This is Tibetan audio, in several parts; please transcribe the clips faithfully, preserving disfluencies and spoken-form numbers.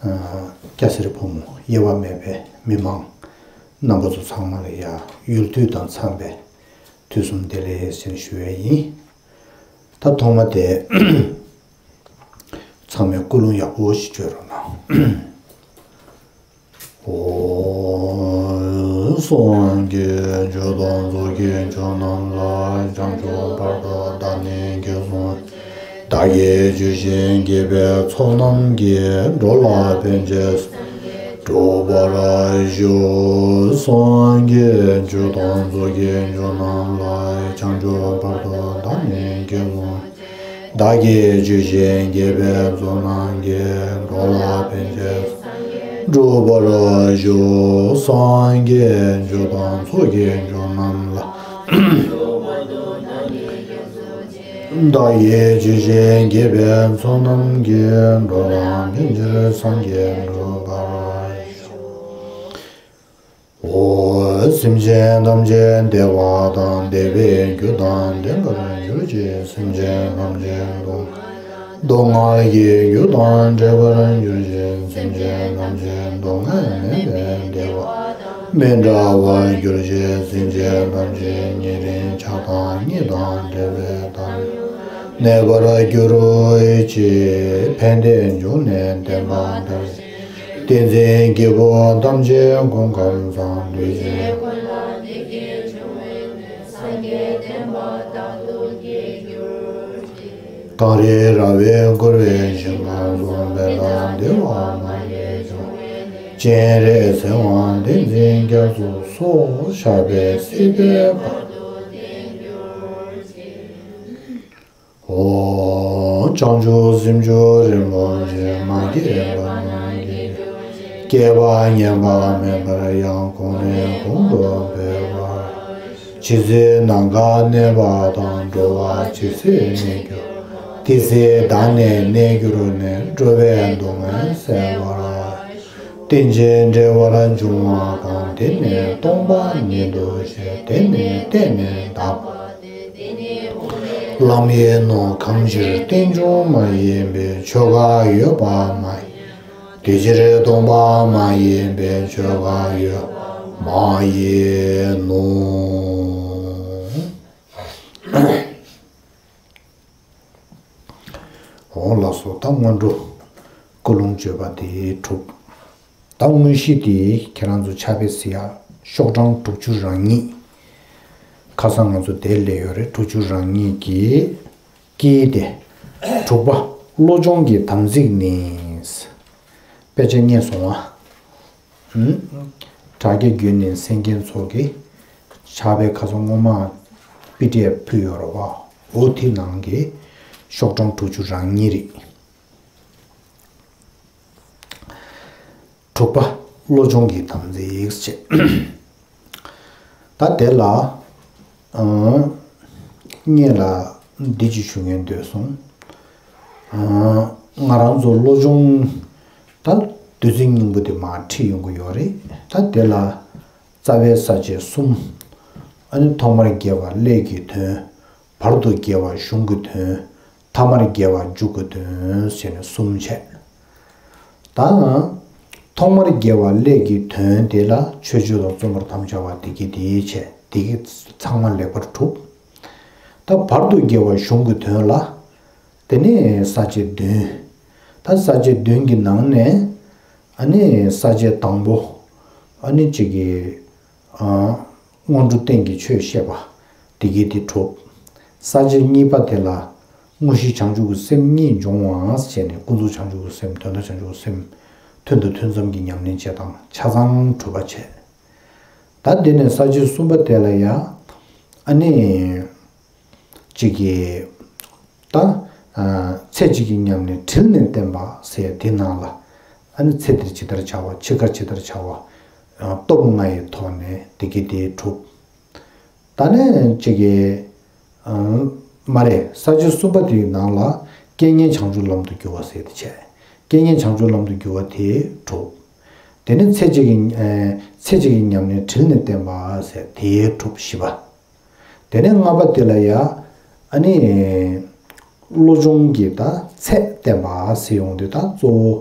སྐྱ་སེར་ཕོ་མོ་དབྱེ་བ་མེད་པའི་མི་མང་རྣམ་པ་ཚོ་ཚང་མ་ལ་ཡ་ཡུལ་དུས་དང་འཚམས་པའི་དུས་གསུམ་བདེ་ལེགས་ཟེར་ཞུ་ཡས་ཡིན། ད་ཐོག་མ་དེ་ཚང་མས་ཀུན་སློང་ཡག་པོ་ཞིག་བརྗོད་རོགས་གནང་། ཨོ། སངས་རྒྱས་ཆོས་དང་ཚོགས་ཀྱི་མཆོག་རྣམས་ལ། བྱང་ཆུབ་བར་དུ་བདག་ནི་དགེ་སློང་། བདག་གིས་ཇི་བཞིན་བགྱིས་པའི་ཚོགས་རྣམས་ཀྱིས། འགྲོ་ལ་ཕན་ཕྱིར་སངས་རྒྱས་འགྲུབ་པར་ཤོག་སངས་རྒྱས་ཆོས་དང་ཚོགས་ཀྱི་མཆོག་རྣམས་ལ། བྱང་ཆུབ་བར་དུ་བདག་ནི་དགེ་སློང་། བདག་གིས་ཇི་བཞིན་བགྱིས་པའི་ཚོགས་རྣམས་ཀྱིས། འགྲོ་ལ་ཕན་ཕྱིར་འགྲུབ་པར་ཤོག་སངས་རྒྱས་ཆོས་དང་ཚོགས་ཀྱི་མཆོག་རྣམས་ལ། བདག་གིས་ཇི་བཞིན་བགྱིས་པའི་ཚོགས་རྣམས་ཀྱིས། འགྲོ་ལ་ཕན་ཕྱིར་སངས་རྒྱས་འགྲུབ་པར་ཤོག་ཨོ། སེམས་ཅན་ཐམས་ཅད་བདེ་བ་དང་བདེ་བའི་རྒྱུ་དང་ལྡན་པར་གྱུར་ཅིག་སེམས་ཅན་ཐམས་ཅད་སྡུག་སྡུག་བསྔལ་གྱི་རྒྱུ་དང་བྲལ་བར་གྱུར་ཅིག་སེམས་ཅན་ཐམས་ཅད་སྡུག་བསྔལ་མེད་པའི་བདེ་བ་མི་འབྲལ་བར་གྱུར་ཅིག་སེམས་ཅན་ཐམས་ཅད་ཉེ་རིང་ཆགས་སྡང་གཉིས་དང་བྲལ་བའི་མཐར་གནས་པར་གྱུར་ཅིག་ཕན་བདེ་འབྱུང་གནས་བརྟན་པ་དང་། བསྟན་འཛིན་སྐྱེས་བུ་ཐམས་ཅད་སྐུ་ཁམས་བཟང་། འདུས་བྱས། གངས་རི་ར་བས་བསྐོར་བའི་ཞིང་ཁམས་སུ། དཔལ་དང་བདེ་བ་མ་ལུས་འབྱུང་བའི་གནས། སྤྱན་རས་གཟིགས་དབང་བསྟན་འཛིན་རྒྱ་མཚོ་སོགས། ཞབས་པད་སྲིད་པའི་བར་དུ་བརྟན་གྱུར་ཅིག་ཨོ། བྱང་ཆུབ་སེམས་མཆོག་རིན་པོ་ཆེ། མ་སྐྱེས་པ་རྣམས་སྐྱེ་གྱུར་ཅིག་སྐྱེས་པ་ཉམས་པ་མེད་པར་ཡང་། གོང་ནས་གོང་དུ་འཕེལ་བར། ཇི་སྲིད་ནམ་མཁའ་གནས་པ་དང་། འགྲོ་བ་ཇི་སྲིད་གནས་གྱུར། དེ་སྲིད་བདག་ནི་གནས་གྱུར་ནས། འགྲོ་བའི་སྡུག་བསྔལ་སེལ་བར། རྟེན་ཅིང་འབྲེལ་བར་འབྱུང་བ་གང་། དེ་ནི་སྟོང་པ་ཉིད་དུ་ཤེས། དེ་ནི་བལྟས་ནས་དག་པ་སྟེ། དེ་ནི་ལམ་ཡིན་ནོ། གང་ཕྱིར་རྟེན་འབྱུང་མ་ཡིན་པའི། ཆོས་འགའ་ཡོད་པ་མ་ཡིན། དེ་ཕྱིར་སྟོང་པ་མ་ཡིན་པའི། ཆོས་འགའ་ཡོད་པ་མ་ཡིན་ནོ། འོ་ལགས་སོ། ད་སྔོན་འགྲོ་ཀུན་སློང་བརྗོད་པ་དེ་གྲུབ། ད་དངོས་གཞི་དེ་ཁྱེད་རང་ཚོ་ཕྱག་དཔེ་གཟིགས་ཡ། ཤོག་གྲངས་དྲུག་ཅུ་རང་ཉིད། ཁ་སང་ང་ཚོ་དེ་ལས་ཡོད་རེད། དྲུག་ཅུ་རང་ཉིད་ཀྱི་ཀྱི་དེ། དྲུག་པ། བློ་སྦྱོང་གི་དམ་ཚིག་ནི། དཔེ་ཆ་རྙེད་སོང་ང་། ཨུམ། དྲ་རྒྱ་བརྒྱུད་ནས་གསན་མཁན་ཚོ་གིས་ཕྱག་དཔེ་ཁ་སང་སྔོན་མ་པི་ཌི་ཨེཕ་ཕུལ་ཡོད་རེད་བ། འོ་དེ་ནང་གི་ཤོག་གྲངས་དྲུག་ཅུ་རང་གཉིས་རེད། དྲུག་པ། བློ་སྦྱོང་གི་དམ་ཚིག་བྱས། ད་དེ་ལ། ཨང་། སྔོན་ལ་འདི་ཅིག་ཞུ་སྙིང་འདོད་སོང་། ཨང་། ང་རང་ཚོ་བློ་སྦྱོང་ད་བདུད་རྩི་སྙིང་པོ་དེ་མར་ཁྲིད་ཡོང་གི་ཡོད་རེད། ད་དེ་ལ་རྩ་བའི་ས་བཅད་གསུམ། ཨ་ནི་ཐོག་མར་དགེ་བ་ཀླད་ཀྱི་དོན། བར་དུ་དགེ་བ་གཞུང་གི་དོན། ཐ་མར་དགེ་བ་མཇུག་གི་དོན་ཟེར་ནས་གསུམ་བྱས། ད་ཐོག་མར་དགེ་བ་ཀླད་ཀྱི་དོན་དེ་ལ་མཆོད་བརྗོད་དང་རྩོམ་པར་དམ་བཅའ་བ་དེ་གི་དེའི་བྱས། དེ་གི་ཚང་མ་ལེགས་པར་གྲུབ། ད་བར་དུ་དགེ་བ་གཞུང་གི་དོན་ལ། དེ་ནས་ས་བཅད་བདུན། ད་ས་བཅད་བདུན་གྱི་ནང་ནས། ཨ་ནི་ས་བཅད་དང་པོ། ཨ་ནི་གཅིག་གི། ཨ། སྔོན་འགྲོ་རྟེན་གྱི་ཆོས་བཤད་པ། དེ་གི་དེ་གྲུབ། ས་བཅད་གཉིས་པ་དེ་ལ། དངོས་གཞི་བྱང་ཆུབ་ཀྱི་སེམས་གཉིས་འབྱུང་བ་ཟེར་ནས། ཀུན་རྫོབ་བྱང་ཆུབ་ཀྱི་སེམས། དོན་དམ་བྱང་ཆུབ་ཀྱི་སེམས། ཐུན་དང་ཐུན་མཚམས་ཀྱི་ཉམས་ལེན་བྱེད་སྟངས་ཆ་ཚང་གྲུབ་པ་བྱས། ད་དེ་ནས་ས་བཅད་གསུམ་པ་དེ་ལ་ཡ། ཨ་ནི། གཅིག་གིས། ད། ཨ། ཚེ་གཅིག་གི་ཉམས་ལེན་དྲིལ་ནས་བསྟན་པ་ཟེར་དེ་ནང་ལ། ཨ་ནི་ཚེ་འདིར་ཇི་ལྟར་བྱ་བ། འཆི་ཁར་ཇི་ལྟར་བྱ་བ། ཨ། སྟོབས་ལྔ་ཡི་ཐོག་ནས་དེ་གི་དེ་གྲུབ། ད་ནི་གཅིག་གིས། ཨ། མ་རེད། ས་བཅད་གསུམ་པ་དེའི་ནང་ལ་རྐྱེན་ངན་བྱང་ཆུབ་ལམ་དུ་བསྒྱུར་བ་ཟེར་དེ་བྱས། རྐྱེན་ངན་བྱང་ཆུབ་ལམ་དུ་བསྒྱུར་བ་དེ་གྲུབ། དེ་ནས་ཚེ་གཅིག་གི། ཨ། ཚེ་གཅིག་གི་ཉམས་ལེན་དྲིལ་ནས་བསྟན་པ་ཟེར་དེ་གྲུབ། བཞི་པ། དེ་ནས་ལྔ་པ་དེ་ལ་ཡ། ཨ་ནི། བློ་སྦྱོང་གི་ད་ཚད་བསྟན་པ་ཟེར་ཡོང་དུས། ད་གཙོ་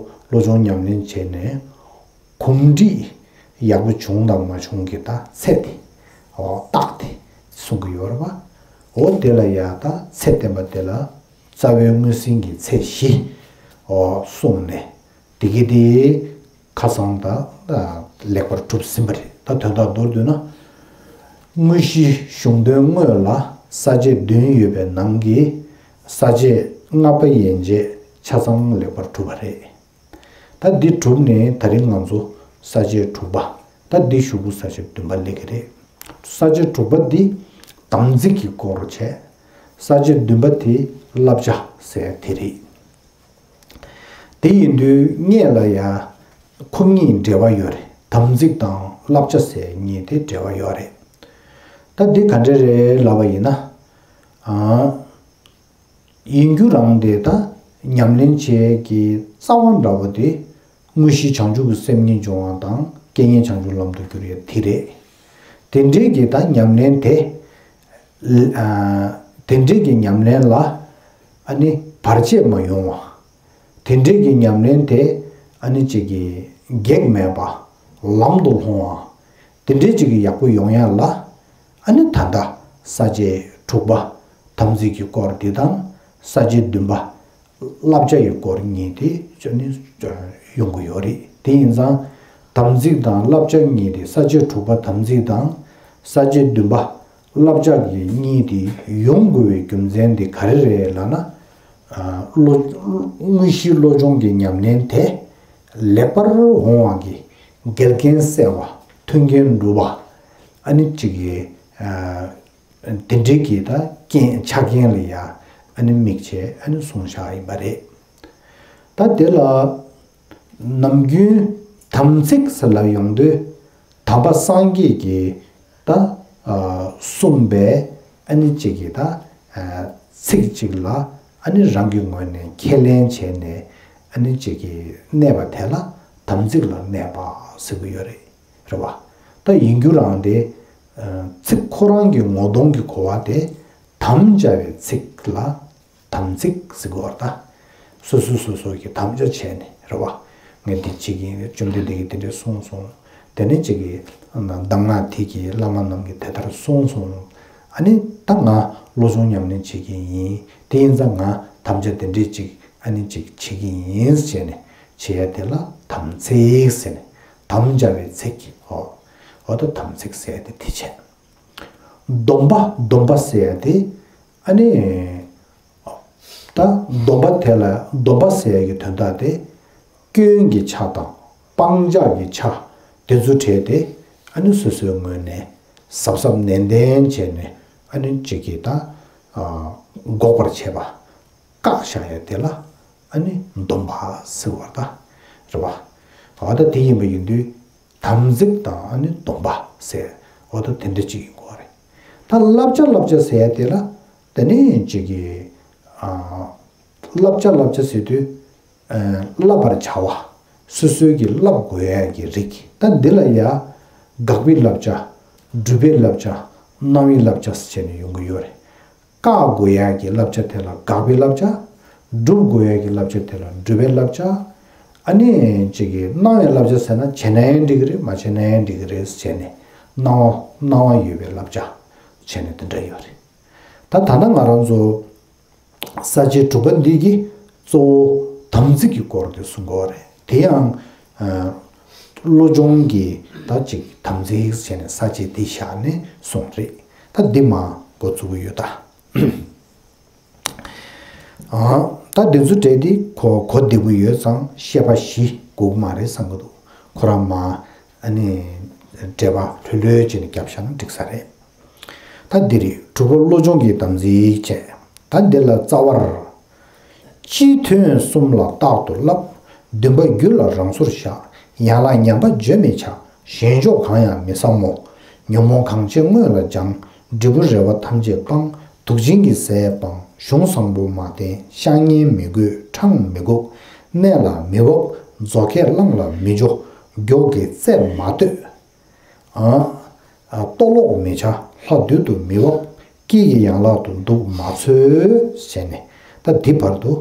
བོ་ བློ་སྦྱོང་ཉམས་ལེན་བྱས་ནས་གོམས་འདྲིས་ཡག་པོ་བྱུང་དང་མ་བྱུང་གི་ད་ཚད་དེ། འོ་རྟགས་དེ་གསུང་གི་ཡོད་རེད་པ། འོ་དེ་ལ་ཡ་ད་ཚད་བསྟན་པ་དེ་ལ་རྩ་བའི་མངོན་ཟིན་གྱི་ཚད་བཞི། འོ་གསུངས་ནས་དེ་གི་དེ་ཁ་སང་ད་ལེགས་པར་གྲུབ་ཟིན་པ་རེད། ད་དོན་དག་མདོར་བསྡུས་ན། དངོས་གཞི་གཞུང་དོན་དངོས་ལ་ས་བཅད་བདུན་ཡོད་པའི་ནང་གི་ས་བཅད་ལྔ་པ་ཡན་ཆད་ཆ་ཚང་ལེགས་པར་གྲུབ་པ་རེད། ད་འདི་གྲུབ་ནས་ད་རིང་ང་ཚོ་ས་བཅད་དྲུག་པ། ད་འདི་གཞུག་གུ་ས་བཅད་བདུན་པ་སླེབས་ཀྱི་རེད། ས་བཅད་དྲུག་པ་འདི་དམ་ཚིག་གི་སྐོར་བྱས། ས་བཅད་བདུན་པ་དེ་བསླབ་བྱ་ཟེར་དེ་རེད། དེ་ཡིན་དུས་སྔོན་ལ་ཡ་ཁོ་གཉིས་འབྲེལ་བ་ཡོད་རེད། དམ་ཚིག་དང་བསླབ་བྱ་ཟེར་གཉིས་དེ་འབྲེལ་བ་ཡོད་རེད། ད་འདི་ག་འདྲ་རེད་ལབ་པ་ཡིན་ན། ཨ། ཡིན་རྒྱུ་རང་དེ་ད་ཉམས་ལེན་བྱེད་ཀྱི་རྩ་བ་འདྲ་བོ་དེ་དངོས་གཞི་བྱང་ཆུབ་ཀྱི་སེམས་ཉིད་འབྱུང་བ་དང་རྐྱེན་ངན་བྱང་ཆུབ་ལམ་དུ་བསྒྱུར་ཡས་དེ་རེད། དེ་འདྲའི་གི་ད་ཉམས་ལེན་དེ། ཨ། དེ་འདྲའི་གི་ཉམས་ལེན་ལ་ཨ་ནི་བར་ཆད་མ་ཡོང་བ། དེ་འདྲའི་གི་ཉམས་ལེན་དེ་ཨ་ནི་ཅིག་གི་གེགས་མེད་པ་ལམ་དུ་ལྷུང་བ། དེ་འདྲའི་ཅིག་གི་ཡག་པོ་ཡོང་ཡ་ལ། ཨ་ནི་ད་ལྟ་ས་བཅད་དྲུག་པ་དམ་ཚིག་གི་སྐོར་འདི་དང་ས་བཅད་བདུན་པ་བསླབ་བྱ་ཡི་སྐོར་གཉིས་དེ་ཅོ་ནི་ཡོང་གི་ཡོད་རེད། དེ་ཡིན་ཙང་དམ་ཚིག་དང་བསླབ་བྱ་གཉིས་དེ་ས་བཅད་དྲུག་པ་དམ་ཚིག་དང་ས་བཅད་བདུན་པ་བསླབ་བྱ་གི་གཉིས་དེ་ཡོང་དགོས་པའི་རྒྱུ་མཚན་དེ་ག་རེ་རེད་ལབ་ན། ཨ། བློ། དངོས་གཞི་བློ་སྦྱོང་གི་ཉམས་ལེན་དེ་ལེགས་པར་འོང་བ་གི་འགལ་རྐྱེན་སེལ་བ། མཐུན་རྐྱེན་སྒྲུབ་པ། ཨ་ནི་གཅིག་གི། ཨ། དེ་འདྲའི་གི་ད་རྐྱེན་ཆ་རྐྱེན་ལ་ཡ་ཨ་ནི་དམིགས་བྱས་ཨ་ནི་གསུངས་བཞག་ཡིན་པ་རེད། ད་དེ་ལ་ནམ་རྒྱུན་དམ་ཚིག་ཟེར་ལབ་ཡོང་དུས་དམ་པ་སངས་རྒྱས་ཀྱིས་ད་ཨ་གསུངས་པའི་ཨ་ནི་གཅིག་གི་ད་ཨ་ཚིག་གཅིག་ལ་ཨ་ནི་རང་གི་ངོས་ནས་ཁས་ལེན་བྱས་ནས་ཨ་ནི་གཅིག་གི་གནས་པ་དེ་ལ་དམ་ཚིག་ལ་གནས་པ་ཟེར་གྱི་ཡོད་རེད། རེད་བ། ད་ཡིན་རྒྱུ་རང་དེ། ཨ། ཚིག་ཁོ་རང་གི་ངོ་གདོང་གི་གོ་བ་དེ་དམ་བཅའ་བའི་ཚིག་ལ་དམ་ཚིག་ཟེར་གྱི་ཡོད་རེད་ད། སོ་སོ་སོ་སོ་གི་དམ་བཅའ་བྱས་ནས་རེད་བ། ངས་འདི་བྱེད་ཀྱི་ཡིན། བཅོམ་ལྡན་འདས་ཀྱིས་འདི་འདྲ་གསུངས་སོང་། དེ་ནས་ཅིག་གི་གདམས་ངག་དེ་གི་བླ་མ་རྣམས་ཀྱིས་དེ་ལྟར་གསུངས་སོང་། ཨ་ནི་ད་ང་བློ་སྦྱོང་ཉམས་ལེན་བྱེད་ཀྱི་ཡིན། དེ་ཡིན་ཙང་ང་དམ་བཅའ་དེ་འདྲས་ཅིག་ཨ་ནི་ཅིག་བྱེད་ཀྱི་ཡིན་ཟེར་ནས་བྱེད་ཡ་དེ་ལ་དམ་ཚིག་ཟེར་ནས་དམ་བཅའ་བའི་ཚིག་གི་འོ། འོ་ད་དམ་ཚིག་ཟེར་ཡ་དེ་དེ་བྱས། སྡོམ་པ། སྡོམ་པ་ཟེར་ཡ་དེ་ཨ་ནི། ད་སྡོམ་པ་དེ་ལ་སྡོམ་པ་ཟེར་ཡ་གི་དོན་དག་དེ་སྐྱོན་གྱི་ཆ་དང་སྤང་བྱ་གི་ཆ་དེ་ཚོ་བྲལ་ཏེ་ཨ་ནི་སོ་སོའི་ངོས་ནས་གཟབ་གཟབ་ནན་ཏན་བྱས་ནས་ཨ་ནི་གཅིག་གིས་ད་ཨ་འགོག་པར་བྱེད་པ། བཀག་བཞག་ཡ་དེ་ལ་ཨ་ནི་སྡོམ་པ་ཟེར་བ་ད་རེད་བ། འོ་ད་དེ་ཡིན་པ་ཡིན་དུས་དམ་ཚིག་དང་ཨ་ནི་སྡོམ་པ་ཟེར། འོ་ད་དེ་འདྲ་ཅིག་ཡིན་དགོས་རེད། ད་བསླབ་བྱ། བསླབ་བྱ་ཟེར་ཡ་དེ་ལ་དེ་ནི་གཅིག་གིས་ཨ་བསླབ་བྱ། བསླབ་བྱ་ཟེར་དུས་ཨ་བསླབ་པར་བྱ་བ། སོ་སོའི་གི་བསླབ་དགོས་ཡ་གི་རིགས། ད་འདི་ལ་ཡ་དགག་པའི་བསླབ་བྱ། སྒྲུབ་པའི་བསླབ་བྱ། གནང་བའི་བསླབ་བྱ་ཟེར་བྱས་ནས་ཡོང་གི་ཡོད་རེད། བཀག་དགོས་ཡ་གི་བསླབ་བྱ་དེ་ལ་དགག་པའི་བསླབ་བྱ། སྒྲུབ་དགོས་ཡ་གི་བསླབ་བྱ་དེ་ལ་སྒྲུབ་པའི་བསླབ་བྱ། ཨ་ནི་གཅིག་གིས་གནང་བའི་བསླབ་བྱ་ཟེར་ན་བྱས་ན་ཡང་འགྲིག་གི་རེད། མ་བྱས་ན་ཡང་འགྲིག་གི་རེད་ཟེར་ནས་གནང་བ། གནང་བ་ཡོད་པའི་བསླབ་བྱ་བྱས་ནས་དེ་འདྲ་ཡོད་རེད། ད་ད་ལྟ་ང་རང་ཚོ་ས་བཅད་དྲུག་པ་འདི་གི་གཙོ་བོ་དམ་ཚིག་གི་སྐོར་དེ་གསུང་གི་རེད། དེ་ཡང་ཨ་བློ་སྦྱོང་གི་ད་ཅིག་དམ་ཚིག་བྱས་ནས་ས་བཅད་འདི་བཞག་ནས་གསུངས་རེད། ད་འདི་མ་འགོ་བཙུགས་ཀྱི་ཡོད་ད། ཨ། ད་འདི་ཚོ་གྲས་འདི་གོ་གོ་བདེ་པོ་ཡོད་ཙང་བཤད་པ་གཞི་དགོས་ཀྱི་མ་རེད་བསམ་གྱི་འདུག་ཁོ་རང་མ་ཨ་ནི་འགྲེལ་པ་ལྷོད་ལྷོད་བྱས་ནས་བརྒྱབ་བཞག་ན་འགྲིག་ས་རེད། ད་འདི་རེད། དྲུག་པ་བློ་སྦྱོང་གི་དམ་ཚིག་བྱས། ད་འདི་ལ་རྩ་བར། སྤྱི་དོན་གསུམ་ལ་རྟག་ཏུ་བསླབ། འདུན་པ་རྒྱུད་ལ་རང་སོར་བཞག་ཡན་ལག་ཉམས་པ་བརྗོད་མི་བྱ། ཞེན་ཕྱོགས་གང་ཡང་མི་བསམ་མོ། ཉོན་མོངས་གང་ཆེ་སྔོན་ལ་སྦྱང་། འབྲས་བུ་རེ་བ་ཐམས་ཅད་སྤང་། དུག་ཅན་གྱི་ཟས་སྤང་། གཞུང་བཟང་པོ་མ་བསྟེན། བཤགས་གཉེན་མི་དགོས། འཕྲང་མི་སྒུག་གནས་ལ་མི་བབ། མཛོ་ཁས་བླངས་ལ་མི་འཇོག་མགྱོགས་ཀྱི་རྩད་མ་གཏོད། ཨ། ཨ། ལྟོ་ལོག་མི་བྱ། ལྷ་འདུལ་དུ་མི་འོང་། སྐྱིད་ཀྱི་ཡན་ལག་ཏུ་འདུག་མ་འཚོལ། ཟེར་ནས་ད་འདི་བར་དུ་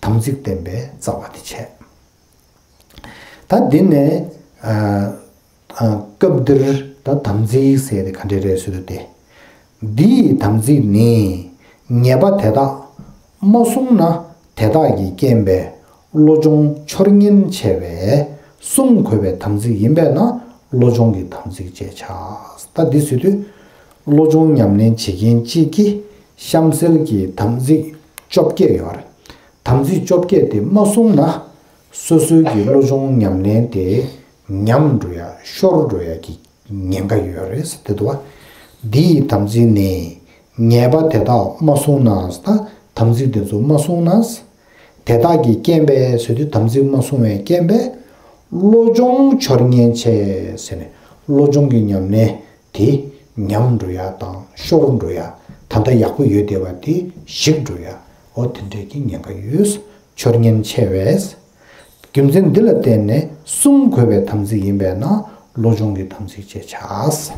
དམ་ཚིག་བསྟན་པའི་རྩ་བ་དེ་བྱས། ད་འདི་ནས་ཨ་ཨ་སྐབས་འདིར་ད་དམ་ཚིག་ཟེར་དེ་ག་འདྲ་རེད་ཟེར་དུས་དེ། འདི་ཡི་དམ་ཚིག་ནི། ཉེས་པ་དེ་དག་མ་བསྲུངས་ན། དེ་དག་གི་རྐྱེན་པས་བློ་སྦྱོང་འཆོར་ཉེན་ཆེ་བས། བསྲུང་དགོས་པའི་དམ་ཚིག་ཡིན་པས་ན། བློ་སྦྱོང་གི་དམ་ཚིག་ཅེས་བྱ། ད་འདི་ཟེར་དུས། བློ་སྦྱོང་ཉམས་ལེན་བྱེད་མཁན་གཅིག་གིས་གཤམ་གསལ་གྱི་དམ་ཚིག་བཅོ་བརྒྱད་ཡོད་རེད། དམ་ཚིག་བཅོ་བརྒྱད་དེ་མ་བསྲུངས་ན། སོ་སོའི་གི་བློ་སྦྱོང་ཉམས་ལེན་དེ་ཉམས་འགྲོ་ཡ་ཤོར་འགྲོ་ཡ་གི་ཉེན་ཁ་ཡོད་རེད་ཟེར་དེ་འདུག་བ། འདི་ཡི་དམ་ཚིག་ནི། ཉེས་པ་དེ་དག་མ་བསྲུངས་ན། ད་དམ་ཚིག་དེ་ཚོ་མ་བསྲུངས་ན། དེ་དག་གི་རྐྱེན་པས་ཟེར་དུས་དམ་ཚིག་མ་བསྲུངས་པའི་རྐྱེན་པས། བློ་སྦྱོང་འཆོར་ཉེན་ཆེ་ཟེར་ནས་བློ་སྦྱོང་གི་ཉམས་ལེན་དེ་ཉམས་འགྲོ་ཡ་དང་ཤོར་འགྲོ་ཡ། ད་ལྟ་ཡག་པོ་ཡོད་བསྡད་པ་དེ་ཞིག་འགྲོ་ཡ། འོ་དེ་འདྲའི་གི་ཉེན་ཁ་ཡོད། འཆོར་ཉེན་ཆེ་བས། རྒྱུ་མཚན་འདི་ལ་བརྟེན་ནས་བསྲུང་དགོས་པའི་དམ་ཚིག་ཡིན་པས་ན། བློ་སྦྱོང་གི་དམ་ཚིག་ཅེས་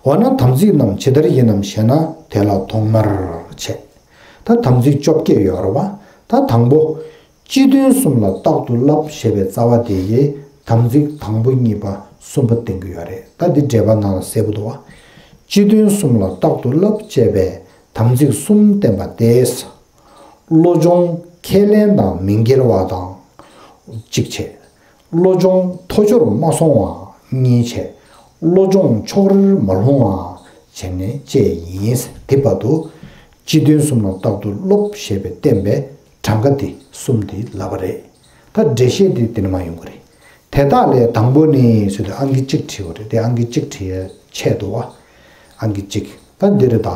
བྱ། འོ་ན་དམ་ཚིག་རྣམས་ཇི་ལྟར་ཡིན་ནམ་ཞེ་ན། དེ་ལ་ཐོག་མར་བྱེད། ད་དམ་ཚིག་བཅོ་བརྒྱད་ཡོད་རེད་བ། ད་དང་པོ། སྤྱི་དོན་གསུམ་ལ་རྟག་ཏུ་བསླབ་ཞེས་པའི་རྩ་བ་དེ་ཡིས་དམ་ཚིག་དང་པོ་གཉིས་པ་གསུམ་པ་བསྟན་གྱི་ཡོད་རེད། ད་འདི་འགྲེལ་པ་ནང་ལ་གསལ་པོ་འདུག་བ། སྤྱི་དོན་གསུམ་ལ་རྟག་ཏུ་བསླབ་ཅེས་པའི་དམ་ཚིག་གསུམ་བསྟན་པ་སྟེ། བློ་སྦྱོང་ཁས་ལེན་དང་མི་འགལ་བ་དང་གཅིག་བྱས། བློ་སྦྱོང་ཐོ་ཅོར་མ་སོང་བ་གཉིས་བྱས། བློ་སྦྱོང་ཕྱོགས་རིས་མ་ལྷུང་བ་བྱས་ནས་བཅས་ཡིན། དེ་བར་དུ་སྤྱི་དོན་གསུམ་ལ་རྟག་ཏུ་སློབ་ཞེས་པའི་བསྟན་པའི་གྲངས་ཀ་དེ་གསུམ་དེ་ལབ་པ་རེད། ད་འགྲེལ་བཤད་དེ་དེ་ནས་མར་ཡོང་གི་རེད། དེ་དག་ལས་དང་པོ་ནི་ཟེར་དུས་ཨང་ཀི་གཅིག་བྲིས་པ་རེད། དེ་ཨང་ཀི་གཅིག་བྲིས་ཡ་ཆད་འདུག་བ། ཨང་ཀི་གཅིག་ད་འདི་རེད། ད་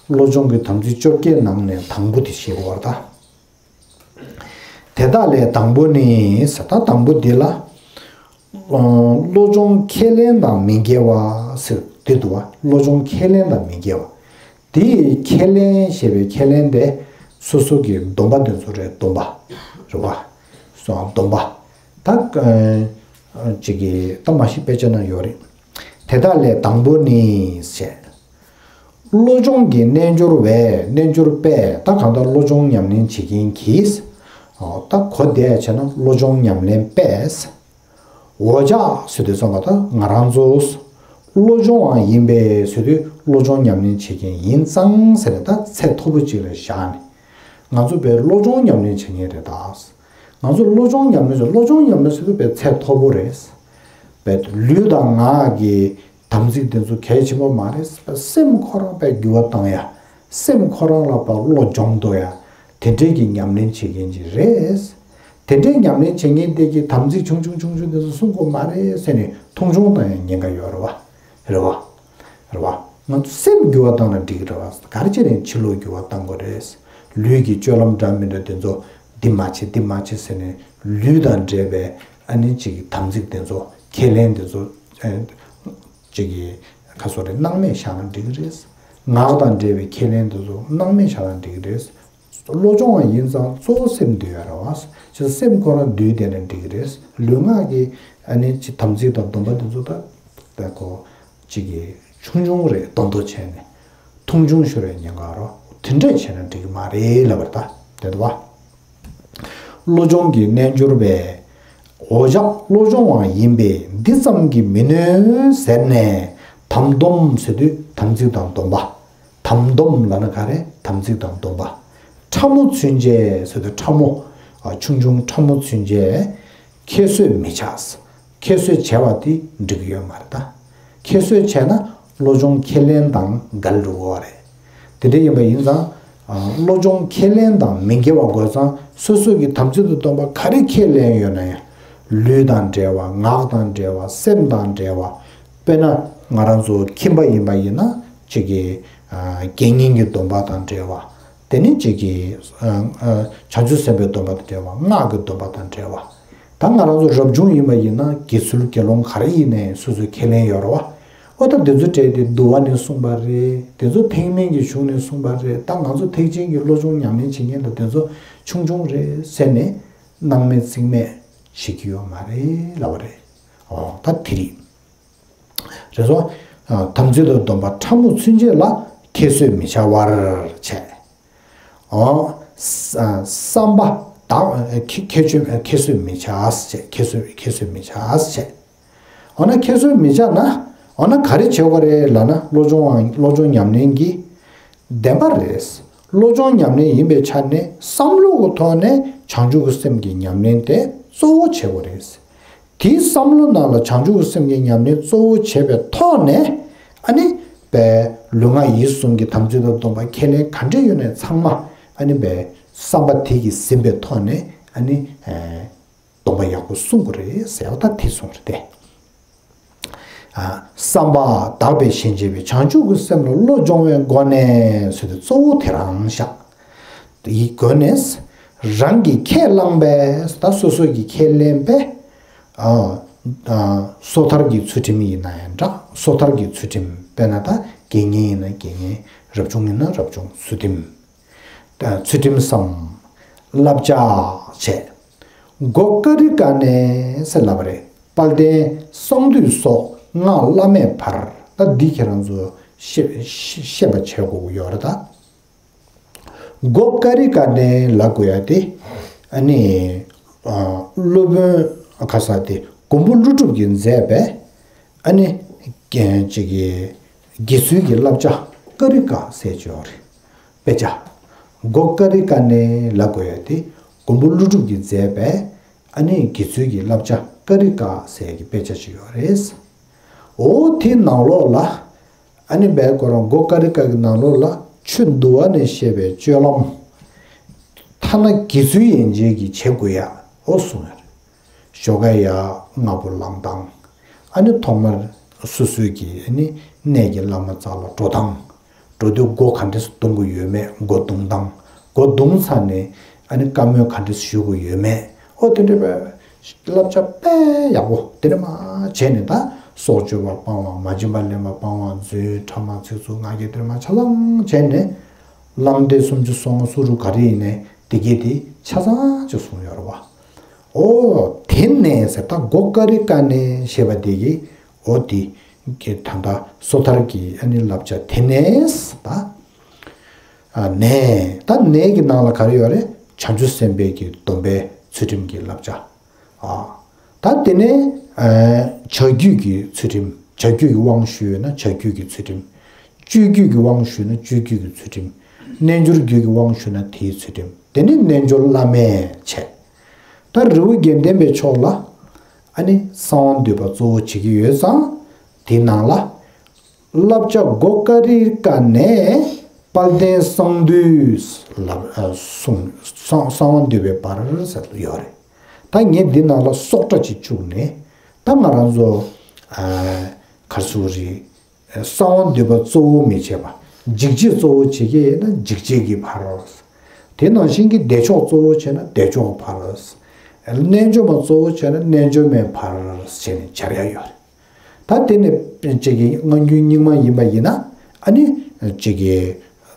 བློ་སྦྱོང་གི་དམ་ཚིག་བཅོ་བརྒྱད་ནང་ནས་དང་པོ་དེ་བཤད་དགོས་པ་རེད་ད། དེ་དག་ལས་དང་པོ་ནི་ཟེར། ད་དང་པོ་འདི་ལ། ཨ་བློ་སྦྱོང་ཁས་ལེན་དང་མི་འགལ་བ་ཟེར་འདི་འདུག་བ། བློ་སྦྱོང་ཁས་ལེན་དང་མི་འགལ་བ། དེ་ཡི་ཁས་ལེན་ཞེས་པའི་ཁས་ལེན་དེ་སོ་སོ་གི་སྡོམ་པ་དེ་ཚོ་རེད། སྡོམ་པ་རེད་བ། སོ་སྡོམ་པ། ད་ཨ་ཅིག་གི་ད་མ་ཤི་དཔེ་ཆ་ན་ཡོད་རེད། དེ་དག་ལས་དང་པོ་ནི་ཞེས། བློ་སྦྱོང་གི་རྣལ་འབྱོར་བས། རྣལ་འབྱོར་པས། ད་གང་ལྟར་བློ་སྦྱོང་ཉམས་ལེན་བྱེད་མཁན་གྱིས། ཨོ་ད་གོ་བདེ་བྱས་ན་བློ་སྦྱོང་ཉམས་ལེན་པས། འོ་ཅག་ཟེར་དུས་ཙམ་པ་ད་ང་རང་ཚོ་བློ་སྦྱོང་བ་ཡིན་པས་ཟེར་དུས་བློ་སྦྱོང་ཉམས་ལེན་བྱེད་མཁན་ཡིན་ཙང་ཟེར་ནས་ད་ཚད་མཐོ་པོ་ཅིག་ལ་བཞག་ནས། ང་ཚོ་བས་བློ་སྦྱོང་ཉམས་ལེན་བྱེད་མཁན་རེད་ད། ང་ཚོ་བློ་སྦྱོང་ཉམས་ལེན་བྱེད། བློ་སྦྱོང་ཉམས་ལེན་ཟེར་དུས་བས་ཚད་མཐོ་པོ་རེད། བས་ལུས་དང་ངག་གི་དམ་ཚིག་དེ་ཚོ་གལ་ཆེན་པོ་མ་རེད། སེམས་ཁོ་རང་དཔེ་འགྱུར་བ་བཏང་ཡ། སེམས་ཁོ་རང་ལ་དཔེ་བློ་སྦྱོང་འདུག་ཡ། དེ་འདྲས་ཀྱི་ཉམས་ལེན་བྱེད་མཁན་ཅིག་རེད། དེ་འདྲས་ཉམས་ལེན་བྱེད་མཁན་དེ་གིས་དམ་ཚིག་ཆུང་ཆུང་ཆུང་ཆུང་དེ་ཚོ་སྲུང་དགོས་མ་རེད་ཟེར་ནས་མཐོང་ཆུང་བཏང་ཡ་ཉེན་ཁ་ཡོད་རེད་བ། རེད་བ། རེད་བ། ང་ཚོ་སེམས་འགྱུར་བ་བཏང་ན་འགྲིག་གི་རེད་བ། ག་རེ་བྱས་ནས་ཕྱི་ལོགས་འགྱུར་བ་བཏང་དགོས་རེད། ལུས་ཀྱི་སྤྱོད་ལམ་འདྲ་མི་འདྲ་དེ་ཚོ་འདི་མ་བྱེད་འདི་མ་བྱེད་ཟེར་ནས་ལུས་དང་འབྲེལ་བའི་ཨ་ནི་ཅིག་གི་དམ་ཚིག་དེ་ཚོ་ཁས་ལེན་དེ་ཚོ་ཨ། ཅིག་གི་ཁ་སོ་རེ་སྣང་མེད་བཞག་ན་འགྲིག་གི་རེད། ངག་དང་འབྲེལ་བའི་ཁས་ལེན་དེ་ཚོ་སྣང་མེད་བཞག་ན་འགྲིག་གི་རེད། བློ་སྦྱོང་བ་ཡིན་ཙང་གཙོ་བོ་སེམས་འདུལ་ཡ་རེད་བ། བྱས་ཙང་སེམས་ཁོ་རང་འདུལ་བསྡད་ན་འགྲིག་གི་རེད། ལུས་ངག་གི་ཨ་ནི་ཅི་དམ་ཚིག་དང་སྡོམ་པ་དེ་ཚོ་ད་ད་ཁོ་ཅིག་གི་ཆུང་ཆུང་རེད། དོན་དུ་བྱས་ནས་མཐོང་ཆུང་ཤོར་བའི་ཉེན་ཁ་རོ། དེ་འདྲས་བྱས་ན་འགྲིག་གི་མ་རེད་ལབ་པ་རེད་ད། དེ་འདུག་བ། བློ་སྦྱོང་གི་རྣལ་འབྱོར་པས། འོ་ཅག་བློ་སྦྱོང་བ་ཡིན་པས་འདི་ཙམ་གྱིས་མི་ནུས་ཟེར་ནས་དམ་སྡོམ་ཟེར་དུས་དམ་ཚིག་དང་སྡོམ་པ། དམ་སྡོམ་ལབ་ན་ག་རེ། དམ་ཚིག་དང་སྡོམ་པ། ཕྲ་མོ་ཚུན་ཆད་ཟེར་དུས་ཕྲ་མོ། ཨ་ཆུང་ཆུང་ཕྲ་མོ་ཚུན་ཆད་ཁྱད་གསོད་མི་བྱ། ཁྱད་གསོད་བྱས་པ་དེ་འགྲིག་གི་ཡོད་མ་རེད་ད། ཁྱད་གསོད་བྱས་ན་བློ་སྦྱོང་ཁས་ལེན་དང་འགལ་འགྲོ་གི་རེད། དེ་འདྲ་ཡིན་པ་ཡིན་ཙང་། ཨ་བློ་སྦྱོང་ཁས་ལེན་དང་མི་འགལ་བ་དགོས་ཙང་སོ་སོ་གི་དམ་ཚིག་ཏུ་སྡོམ་པ་ག་རེ་ཁས་ལེན་ཡོད་ན་ཡང་། ལུས་དང་འབྲེལ་བ། ངག་དང་འབྲེལ་བ། སེམས་དང་འབྲེལ་བ། དཔེར་ན་ང་རང་ཚོ་ཁྱིམ་པ་ཡིན་པ་ཡིན་ན་གཅིག་གི་ཨ་དགེ་བསྙེན་གྱི་སྡོམ་པ་དང་འབྲེལ་བ། དེ་ནི་གཅིག་གི་ཨ་ཨ་བྱང་ཆུབ་སེམས་དཔའི་སྡོམ་པ་དང་འབྲེལ་བ། སྔགས་ཀྱི་སྡོམ་པ་དང་འབྲེལ་བ། ད་ང་རང་ཚོ་རབ་བྱུང་ཡིན་པ་ཡིན་ན་དགེ་ཚུལ་དགེ་སློང་ག་རེ་ཡིན་ནའི་སོ་སོའི་ཁས་ལེན་ཡོད་རེད་བ། ཨོ་ད་འདི་ཚོ་གྲས་དེ་འདུལ་བ་ནས་གསུངས་པ་རེད། དེ་ཚོ་ཐེག་དམན་གྱི་གཞུང་ནས་གསུངས་པ་རེད། ད་ང་ཚོ་ཐེག་ཆེན་གྱི་བློ་སྦྱོང་ཉམས་ལེན་བྱེད་མཁན་ལ་དེ་ཚོ་ཆུང་ཆུང་རེད་ཟེར་ནས་སྣང་མེད་རྩིས་མེད་བྱེད་ཀྱི་ཡོད་མ་རེད་ལབ་པ་རེད། ཨོ་ད་དེ་རེད། རེད་སོ། ཨ་དམ་ཚིག་ཏུ་སྡོམ་པ་ཕྲ་མོ་ཚུན་ཆད་ལ་ཁྱད་གསོད་མི་བྱ་བར་བྱས། ཨོ། ས་བསམ་པ་ བདག་ཁྱད་ཁྱད་ཆོས་ཁྱད་གསོད་མི་བྱ་ཟེར་བྱས། ཁྱད་གསོད་ཁྱད་གསོད་མི་བྱ་ཟེར་བྱས། འོ་ན་ཁྱད་གསོད་མི་བྱ་ན། འོ་ན་ག་རེ་བྱེད་དགོས་རེད་ལབ་ན། བློ་སྦྱོང་བློ་སྦྱོང་ཉམས་ལེན་གྱི་བདེན་པ་རེད། བློ་སྦྱོང་ཉམས་ལེན་ཡིན་པའི་ཆ་ནས་བསམ་བློ་གི་ཐོག་ནས་བྱང་ཆུབ་ཀྱི་སེམས་ཀྱི་ཉམས་ལེན་དེ་གཙོ་བོ་བྱེད་དགོས་རེད། དེའི་བསམ་བློ་ནང་ལ་བྱང་ཆུབ་ཀྱི་སེམས་ཀྱི་ཉམས་ལེན་གཙོ་བོ་བྱས་པའི་ཐོག་ནས། ཨ་ནི་པའི་ལུས་ངག་ཡིད་གསུམ་གྱི་དམ་ཚིག་དང་སྡོམ་པ་ཁས་ལེན་ག་འདྲ་ཡོད་ནའི་ཚང་མ། ཨ་ནི་པའི་བསམ་པ་དེ་གིས་ཟིན་པའི་ཐོག་ནས། ཨ་ནི་སྡོམ་པ་ཡག་པོ་སྲུང་དགོས་རེད་ཟེར་བ་ད་དེ་གསུངས་རེད་དེ། བསམ་པ་དག་པས་ཞེན་བྱེད་པའི་བྱང་ཆུབ་ཀྱི་སེམས་ལ་བློ་སྦྱོང་བའི་སྒོ་ནས་ཟེར་དུས་གཙོ་བོ་དེ་རང་བཞག་ཡི་སྒོ་ནས། རང་གིས་ཁས་བླངས་པས། ད་སོ་སོ་གིས་ཁས་ལེན་པས། ཨ་ཨ་སོ་ཐར་གྱི་ཚུལ་ཁྲིམས་ཡིན་ན་ཡང་འདྲ། སོ་ཐར་གྱི་ཚུལ་ཁྲིམས། དཔེར་ན་ད་དགེ་བསྙེན་ཡིན་ན་དགེ་བསྙེན། རབ་བྱུང་ཡིན་ན་རབ་བྱུང་ཚུལ་ཁྲིམས། ཚུལ་ཁྲིམས་སམ། བསླབ་བྱ་བྱས། སྒོ་ཀ་རི་ཀ་ནས་ཟེར་ལབ་པ་རེད། དཔལ་ལྡན་གསང་འདུས་སོགས་སྔགས་བླ་མེད་བར། ད་འདི་ཁྱེད་རང་ཚོ་ཤེས་ཤེས་ཤེས་པ་བྱེད་དགོས་ཀྱི་ཡོད་རེད་ད། སྒོ་ཀ་རི་ཀ་ནས་ལབ་དགོས་ཡ་དེ། ཨ་ནི་ཨ་སློབ་དཔོན་ག་ས་དེ་མགོན་པོ་ཀླུ་སྒྲུབ་ཀྱིས་མཛད་པའི། ཨ་ནི་ཅིག་གི་དགེ་ཚུལ་གྱི་བསླབ་བྱ་ཀ་རི་ཀ་ཟེར་གྱི་ཡོད་རེད། དཔེ་ཆ། སྒོ་ཀ་རི་ཀ་ནས་ལབ་དགོས་ཡ་དེ་མགོན་པོ་ཀླུ་སྒྲུབ་ཀྱིས་མཛད་པའི། ཨ་ནི་དགེ་ཚུལ་གྱི་བསླབ་བྱ་ཀ་རི་ཀ་ཟེར་གྱི་དཔེ་ཆ་ཞིག་ཡོད་རེད། འོ་དེའི་ནང་ལོགས་ལ། ཨ་ནི་བས་ཁོ་རང་སྒོ་ཀ་རི་ཀ་གི་ནང་ལོགས་ལ་ཆོས་འདུལ་བ་ནས་བཤད་པའི་སྤྱོད་ལམ། ཐ་ན་དགེ་ཚུལ་ཡན་ཆད་ཀྱིས་བྱེད་དགོས་ཡ། འོ་གསུངས་ཡོད་རེད། ཞོགས་ཀས་ཡར་སྔ་པོ་ལངས་སྟངས། ཨ་ནི་ཐོག་མར་སོ་སོའི་གི་ཨ་ནི་གནས་ཀྱི་བླ་མ་རྩ་ལ་འགྲོ་སྟངས། འགྲོ་དུས་སྒོ་ག་འདྲས་བརྡུང་དགོས་ཡོད་མེད། སྒོ་བརྡུང་སྟངས། སྒོ་བརྡུངས་ཚར་ནས་ཨ་ནི་བཀའ་མོལ་ག་འདྲས་ཞུ་དགོས་ཡོད་མེད། ཨོ་དེ་འདྲས་པའི་བསླབ་བྱ་དཔེ་ཡག་པོ་དེ་འདྲས་མ་བྱས་ནས། ད་སྲོག་གཅོད་པ་སྤང་བ། མ་བྱིན་པ་ལེན་པ་སྤང་བ། རྫུན་ཕྲ་མ་ཚིག་རྩུབ་ང་རྒྱལ་དེ་འདྲས་མ་ཆ་ཚང་བྱས་ནས། ལམ་སྟེ་སུམ་ཅུ་སོ་ལྔ་སོ་དྲུག་ག་རེ་ཡིན་ནའི་དེ་གས་དེ་ཆ་ཚང་ཅིག་གསུངས་ཡོད་རེད་བ། ཨོ་དེ་ནས་ཟེར། ད་སྒོ་ཀ་རི་ཀ་ནས་ཞེས་པ་དེ་གིས། ཨོ་དེ་གི་ད་ལྟ་སོ་ཐར་གྱི་ཨ་ནི་བསླབ་བྱ་དེ་ནས་ད། ཨ་ནས། ད་ནས་ཀྱི་ནང་ལ་ག་རེ་ཡོད་རེད། བྱང་ཆུབ་སེམས་དཔའི་གི་སྡོམ་པའི་ཚུལ་ཁྲིམས་ཀྱི་བསླབ་བྱ། ཨ། ད་དེ་ནས་ཨ་བྱ་རྒྱུད་ཀྱི་ཚུལ་ཁྲིམས། བྱ་རྒྱུད་ཀྱི་དབང་ཞུས་ན་བྱ་རྒྱུད་ཀྱི་ཚུལ་ཁྲིམས། སྤྱོད་རྒྱུད་ཀྱི་དབང་ཞུས་ན་སྤྱོད་རྒྱུད་ཀྱི་ཚུལ་ཁྲིམས། རྣལ་འབྱོར་རྒྱུད་ཀྱི་དབང་ཞུས་ན་དེའི་ཚུལ་ཁྲིམས། དེ་ནས་རྣལ་འབྱོར་བླ་མེད་བྱས། ད་རི་བོ་དགེ་ལྡན་པའི་ཕྱོགས་ལ་ཨ་ནི་གསང་བ་འདུས་པ་གཙོ་བོ་བྱེད་ཀྱི་ཡོད་ཙང་། དེའི་ནང་ལ། བསླབ་བྱ་སྒོ་ཀ་རི་ཀ་ནས་དཔལ་ལྡན་གསང་འདུས་ལ་གསུངས། གསང་གསང་བ་འདུས་པའི་བར་ཟེར་ཡོད་རེད། ད་ངས་འདི་ནང་ལ་སོགས་སྒྲ་ཅིག་བཅུག་ནས། ད་ང་རང་ཚོ་ག་རེ་ཟེར་དགོས་རེད། གསང་བ་འདུས་པ་གཙོ་བོ་མི་བྱེད་པ། འཇིགས་བྱེད་གཙོ་བོ་བྱེད་ཀྱི་ཡིན་ན་འཇིགས་བྱེད་ཀྱི་བར། དེ་ནང་བཞིན་གྱི་བདེ་མཆོག་གཙོ་བོ་བྱས་ན་བདེ་མཆོག་གི་བར། རྣལ་འབྱོར་མ་གཙོ་བོ་བྱས་ན་རྣལ་འབྱོར་མའི་བར་བྱས་ནས་སྦྱར་ཡ་ཡོད་རེད། ད་དེ་ནས་གཅིག་གི་སྔ་འགྱུར་རྙིང་མ་ཡིན་པ་ཡིན་ན། ཨ་ནི་གཅིག་གི་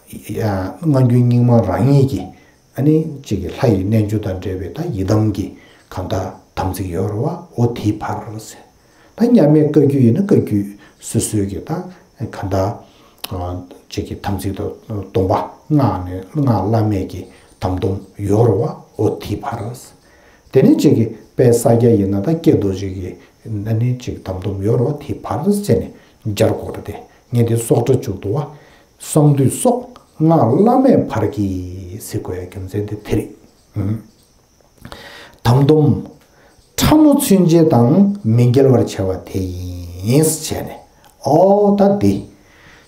སྔ་འགྱུར་རྙིང་མ་རང་ཉིད་ཀྱི་ཨ་ནི་གཅིག་གི་ལྷ་ཡི་རྣལ་འབྱོར་དང་འབྲེལ་བའི་ད་ཡི་དམ་གྱི་གང་ལྟར་དམ་ཚིག་ཡོད་རེད་བ། འོ་དེའི་བར་ཟེར། ད་མཉམ་མེད་བཀའ་བརྒྱུད་ཡིན་ན་བཀའ་བརྒྱུད་སོ་སོའི་གི་ད་གང་ལྟར་གཅིག་གི་དམ་ཚིག་དང་སྡོམ་པ། སྔགས་ནས་སྔགས་བླ་མེད་ཀྱི་དམ་སྡོམ་ཡོད་རེད་བ། འོ་དེའི་བར་ཟེར། དེ་ནས་གཅིག་གི་དཔལ་ས་སྐྱ་ཡིན་ན་ད་ཀྱེ་རྡོ་རྗེ་གི་ཨ་ནི་གཅིག་དམ་སྡོམ་ཡོད་རེད་བ། དེ་བར་ཟེར་ནས་སྦྱར་དགོས་རེད་དེ། ངས་དེ་སོགས་སྒྲ་བཅུག་འདུག་བ། གསང་འདུས་སོགས་སྔགས་བླ་མེད་བར་གྱི་ཟེར་དགོས་ཡ་རྒྱུ་མཚན་དེ་དེ་རེད། དམ་སྡོམ་ཕྲ་མོ་ཚུན་ཆད་དང་མི་འགལ་བར་བྱ་བ་དེ་ཡིན་ཟེར་བྱས་ནས། ཨོ་ད་འདི།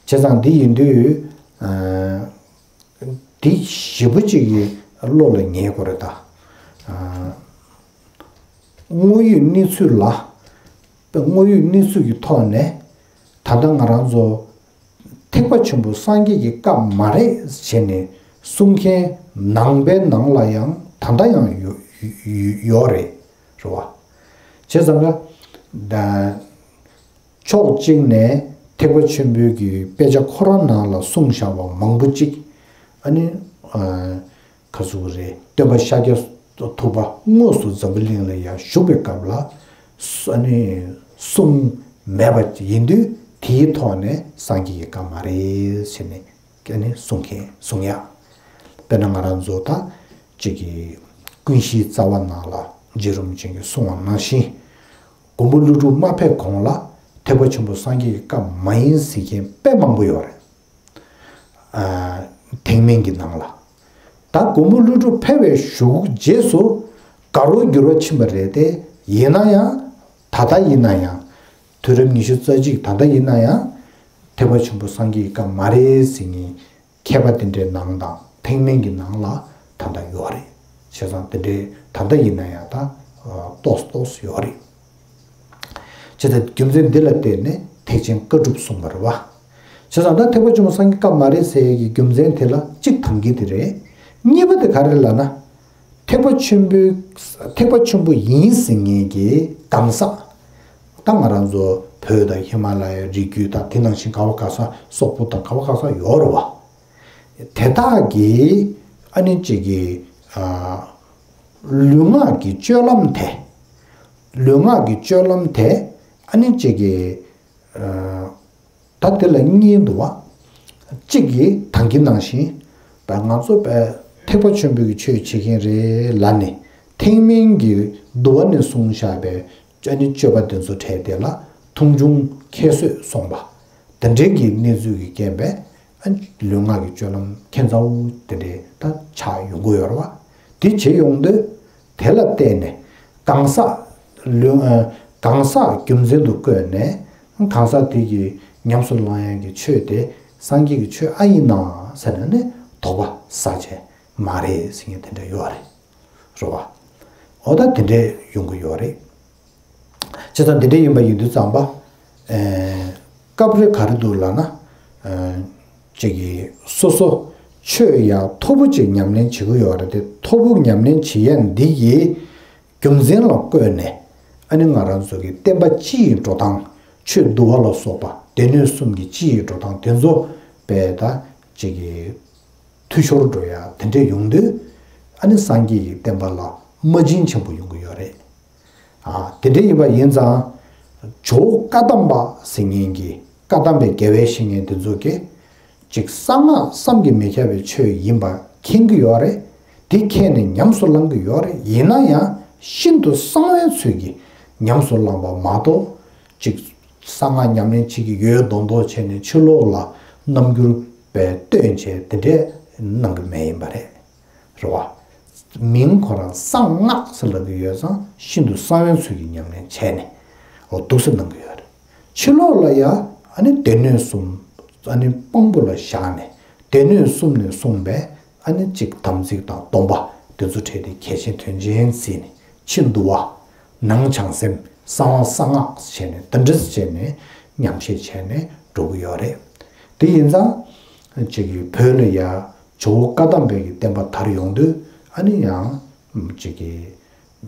བྱས་ཙང་འདི་ཡིན་དུས། འདི་ཞེ་པོ་ཅིག་གི་བློ་ལ་ངེས་དགོས་རེད་ད། དངོས་ཡོད་གནས་ཚུལ་ལ། དངོས་ཡོད་གནས་ཚུལ་གྱི་ཐོག་ནས་ད་ལྟ་ང་རང་ཚོ་ཐེག་པ་ཆེན་པོ་སངས་རྒྱས་ཀྱི་བཀའ་མ་རེད་ཟེར་ནས་གསུང་མཁན་ནང་པའི་ནང་ལ་ཡང་ད་ལྟ་ཡང་ཡོ་ཡོ་ཡོད་རེད། རེད་བ། བྱས་ཙང་ཀ་ཕྱོགས་གཅིག་ནས་ཐེག་པ་ཆེན་པོའི་གི་དཔེ་ཆ་ཁོ་རང་ནང་ལ་གསུངས་བཞག་པ་མང་པོ་གཅིག་ཨ་ནི་ག་ཟེར་དགོས་རེད། སྟོན་པ་ཤཱཀྱ་ཐུབ་པ་དངོས་སུ་འཛམ་བུ་གླིང་ལ་ཡར་བཞུགས་པའི་སྐབས་ལ་ཨ་ནི་གསུངས་མེད་པ་ཡིན་དུས། དེའི་ཐོག་ནས་སངས་རྒྱས་ཀྱི་བཀའ་མ་རེད་ཟེར་ནས་ཨ་ནི་གསུང་མཁན་གསུང་ཡག་དཔེར་ན་ང་རང་ཚོ་ད་གཅིག་གི་ ཀུན་གཞིའི་རྩ་བ་ནང་ལ་རྗེ་རིན་པོ་ཆེ་གིས་གསུངས་པ་ནང་བཞིན། མགོན་པོ་ཀླུ་སྒྲུབ་མ་ཕེབས་གོང་ལ་ཐེག་པ་ཆེན་པོ་སངས་རྒྱས་ཀྱི་བཀའ་མ་ཡིན་ཟེར་མཁན་དཔེ་མང་པོ་ཡོད་རེད། ཨ། ཐེག་དམན་གྱི་ནང་ལ། ད་མགོན་པོ་ཀླུ་སྒྲུབ་ཕེབས་པའི་གཞུག་རྗེས་སུ་དགའ་རབ་འགྱུར་བ་ཕྱིན་པ་རེད་དེ། ཡིན་ན་ཡང་། ད་ལྟ་ཡིན་ན་ཡང་། དུས་རབས་ཉི་ཤུ་རྩ་གཅིག་ད་ལྟ་ཡིན་ན་ཡང་། ཐེག་པ་ཆེན་པོ་སངས་རྒྱས་ཀྱི་བཀའ་མ་རེད་ཟེར་མཁན་མཁས་པ་དེ་འདྲའི་ནང་དང་ཐེག་དམན་གྱི་ནང་ལ་ད་ལྟ་ཡོད་རེད། བྱས་ཙང་དེ་འདྲའི་ད་ལྟ་ཡིན་ན་ཡང་ད་ཏོག་ཙམ་ཏོག་ཙམ་ཡོད་རེད། བྱས་ཙང་རྒྱུ་མཚན་འདི་ལ་བརྟེན་ནས་ཐེག་ཆེན་བཀའ་སྒྲུབ་གསུངས་པ་རེད་བ། བྱས་ཙང་ད་ཐེག་པ་ཆེན་པོ་སངས་རྒྱས་བཀའ་མ་རེད་ཟེར་ཡས་ཀྱི་རྒྱུ་མཚན་དེ་ལ་གཅིག་དང་གི་དེ་རེད། གཉིས་པ་དེ་ག་རེ་ལབ་ན། ཐེག་པ་ཆེན་པོའི་ཐེག་པ་ཆེན་པོ་ཡིན་ཟེར་མཁན་གྱི་གང་ཟག་ད་ང་རང་ཚོ་བོད་དང་ཧི་མ་ལ་ཡའི་རི་རྒྱུད་དང་དེ་ནང་བཞིན་ག་བ་ག་ས་སོག་པོ་དང་ག་བ་ག་ས་ཡོད་རེད་བ། དེ་དག་གིས་ཨ་ནི་གཅིག་གི་ཨ། ལུས་ངག་གི་སྤྱོད་ལམ་དེ། ལུས་ངག་གི་སྤྱོད་ལམ་དེ་ཨ་ནི་གཅིག་གི་ཨ། ད་དེ་ལ་གཉིས་འདུག་བ། གཅིག་གིས་ད་གིན་ནང་བཞིན། ད་ང་ཚོ་པས་ཐེག་པ་ཆེན་པོའི་གི་ཆོས་བྱེད་མཁན་རེད་ལབ་ནས་ཐེག་དམན་གྱི་འདུལ་བ་ནས་གསུངས་བཞག་པའི་ཨ་ནི་སྤྱོད་པ་དེ་ཚོ་འཕྲད་དེ་ལ་མཐོང་ཆུང་ཁྱད་གསོད་སོང་བ། དེ་འདྲའི་གི་གནས་ཚུལ་གྱི་རྐྱེན་པས་ཨ་ནི་ལུས་ངག་གི་སྤྱོད་ལམ་ཁྱད་མཚར་པོ་དེ་འདྲའི་ད་ཆགས་ཡོང་གི་ཡོད་རེད་བ། དེ་བྱེད་ཡོང་དུས། དེ་ལ་བརྟེན་ནས་གང་ཟག་ལུས་ཨ། གང་ཟག་རྒྱུ་མཚན་དུ་བཀོད་ནས་གང་ཟག་དེ་གིས་ཉམས་སུ་བླང་ཡག་གི་ཆོས་དེ་སངས་རྒྱས་ཀྱི་ཆོས་ཨ་ཡིན་ན་ཟེར་ནས་ནི་དོགས་པ་ཟ་བྱས་མ་རེད་ཟེར་མཁན་དེ་འདྲ་ཡོད་རེད། རེད་བ། འོ་ད་དེ་འདྲས་ཡོང་གི་ཡོད་རེད། བྱས་ཙང་དེ་འདྲས་ཡིན་པ་ཡིན་དུས་ཙམ་པ། ཨེ། སྐབས་རེ་ག་རེ་འདུག་ལབ་ན། ཨེ། ཅིག་གིས་སོ་སོ་ཆོས་ཡག་མཐོ་པོ་ཅིག་ཉམས་ལེན་བྱེད་ཀྱི་ཡོད་རེད་དེ། མཐོ་པོ་ཉམས་ལེན་བྱེད་ཡག་འདི་ཡི་རྒྱུ་མཚན་ལ་བཀོད་ནས། ཨ་ནི་ང་རང་ཚོ་གི་བསྟན་པ་སྤྱི་ཡི་འགྲོ་སྟངས། ཆོས་འདུལ་བ་ལ་སོགས་པ་སྡེ་སྣོད་གསུམ་གྱི་སྤྱི་ཡི་འགྲོ་སྟངས་དེ་ཚོ་དཔེ་ད་ཅིག་གི་འཐུས་ཤོར་འགྲོ་ཡག་དེ་འདྲས་ཡོང་དུས། ཨ་ནི་སངས་རྒྱས་ཀྱི་བསྟན་པ་ལ་རྨ་འབྱིན་ཆེན་པོ་ཡོང་གི་ཡོད་རེད། ཨ། དེ་འདྲ་ཡིན་པ་ཡིན་ཙང་། ཇོ་བོ་བཀའ་གདམས་པ་ཟེར་མཁན་གྱི་བཀའ་གདམས་པའི་དགེ་བའི་བཤེས་གཉེན་དེ་ཚོ་གིས། གཅིག་གསང་སྔགས་བསམ་གྱིས་མི་ཁྱབ་པའི་ཆོས་ཡིན་པ་མཁྱེན་གྱི་ཡོད་རེད། དེ་མཁྱེན་ནས་ཉམས་སུ་བླང་གི་ཡོད་རེད། ཡིན་ན་ཡང་ཤིན་ཏུ་གསང་བའི་ཚུལ་གྱིས་ཉམས་སུ་བླངས་པ་མ་གཏོགས། གཅིག་གསང་སྔགས་ཉམས་ལེན་བྱེད་ཀྱི་ཡོད་མདོག་མདོག་བྱས་ནས་ཕྱི་ལོགས་ལ་རྣམ་འགྱུར་བས་སྟོན་བྱས་དེ་འདྲས་གནང་གི་མེད་ཡིན་པ་རེད། རེད་བ། མིང་ཁོ་རང་གསང་སྔགས་ཟེར་ལབ་ཀྱི་ཡོད་ཙང་ཤིན་ཏུ་གསང་བའི་ཚུལ་གྱིས་ཉམས་ལེན་བྱས་ནས། འོ་འདུག་སེ་གནང་གི་ཡོད་རེད། ཕྱི་ལོགས་ལ་ཡ་ཨ་ནི་སྡེ་སྣོད་གསུམ། ཨ་ནི་དཔང་པོ་ལ་བཞག་ནས་སྡེ་སྣོད་གསུམ་ནས་གསུངས་པའི་ཨ་ནི་གཅིག་དམ་ཚིག་དང་སྡོམ་པ་དེ་ཚོ་འཕྲད་དེ་གལ་ཆེན་དོན་ཆེན་བརྩིས་ནས་ཕྱི་འདུལ་བ། ནང་བྱང་སེམས། གསང་བ་གསང་སྔགས་བྱས་ནས་དེ་འདྲ་བྱས་ནས་ཉམས་བཞེས་བྱས་ནས་འགྲོ་གི་ཡོད་རེད། དེ་ཡིན་ཙང་། གཅིག་གིས་བོད་ལ་ཡ། ཇོ་བོ་བཀའ་གདམས་པའི་གི་བསྟན་པ་དར་ཡོང་དུས། ཨ་ནི་ཡང་། གཅིག་གི།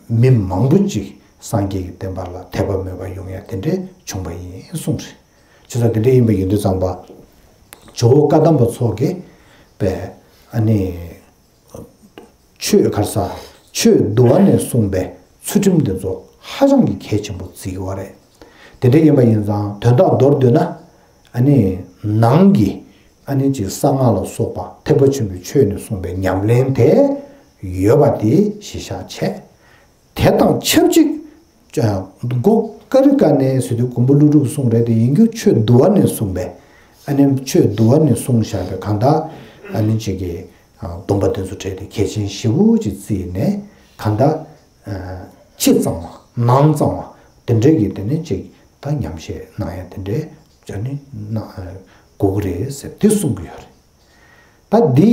མི་མང་པོ་ཅིག་སངས་རྒྱས་ཀྱི་བསྟན་པ་ལ་དད་པ་མོས་པ་ཡོང་ཡ་དེ་འདྲས་བྱུང་བ་ཡིན་གསུངས་རེད། བྱས་ཙང་དེ་འདྲས་ཡིན་པ་ཡིན་དུས་ཙམ་པ། ཇོ་བོ་བཀའ་གདམས་པ་ཚོ་གིས་པས། ཨ་ནི། ཆོས་ག་རེ་ཟ། ཆོས་འདུལ་བ་ནས་གསུངས་པའི་ཚུལ་ཁྲིམས་འདི་ཚོ་ཧ་ཅང་གི་གལ་ཆེན་པོ་བརྩི་གི་ཡོད་རེད། དེ་འདྲ་ཡིན་པ་ཡིན་ཙང་དོན་དག་མདོར་བསྡུས་ན། ཨ་ནི་ནང་གི་ཨ་ནི་ཅིག་གསང་སྔགས་ལ་སོགས་པ་ཐེག་པ་ཆེན་པོའི་ཆོས་ནས་གསུངས་པའི་ཉམས་ལེན་དེ་ཡོད་པ་དེ་གཞི་བཞག་བྱས། དེ་དང་ཆབས་ཅིག་ཨ། མགོ་ཀ་རི་ཀ་ནས་ཟེར་དུས་མགོན་པོ་ཀླུ་སྒྲུབ་གསུང་རེད་དེ། ཡིན་རྒྱུ་ཆོས་འདུལ་བ་ནས་གསུངས་པའི། ཨ་ནི་ཆོས་འདུལ་བ་ནས་གསུངས་བཞག་པའི་གང་ལྟར་ཨ་ནི་ཅིག་གི་ཨ། སྡོམ་པ་དེ་ཚོ་འཕྲད་དེ་གལ་ཆེན་ཞེ་པོ་ཅིག་བརྩིས་ནས། གང་ལྟར་ཨ། ཕྱི་གཙང་བ་ནང་གཙང་བ་དེ་འདྲའི་གི་དེ་ནི་ཅིག་ད་ཉམས་བཞེས་གནང་ཡ་དེ་འདྲའི་ཨ་ནི་གནང་ཨ། དགོས་ཀྱི་རེད་ཟེར་དེ་གསུང་གི་ཡོད་རེད། ད་འདི་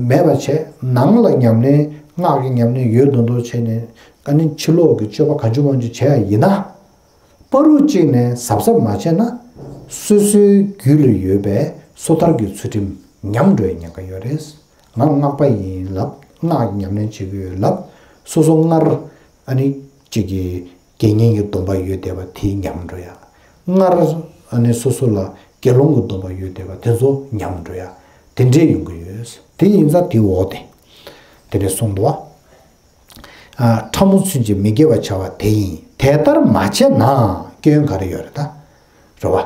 མེད་པ་བྱས། ནང་ལ་ཉམས་ལེན། སྔགས་ཀྱི་ཉམས་ལེན་ཡོད་མདོག་མདོག་བྱས་ནས། ཨ་ནི་ཕྱི་ལོགས་ཀྱི་སྤྱོད་པ་གང་བྱུང་མང་བྱུང་བྱས་ཡ་ཡིན་ན། བར་དུ་གཅིག་ནས་གཟབ་གཟབ་མ་བྱས་ན། སོ་སོའི་རྒྱུད་ལ་ཡོད་པའི་སོ་ཐར་གྱི་ཚུལ་ཁྲིམས་ཉམས་འགྲོ་ཡ་ཉེན་ཁ་ཡོད་རེད། ང་སྔགས་པ་ཡིན་ལབ། སྔགས་ཀྱི་ཉམས་ལེན་བྱེད་ཀྱི་ཡོད་ལབ། སོ་སོ་སྔར་ཨ་ནི་གཅིག་གི་དགེ་བསྙེན་གྱི་སྡོམ་པ་ཡོད་བསྡད་པ་དེ་ཉམས་འགྲོ་ཡ། སྔར་ཨ་ནི་སོ་སོ་ལ་དགེ་སློང་གི་སྡོམ་པ་ཡོད་བསྡད་པ་དེ་ཚོ་ཉམས་འགྲོ་ཡ། དེ་འདྲས་ཡོང་གི་ཡོད། དེ་ཡིན་ཙང་དེའི་འོག་དེ། དེ་འདྲས་གསུངས་འདུག་བ། ཨ། ཕྲ་མོ་ཚུན་ཆད་མི་དགེ་བ་བྱ་བ་དེ་ཡིན། དེ་ལྟར་མ་བྱས་ན་སྐྱོན་ག་རེ་ཡོད་རེད་ད། རེད་བ།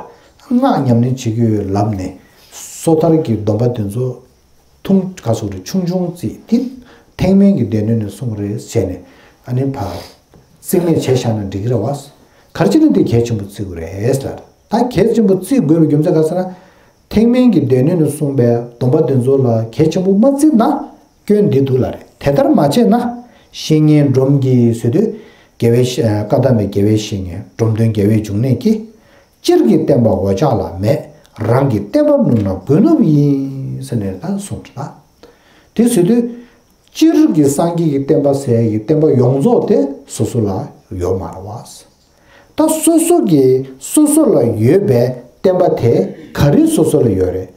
སྔགས་ཉམས་ལེན་བྱེད་ཀྱི་ཡོད་ལབ་ནས་སོ་ཐར་གྱི་སྡོམ་པ་དེ་ཚོ་ཐུང་ག་སོགས་རེ་ཆུང་ཆུང་བརྩིས་ཏེ། ཐེག་དམན་གྱི་སྡེ་སྣོད་ནས་གསུངས་རེད་ཟེར་ནས་ཨ་ནི་ཕར་རྩིས་མེད་བྱས་བཞག་ན་འགྲིག་གི་རེད་བ། ག་རེ་བྱས་ན་འདི་གལ་ཆེན་པོ་བརྩི་དགོས་རེད་ལབ། ད་གལ་ཆེན་པོ་བརྩི་དགོས་པའི་རྒྱུ་མཚན་ག་རེ་ཟེར་ན། ཐེག་དམན་གྱི་སྡེ་སྣོད་ནས་གསུངས་པའི་སྡོམ་པ་འདི་ཚོ་ལ་གལ་ཆེན་པོ་མ་བརྩིས་ན་སྐྱོན་འདི་འདུག་ལབ་རེད། དེ་ལྟར་མ་བྱས་ན་བཤེས་གཉེན་སྒྲོམ་གྱིས་ཟེར་དུས་དགེ་བའི་བཤེས་བཀའ་གདམས་པའི་དགེ་བའི་བཤེས་གཉེན་སྒྲོམ་སྟོན་རྒྱལ་བའི་འབྱུང་གནས་ཀྱིས། སྤྱིར་གྱི་བསྟན་པ་འོ་ཅག་ལ་མེད། རང་གི་བསྟན་པ་ནུབ་ན་དགོས་ནུབ་ཡིན་ཟེར་ནས་ད་གསུངས་ལ། དེ་ཟེར་དུས་སྤྱིར་གྱི་སངས་རྒྱས་ཀྱི་བསྟན་པ་ཟེར་ཡ་གི་བསྟན་པ་ཡོངས་རྫོགས་དེ་སོ་སོ་ལ་ཡོད་མ་རེད་བ། ད་སོ་སོ་གི་སོ་སོ་ལ་ཡོད་པའི་བསྟན་པ་དེ་ག་རེ་སོ་སོ་ལ་ཡོད་རེད།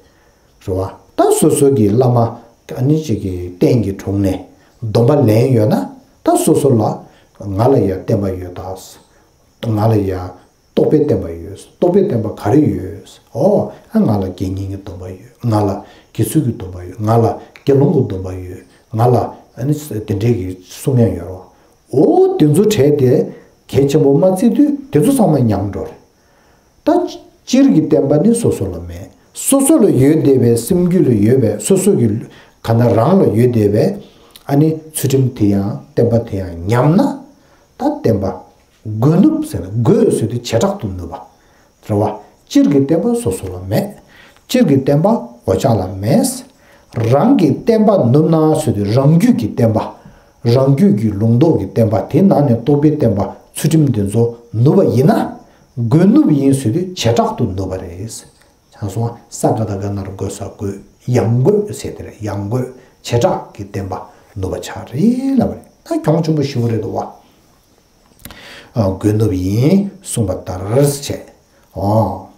རེད་བ། ད་སོ་སོ་གི་བླ་མ་ཨ་ནི་གཅིག་གི་རྟེན་གྱི་དྲུང་ནས་སྡོམ་པ་ལེན་ཡོད་ན་ད་སོ་སོ་ལ་ང་ལ་ཡང་བསྟན་པ་ཡོད་ད། ང་ལ་ཡང་རྟོགས་པའི་བསྟན་པ་ཡོད། རྟོགས་པའི་བསྟན་པ་ག་རེ་ཡོད། ཨོ། ཨ་ང་ལ་དགེ་བསྙེན་གྱི་སྡོམ་པ་ཡོད། ང་ལ་དགེ་ཚུལ་གྱི་སྡོམ་པ་ཡོད། ང་ལ་དགེ་སློང་གི་སྡོམ་པ་ཡོད། ང་ལ་ཨ་ནི་དེ་འདྲའི་གི་གསུང་ཡང་ཡོད་རོ། ཨོ་དེ་ཚོ་བྲལ་ཏེ་གལ་ཆེན་པོ་མ་བརྩི་དུས་དེ་ཚོ་ཚང་མ་ཉམས་འགྲོ་རེད། ད་སྤྱིར་གྱི་བསྟན་པ་ནི་སོ་སོ་ལ་མེད། སོ་སོ་ལ་ཡོད་བསྡད་པའི་སེམས་རྒྱུད་ལ་ཡོད་པའི་སོ་སོ་གི་ག་ན་རང་ལ་ཡོད་བསྡད་པའི་ཨ་ནི་ཚུལ་ཁྲིམས་དེ་ཡང་བསྟན་པ་དེ་ཡང་ཉམས་ན་ད་བསྟན་པ་དགོས་ནུབ་ཟེར་ན་དགོས་ཟེར་དུས་བྱེ་བྲག་ཏུ་ནུབ་པ། རེད་བ། སྤྱིར་གྱི་བསྟན་པ་སོ་སོ་ལ་མེད། སྤྱིར་གྱི་བསྟན་པ་འོ་ཅག་ལ་མེད། རང་གི་བསྟན་པ་ནུབ་ན་ཟེར་དུས་རང་རྒྱུད་ཀྱི་བསྟན་པ། རང་རྒྱུད་ཀྱི་ལུང་རྟོགས་ཀྱི་བསྟན་པ་དེ་ནང་ནས་རྟོགས་པའི་བསྟན་པ་ཚུལ་ཁྲིམས་འདི་ཚོ་ནུབ་པ་ཡིན་ན། དགོས་ནུབ་ཡིན་ཟེར་དུས་བྱེ་བྲག་ཏུ་ནུབ་པ་རེད། ཆང་སོང་ས་ག་ད་ག་ན་རུ་དགོས་ས་དགོས་ཡང་དགོས་ཟེར་དེ་རེད། ཡང་དགོས་བྱེ་བྲག་གི་བསྟན་པ་ནུབ་པ་ཆགས་རེད་ལབ་པ་རེད། ད་གྱོང་ཆེན་པོ་ཞེ་པོ་རེད་འདུག་བ། ཨ། དགོས་ནུབ་ཡིན་གསུངས་པ་ལྟར་བྱས། ཨོ།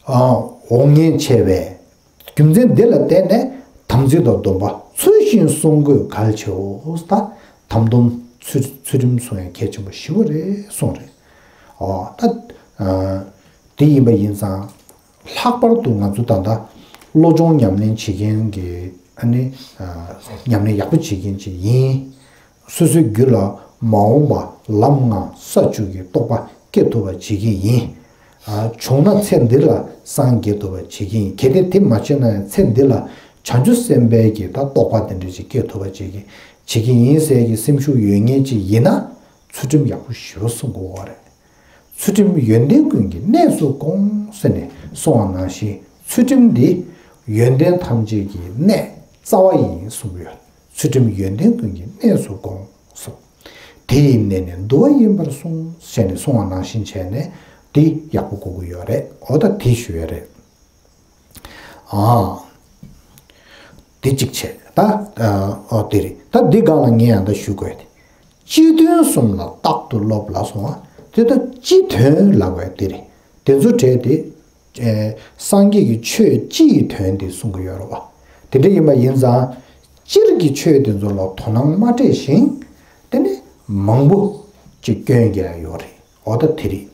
ཨ། འོ་ངན་ཆེ་བས། རྒྱུ་མཚན་འདི་ལ་བརྟེན་ནས་དམ་ཚིག་དང་སྡོམ་པ་ཚུལ་བཞིན་སྲུང་དགོས་གལ་ཆེའོ། ད་དམ་སྡོམ་ཚུལ་ཚུལ་ཁྲིམས་སྲུང་ཡ་གལ་ཆེན་པོ་ཞེ་པོ་རེད་གསུངས་རེད། ཨོ་ད། ཨ། དེ་ཡིན་པ་ཡིན་ཙང་། ལྷག་པར་དུ་ང་ཚོ་ད་ལྟ་བློ་སྦྱོང་ཉམས་ལེན་བྱེད་མཁན་གྱི་ཨ་ནི་ཨ་ཉམས་ལེན་ཡག་པོ་བྱེད་མཁན་ཅིག་ཡིན། སོ་སོའི་རྒྱུད་ལ་མ་འོངས་པ་ལམ་ལྔ་ས་བཅུ་གི་རྟོགས་པ་སྐྱེ་ཐུབ་པ་བྱེད་ཀྱི་ཡིན། ཨ་བྱུང་ན་ཚེ་འདི་ལ་སངས་རྒྱས་ཐུབ་པ་བྱེད་ཀྱི་ཡིན། གལ་ཏེ་དེ་མ་བྱས་ན་ཡང་ཚེ་འདི་ལ་བྱང་ཆུབ་སེམས་དཔའི་གི་ད་རྟོགས་པ་དེ་འདྲ་ཅིག་སྐྱེ་ཐུབ་པ་བྱེད་ཀྱི་བྱེད་ཀྱི་ཡིན་ཟེར་གྱི་སེམས་ཤུགས་ཡོད་མཁན་ཅིག་ཡིན་ན་ཚུལ་ཁྲིམས་ཡག་པོ་ཞེ་པོ་སྲུང་དགོས་པ་རེད། ཚུལ་ཁྲིམས་ཡོན་ཏན་ཀུན་གྱི་གནས་སུ་དགོངས་ཟེར་ནས་གསུངས་པ་ནང་བཞིན་ཚུལ་ཁྲིམས་འདི་ཡོན་ཏན་ཐམས་ཅད་ཀྱི་གནས་རྩ་བ་ཡིན་གསུངས་ཡོད། ཚུལ་ཁྲིམས་ཡོན་ཏན་ཀུན་གྱི་གནས་སུ་དགོངས་གསུངས། དེ་ཡི་གནས་ནི་འདུལ་བ་ཡིན་པར་གསུངས་ཟེར་ནས་གསུངས་པ་ནང་བཞིན་བྱས་ནས་འདི་ཡག་པོ་གོ་གི་ཡོད་རེད། འོ་ད་དེ་ཞུ་ཡ་རེད། ཨ། དེ་གཅིག་བྱས། ད། ཨ། ཨོ་དེ་རེད། ད་འདི་སྒང་ལ་ངས་ཡང་ད་ཞུ་དགོས་ཏེ། སྤྱི་དོན་གསུམ་ལ་རྟག་ཏུ་སློབ་ལ་སོང་བ། དེ་ད་སྤྱི་དོན་ལབ་པ་དེ་རེད། དེ་ཚོ་བྲལ་ཏེ། ཨེ། སངས་རྒྱས་ཀྱི་ཆོས་སྤྱི་ཡི་དོན་དེ་གསུང་གི་ཡོད་རེད་བ། དེ་འདྲ་ཡིན་པ་ཡིན་ཙང་། སྤྱིར་གྱི་ཆོས་དེ་ཚོ་ལ་དོ་སྣང་མ་སྤྲད་ཤིང་། དེ་ནི་མང་པོ་ཅིག་སྐྱོན་རྒྱག་ཡོད་རེད། འོ་ད་དེ་རེད།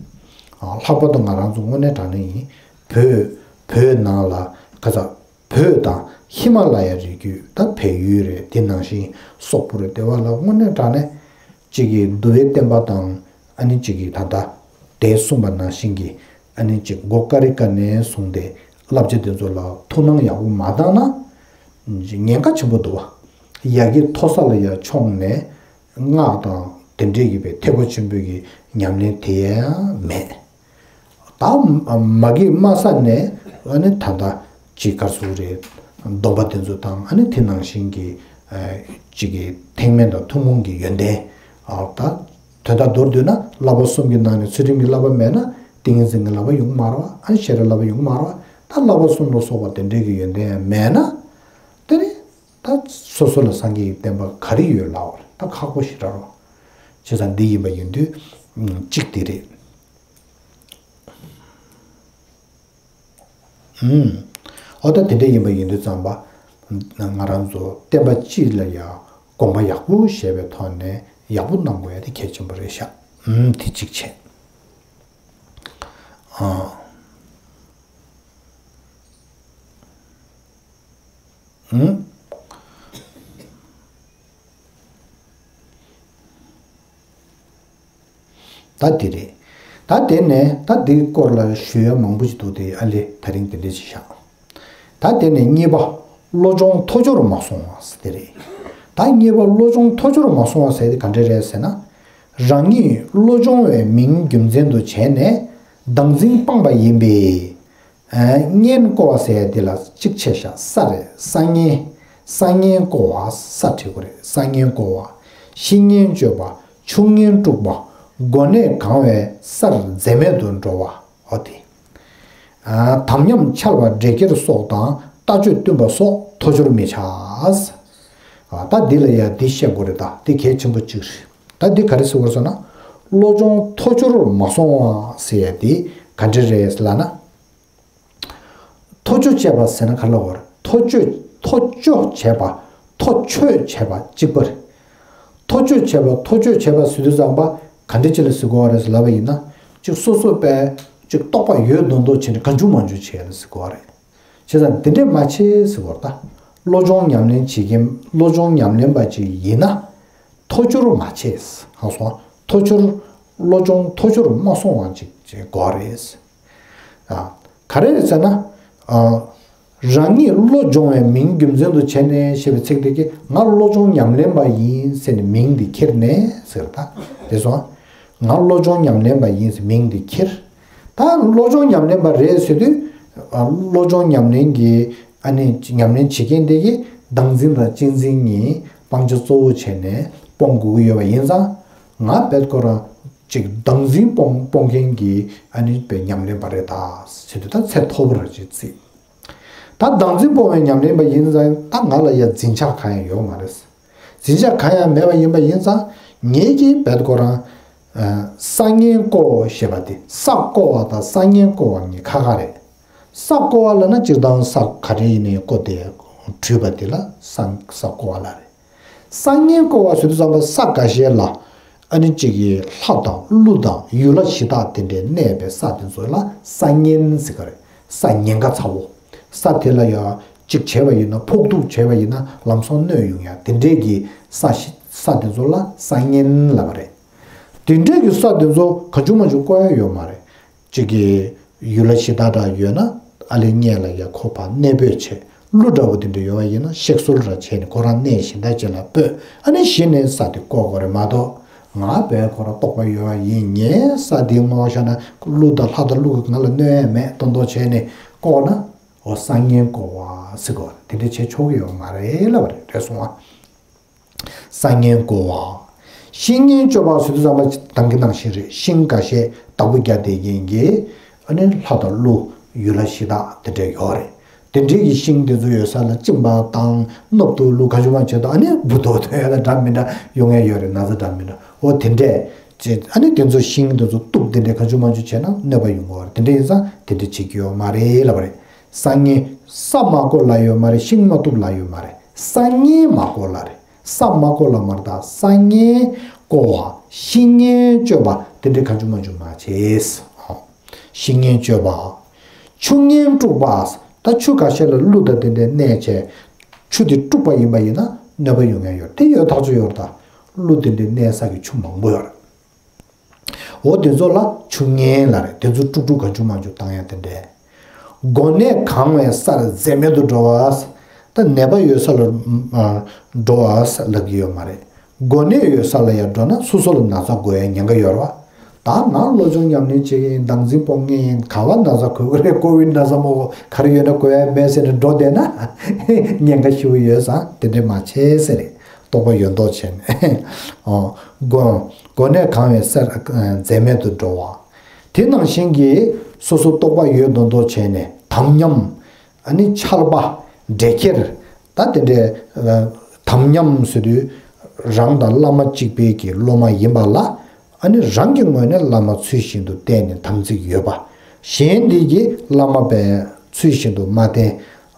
ཨ། ལྷག་པར་དུ་ང་རང་ཚོ་དངོས་གནས་དྲང་གནས་ཡིན། བོད། བོད་ནང་ལ་ག་ཚ། བོད་དང་ཧི་མ་ལ་ཡ་རི་རྒྱུད་ད་བལ་ཡུལ་རེད། དེ་ནང་བཞིན་སོག་པོ་རེད། དེ་བ་ལ་དངོས་གནས་དྲང་གནས་གཅིག་གིས་འདུལ་བའི་བསྟན་པ་དང་ཨ་ནི་གཅིག་གིས་ད་ལྟ་དེ་གསུངས་པ་ནང་བཞིན་གྱི་ཨ་ནི་གཅིག་མགོ་ཀ་རི་ཀ་ནས་བཟུང་སྟེ་བསླབ་བྱ་དེ་ཚོ་ལ་ཐུགས་སྣང་ཡག་པོ་མ་བཏང་ན་ཉེན་ཁ་ཆེན་པོ་འདུག་བ། ཡ་གི་མཐོ་ས་ལ་ཡ་མཆོངས་ནས། སྔགས་དང་དེ་འདྲས་ཀྱི་པའི་ཐེག་པ་ཆེན་པོའི་གི་ཉམས་ལེན་དེ་ཡང་མེད། ད་མ་གི་དམའ་ས་ནས་ཨ་ནི་ད་ལྟ་ཅིག་ག་ཚོད་རེད། སྡོམ་པ་དེ་ཚོ་དང་ཨ་ནི་དེ་ནང་བཞིན་གྱི་ཅིག་གི་ཐེག་དམན་དང་ཐུན་མོང་གི་ཡོན་ཏན། ཨ་ད་དོན་དག་མདོར་བསྡུས་ན་བསླབ་པ་གསུམ་གྱི་ནང་ནས་ཚུལ་ཁྲིམས་ཀྱི་བསླབ་པ་མེད་ན་ཏིང་ངེ་འཛིན་གྱི་བསླབ་པ་ཡོང་གི་མ་རེད་བ། ཨ་ནི་ཤེས་རབ་བསླབ་པ་ཡོང་གི་མ་རེད་བ། ད་བསླབ་པ་གསུམ་ལ་སོགས་པ་དེ་འདྲས་ཀྱི་ཡོན་ཏན་ཡང་མེད་ན། དེ་ནི། ད་སོ་སོ་ལ་སངས་རྒྱས་ཀྱི་བསྟན་པ་ག་རེ་ཡོད་ལབ་པ་རེད། ད་ཁག་པོ་ཞེ་དྲག་རེད། བྱས་ཙང་འདི་ཡིན་པ་ཡིན་དུས་གཅིག་དེ་རེད། ཨུམ། འོ་ད་དེ་འདྲ་ཡིན་པ་ཡིན་དུས་ཙམ་པ། ང་རང་ཚོ་བསྟན་པ་སྤྱི་ལ་ཡང་དགོངས་པ་ཡག་པོ་བཞེས་པའི་ཐོག་ནས་ཡག་པོ་གནང་དགོས་ཡ་དེ་གལ་ཆེན་པོ་རེད་ཤག་ཨུམ། དེ་གཅིག་བྱས། ཨ། ཨུམ། ད་དེ་རེད། ད་དེ་ནས་ད་འདིའི་སྐོར་ལ་ཞུ་ཡ་མང་པོ་ཞིག་འདུག་སྟེ་ཨ་ལེ་ད་རིང་དེ་འདྲས་ཞིག་བཞག་ད་དེ་ནས་གཉིས་པ། བློ་སྦྱོང་མཐོ་སྦྱོར་མ་སོང་བ་དེ་རེད། ད་གཉིས་པ་བློ་སྦྱོང་ཐོ་ཅོར་མ་སོང་བ་ཟེར་དེ་ག་འདྲ་རེད་ཟེར་ན། རང་ཉིད་བློ་སྦྱོང་བའི་མིང་རྒྱུ་མཚན་དུ་བྱས་ནས་བདག་འཛིན་སྤངས་པ་ཡིན་པས། གཉེན་བསྐོ་བ་ཟེར་ཡ་དེ་ལ་གཅིག་ཆད་བཞག་ས་རེད། ས་གཉེན། ས་གཉེན་བསྐོ་བ་ས་བྲིས་དགོས་རེད། ས་གཉེན་བསྐོ་བ། བཤེས་གཉེན་སྤྱོད་པ། ཆུང་གཉེན་དཀྲུགས་པ། གོ་གནས་གང་བའི་སར་འཛེམ་མེད་དུ་འགྲོ་བ། འོ་དེ། དམ་ཉམས་འཆལ་བ་འདྲེ་ཁྱེར་སོགས་དང་ལྟ་སྤྱོད་བསྟུན་པ་སོགས་ཐོ་ཅོར་མི་བྱ། ད་འདི་ལ་ཡ་འདི་བཤད་དགོས་རེད། ད་འདི་གལ་ཆེན་པོ་གཅིག་རེད། ད་འདི་ག་རེ་ཟེར་བར་སོང་ན། བློ་སྦྱོང་ཐོ་ཅོར་མ་སོང་བ་ཟེར་ཡ་འདི་ག་འདྲ་རེད་ལབ་ན། ཐོ་ཅོ་བྱས་པ་ཟེར་ན་ག་ལ་བར། ཐོ་ཅོ། ཐོ་ཅོ་བྱས་པ། ཐོ་ཅོ་བྱས་པ་གཅིག་པ་རེད། ཐོ་ཅོ་བྱས་པ། ཐོ་ཅོ་བྱས་པ་ཟེར་དུས་ཙམ་པ་ག་འདྲ་ཅིག་ལ་ཟེར་དགོས་བ་རེད་ལབ་པ་ཡིན་ན། གཅིག་སོ་སོ་པས་གཅིག་རྟོགས་པ་ཡོད་མདོག་མདོག་བྱས་ནས་གང་བྱུང་མང་བྱུང་བྱས་ལ་ཟེར་དགོས་བ་རེད། བྱས་ཙང་དེ་འདྲས་མ་བྱེད་ཟེར་བ་རེད། ད་བློ་སྦྱོང་ཉམས་ལེན་བྱེད་མཁན། བློ་སྦྱོང་ཉམས་ལེན་པ་ཅིག་ཡིན་ན། ཐོ་ཅོར་མ་བྱེད། ཧ་སོང་། ཐོ་ཅོར། བློ་སྦྱོང་ཐོ་ཅོར་མ་སོང་བ་ཅིག་བྱེད་དགོས་རེད། ཨ། ག་རེ་རེད་ཟེར་ན། ཨ། རང་ཉིད་བློ་སྦྱོང་བའི་མིང་རྒྱུ་མཚན་དུ་བྱས་ནས་ཞེས་པའི་ཚིག་དེ་གིས་ང་བློ་སྦྱོང་ཉམས་ལེན་པ་ཡིན་ཟེར་ནས་མིང་འདི་ཁྱེར་ནས་ཟེར་ད། དེ་སོང་། ང་བློ་སྦྱོང་ཉམས་ལེན་པ་ཡིན་ཟེར་མིང་འདི་ཁྱེར། ད་བློ་སྦྱོང་ཉམས་ལེན་པ་རེད་ཟེར་དུས། ཨ། བློ་སྦྱོང་ཉམས་ལེན་གྱི། ཨ་ནི་ཉམས་ལེན་བྱེད་མཁན་དེ་གིས་བདག་འཛིན་དང་གཅེས་འཛིན་གཉིས་སྤང་བྱ་གཙོ་བོ་བྱས་ནས་སྤོང་དགོས་ཀྱི་ཡོད་པ་ཡིན་ཙང་། ང་བེད་ཁོ་རང་ཅིག་བདག་འཛིན་སྤོང་སྤོང་མཁན་གྱི་ཨ་ནི་པའི་ཉམས་ལེན་པ་རེད་ད་ཟེར་དུས། ད་ཚད་མཐོ་པོ་ར་ཅིག་བརྩི། ད་བདག་འཛིན་སྤོང་བའི་ཉམས་ལེན་པ་ཡིན་ཙང་ད་ང་ལ་ཡ་འཛིན་ཆགས་གང་ཡང་ཡོད་མ་རེད། འཛིན་ཆགས་གང་ཡང་མེད་པ་ཡིན་པ་ཡིན་ཙང་། ངེད་ཀྱིས་བེད་ཁོ་རང་། ཨ། ས་གཉེན་བསྐོ་བ་ཞེས་པ་དེ། ས་བསྐོ་བ་དང་ས་གཉེན་བསྐོ་བ་གཉིས་ཁ་ཁ་རེད། ས་བསྐོ་བ་ལབ་ན་སྤྱིར་བཏང་ས་ག་རེ་ཡིན་ནའི་བསྐོ་དེ་བྲུས་པ་དེ་ལ་ས་ས་བསྐོ་བ་ལབ་རེད། ས་གཉེན་བསྐོ་བ་ཟེར་དུས་ཙམ་པ་ས་འགའ་ཤས་ལ། ཨ་ནི་གཅིག་གི་ལྷ་དང་ཀླུ་དང་ཡུལ་ལྷ་གཞི་བདག་དེ་འདྲའི་གནས་པའི་ས་དེ་ཚོ་ལ་ས་གཉེན་ཟེར་ག་རེད། ས་ཉེན་ཁ་ཚ་བོ། ས་དེ་ལ་ཡང་གཅིག་བྱས་པ་ཡིན་ན། ཕོག་ཐུག་བྱས་པ་ཡིན་ན་ལམ་སང་གནོད་ཡོང་ཡ་དེ་འདྲའི་གི་ས་ཞི་ས་དེ་ཚོ་ལ་ས་གཉེན་ལབ་པ་རེད། དེ་འདྲའི་གི་ས་དེ་ཚོ་གང་བྱུང་མང་བྱུང་བསྐོ་ཡ་ཡོད་མ་རེད། གཅིག་གི་ཡུལ་ལྷ་གཞི་བདག་འདྲ་ཡོད་ན་ཨ་ལེ་སྔོན་ལ་ཡ་ཁོ་ཕར་གནས་སྤོས་བྱས། ཀླུ་འདྲ་བོ་དེ་འདྲ་ཡོད་པ་ཡིན་ན་གཤེགས་གསོལ་ར་བྱས་ནས་ཁོ་རང་གནས་གཞན་དག་ཅིག་ལ་སྤོས། ཨ་ནི་གཞི་ནས་ས་དེ་བསྐོ་དགོས་རེད་མ་གཏོགས། ང་བས་ཁོ་རང་རྟོགས་པ་ཡོད་པ་ཡིན། ངས་ས་དེ་ངོ་ཤ་ན་ཀླུ་དང་ལྷ་དང་ཀླུ་གི་ང་ལ་གནོད་ཡ་མེད་མདོག་མདོག་བྱས་ནས་བསྐོ་ན། འོ་ས་གཉེན་བསྐོ་བ་ཟེར་གོ་དེ་འདྲ་བྱེད་ཆོག་གི་ཡོད་མ་རེད་ལབ་པ་རེད། རེད་སོང་ཨ། ས་གཉེན་བསྐོ་བ། བཤེས་གཉེན་སྤྱོད་པ་ཟེར་དུས་ཙམ་པ་དང་གི་ནང་བཞིན་རེད། ཤིང་འགའ་ཤས་བདག་པོ་རྒྱག་བསྡད་མཁན་གྱི་ཨ་ནི་ལྷ་དང་ཀླུ་ཡུལ་ལྷ་གཞི་བདག་དེ་འདྲ་ཡོད་རེད། དེ་འདྲའི་གི་ཤིང་དེ་ཚོ་ཡོད་ས་ལ་གཅིན་པ་དང་ནོར་བུ་ལུ་ག་ཅུ་མ་བྱེད་དང་ཨ་ནི་འབུ་ཏོག་ཐོན་ཡ་ལ་འདྲ་མི་འདྲ་ཡོང་ཡ་ཡོད་རེད། ན་ཚ་འདྲ་མི་འདྲ། འོ་དེ་འདྲས་ཅེས་ཨ་ནི་དེ་ཚོ་ཤིང་དེ་ཚོ་གཏུབ་དེ་འདྲས་ག་ཅུ་མ་ཅུ་བྱས་ན་གནོད་པ་ཡོང་གི་ཡོད་རེད། དེ་འདྲ་ཡིན་ཙང་དེ་འདྲ་བྱེད་ཀྱི་ཡོད་མ་རེད་ལབ་པ་རེད། ས་གཉེན། ས་མ་བརྐོ་ལབ་ཡོད་མ་རེད། ཤིང་མ་གཏུབ་ལབ་ཡོད་མ་རེད། ས་གཉེན་མ་བརྐོ་ལབ་རེད། ས་མ་བརྐོ་ལབ་མ་རེད། ད་ས་གཉེན་བསྐོ་བ། བཤེས་གཉེན་སྤྱོད་པ་དེ་འདྲའི་གང་བྱུང་མང་བྱུང་མ་བྱེད། བཤེས་གཉེན་སྤྱོད་པ། ཆུ་གཉེན་དཀྲུགས་པ། ད་ཆུ་ཁ་ཤས་ལ་ཀླུ་དང་དེ་འདྲའི་གནས་བྱས། ཆུ་དེ་དཀྲུགས་པ་ཡིན་པ་ཡིན་ན་གནོད་པ་ཡོང་ཡ་ཡོད་རེད། དེ་ཡོད་ཐག་ཆོད་ཡོད་རེད། ད་ཀླུ་དེ་འདྲའི་གནས་ས་གི་ཆུ་མང་པོ་ཡོད་རེད། འོ་དེ་ཚོ་ལ་ཆུ་གཉེན་ལབ་རེད། དེ་ཚོ་དཀྲུག་དཀྲུག་གང་བྱུང་མང་བྱུང་བཏང་ཡ་དེ་འདྲས། གོ་གནས་གང་བའི་སར་འཛེམ་མེད་དུ་འགྲོ་བ། ད་ནད་པ་ཡོད་ས་ལ་འགྲོ་བ་ལབ་ཀྱི་ཡོད་མ་རེད། གོ་གནས་ཡོད་ས་ལ་ཡར་འགྲོ་ན་སོ་སོ་ལ་ན་ཚ་འགོས་ཡ་ཉེན་ཁ་ཡོད་རེད་བ། ད་ང་བློ་སྦྱོང་ཉམས་ལེན་བྱེད་ཀྱི་ཡིན། བདག་འཛིན་སྤོང་མཁན་ཡིན། ག་བ་ན་ཚ་འགོས་ཀྱི་རེད། ཀོ་བིད་ན་ཚ་མོ་ག་རེ་ཡོད་ན་འགོས་ཡ་མེད་ཟེར་ནས་འགྲོ་བསྡད་ན་ཉེན་ཁ་ཞེ་པོ་ཡོད་ཙང་དེ་འདྲས་མ་བྱེད་ཟེར་རེད། རྟོགས་པ་ཡོད་མདོག་བྱས་ནས། ཨོ། གོ་གོ་གནས་གང་བའི་སར་འཛེམ་མེད་དུ་འགྲོ་བ། དེ་ནང་བཞིན་གྱི་སོ་སོ་རྟོགས་པ་ཡོད་མདོག་མདོག་བྱས་ནས་དམ་ཉམས། ཨ་ནི་འཆལ་པ། འདྲེ་ཁྱེར། ད་དེ་འདྲའི་དམ་ཉམས་ཟེར་དུས་རང་དང་བླ་མ་གཅིག་པའི་གི་སློབ་མ་ཡིན་པ་ལ། ཨ་ནི་རང་གི་ངོས་ནས་བླ་མ་ཚུལ་བཞིན་དུ་བསྟེན་ནས་དམ་ཚིག་ཡོད་པ། གཞན་འདི་གིས་བླ་མ་པའི་ཚུལ་བཞིན་དུ་མ་བསྟེན།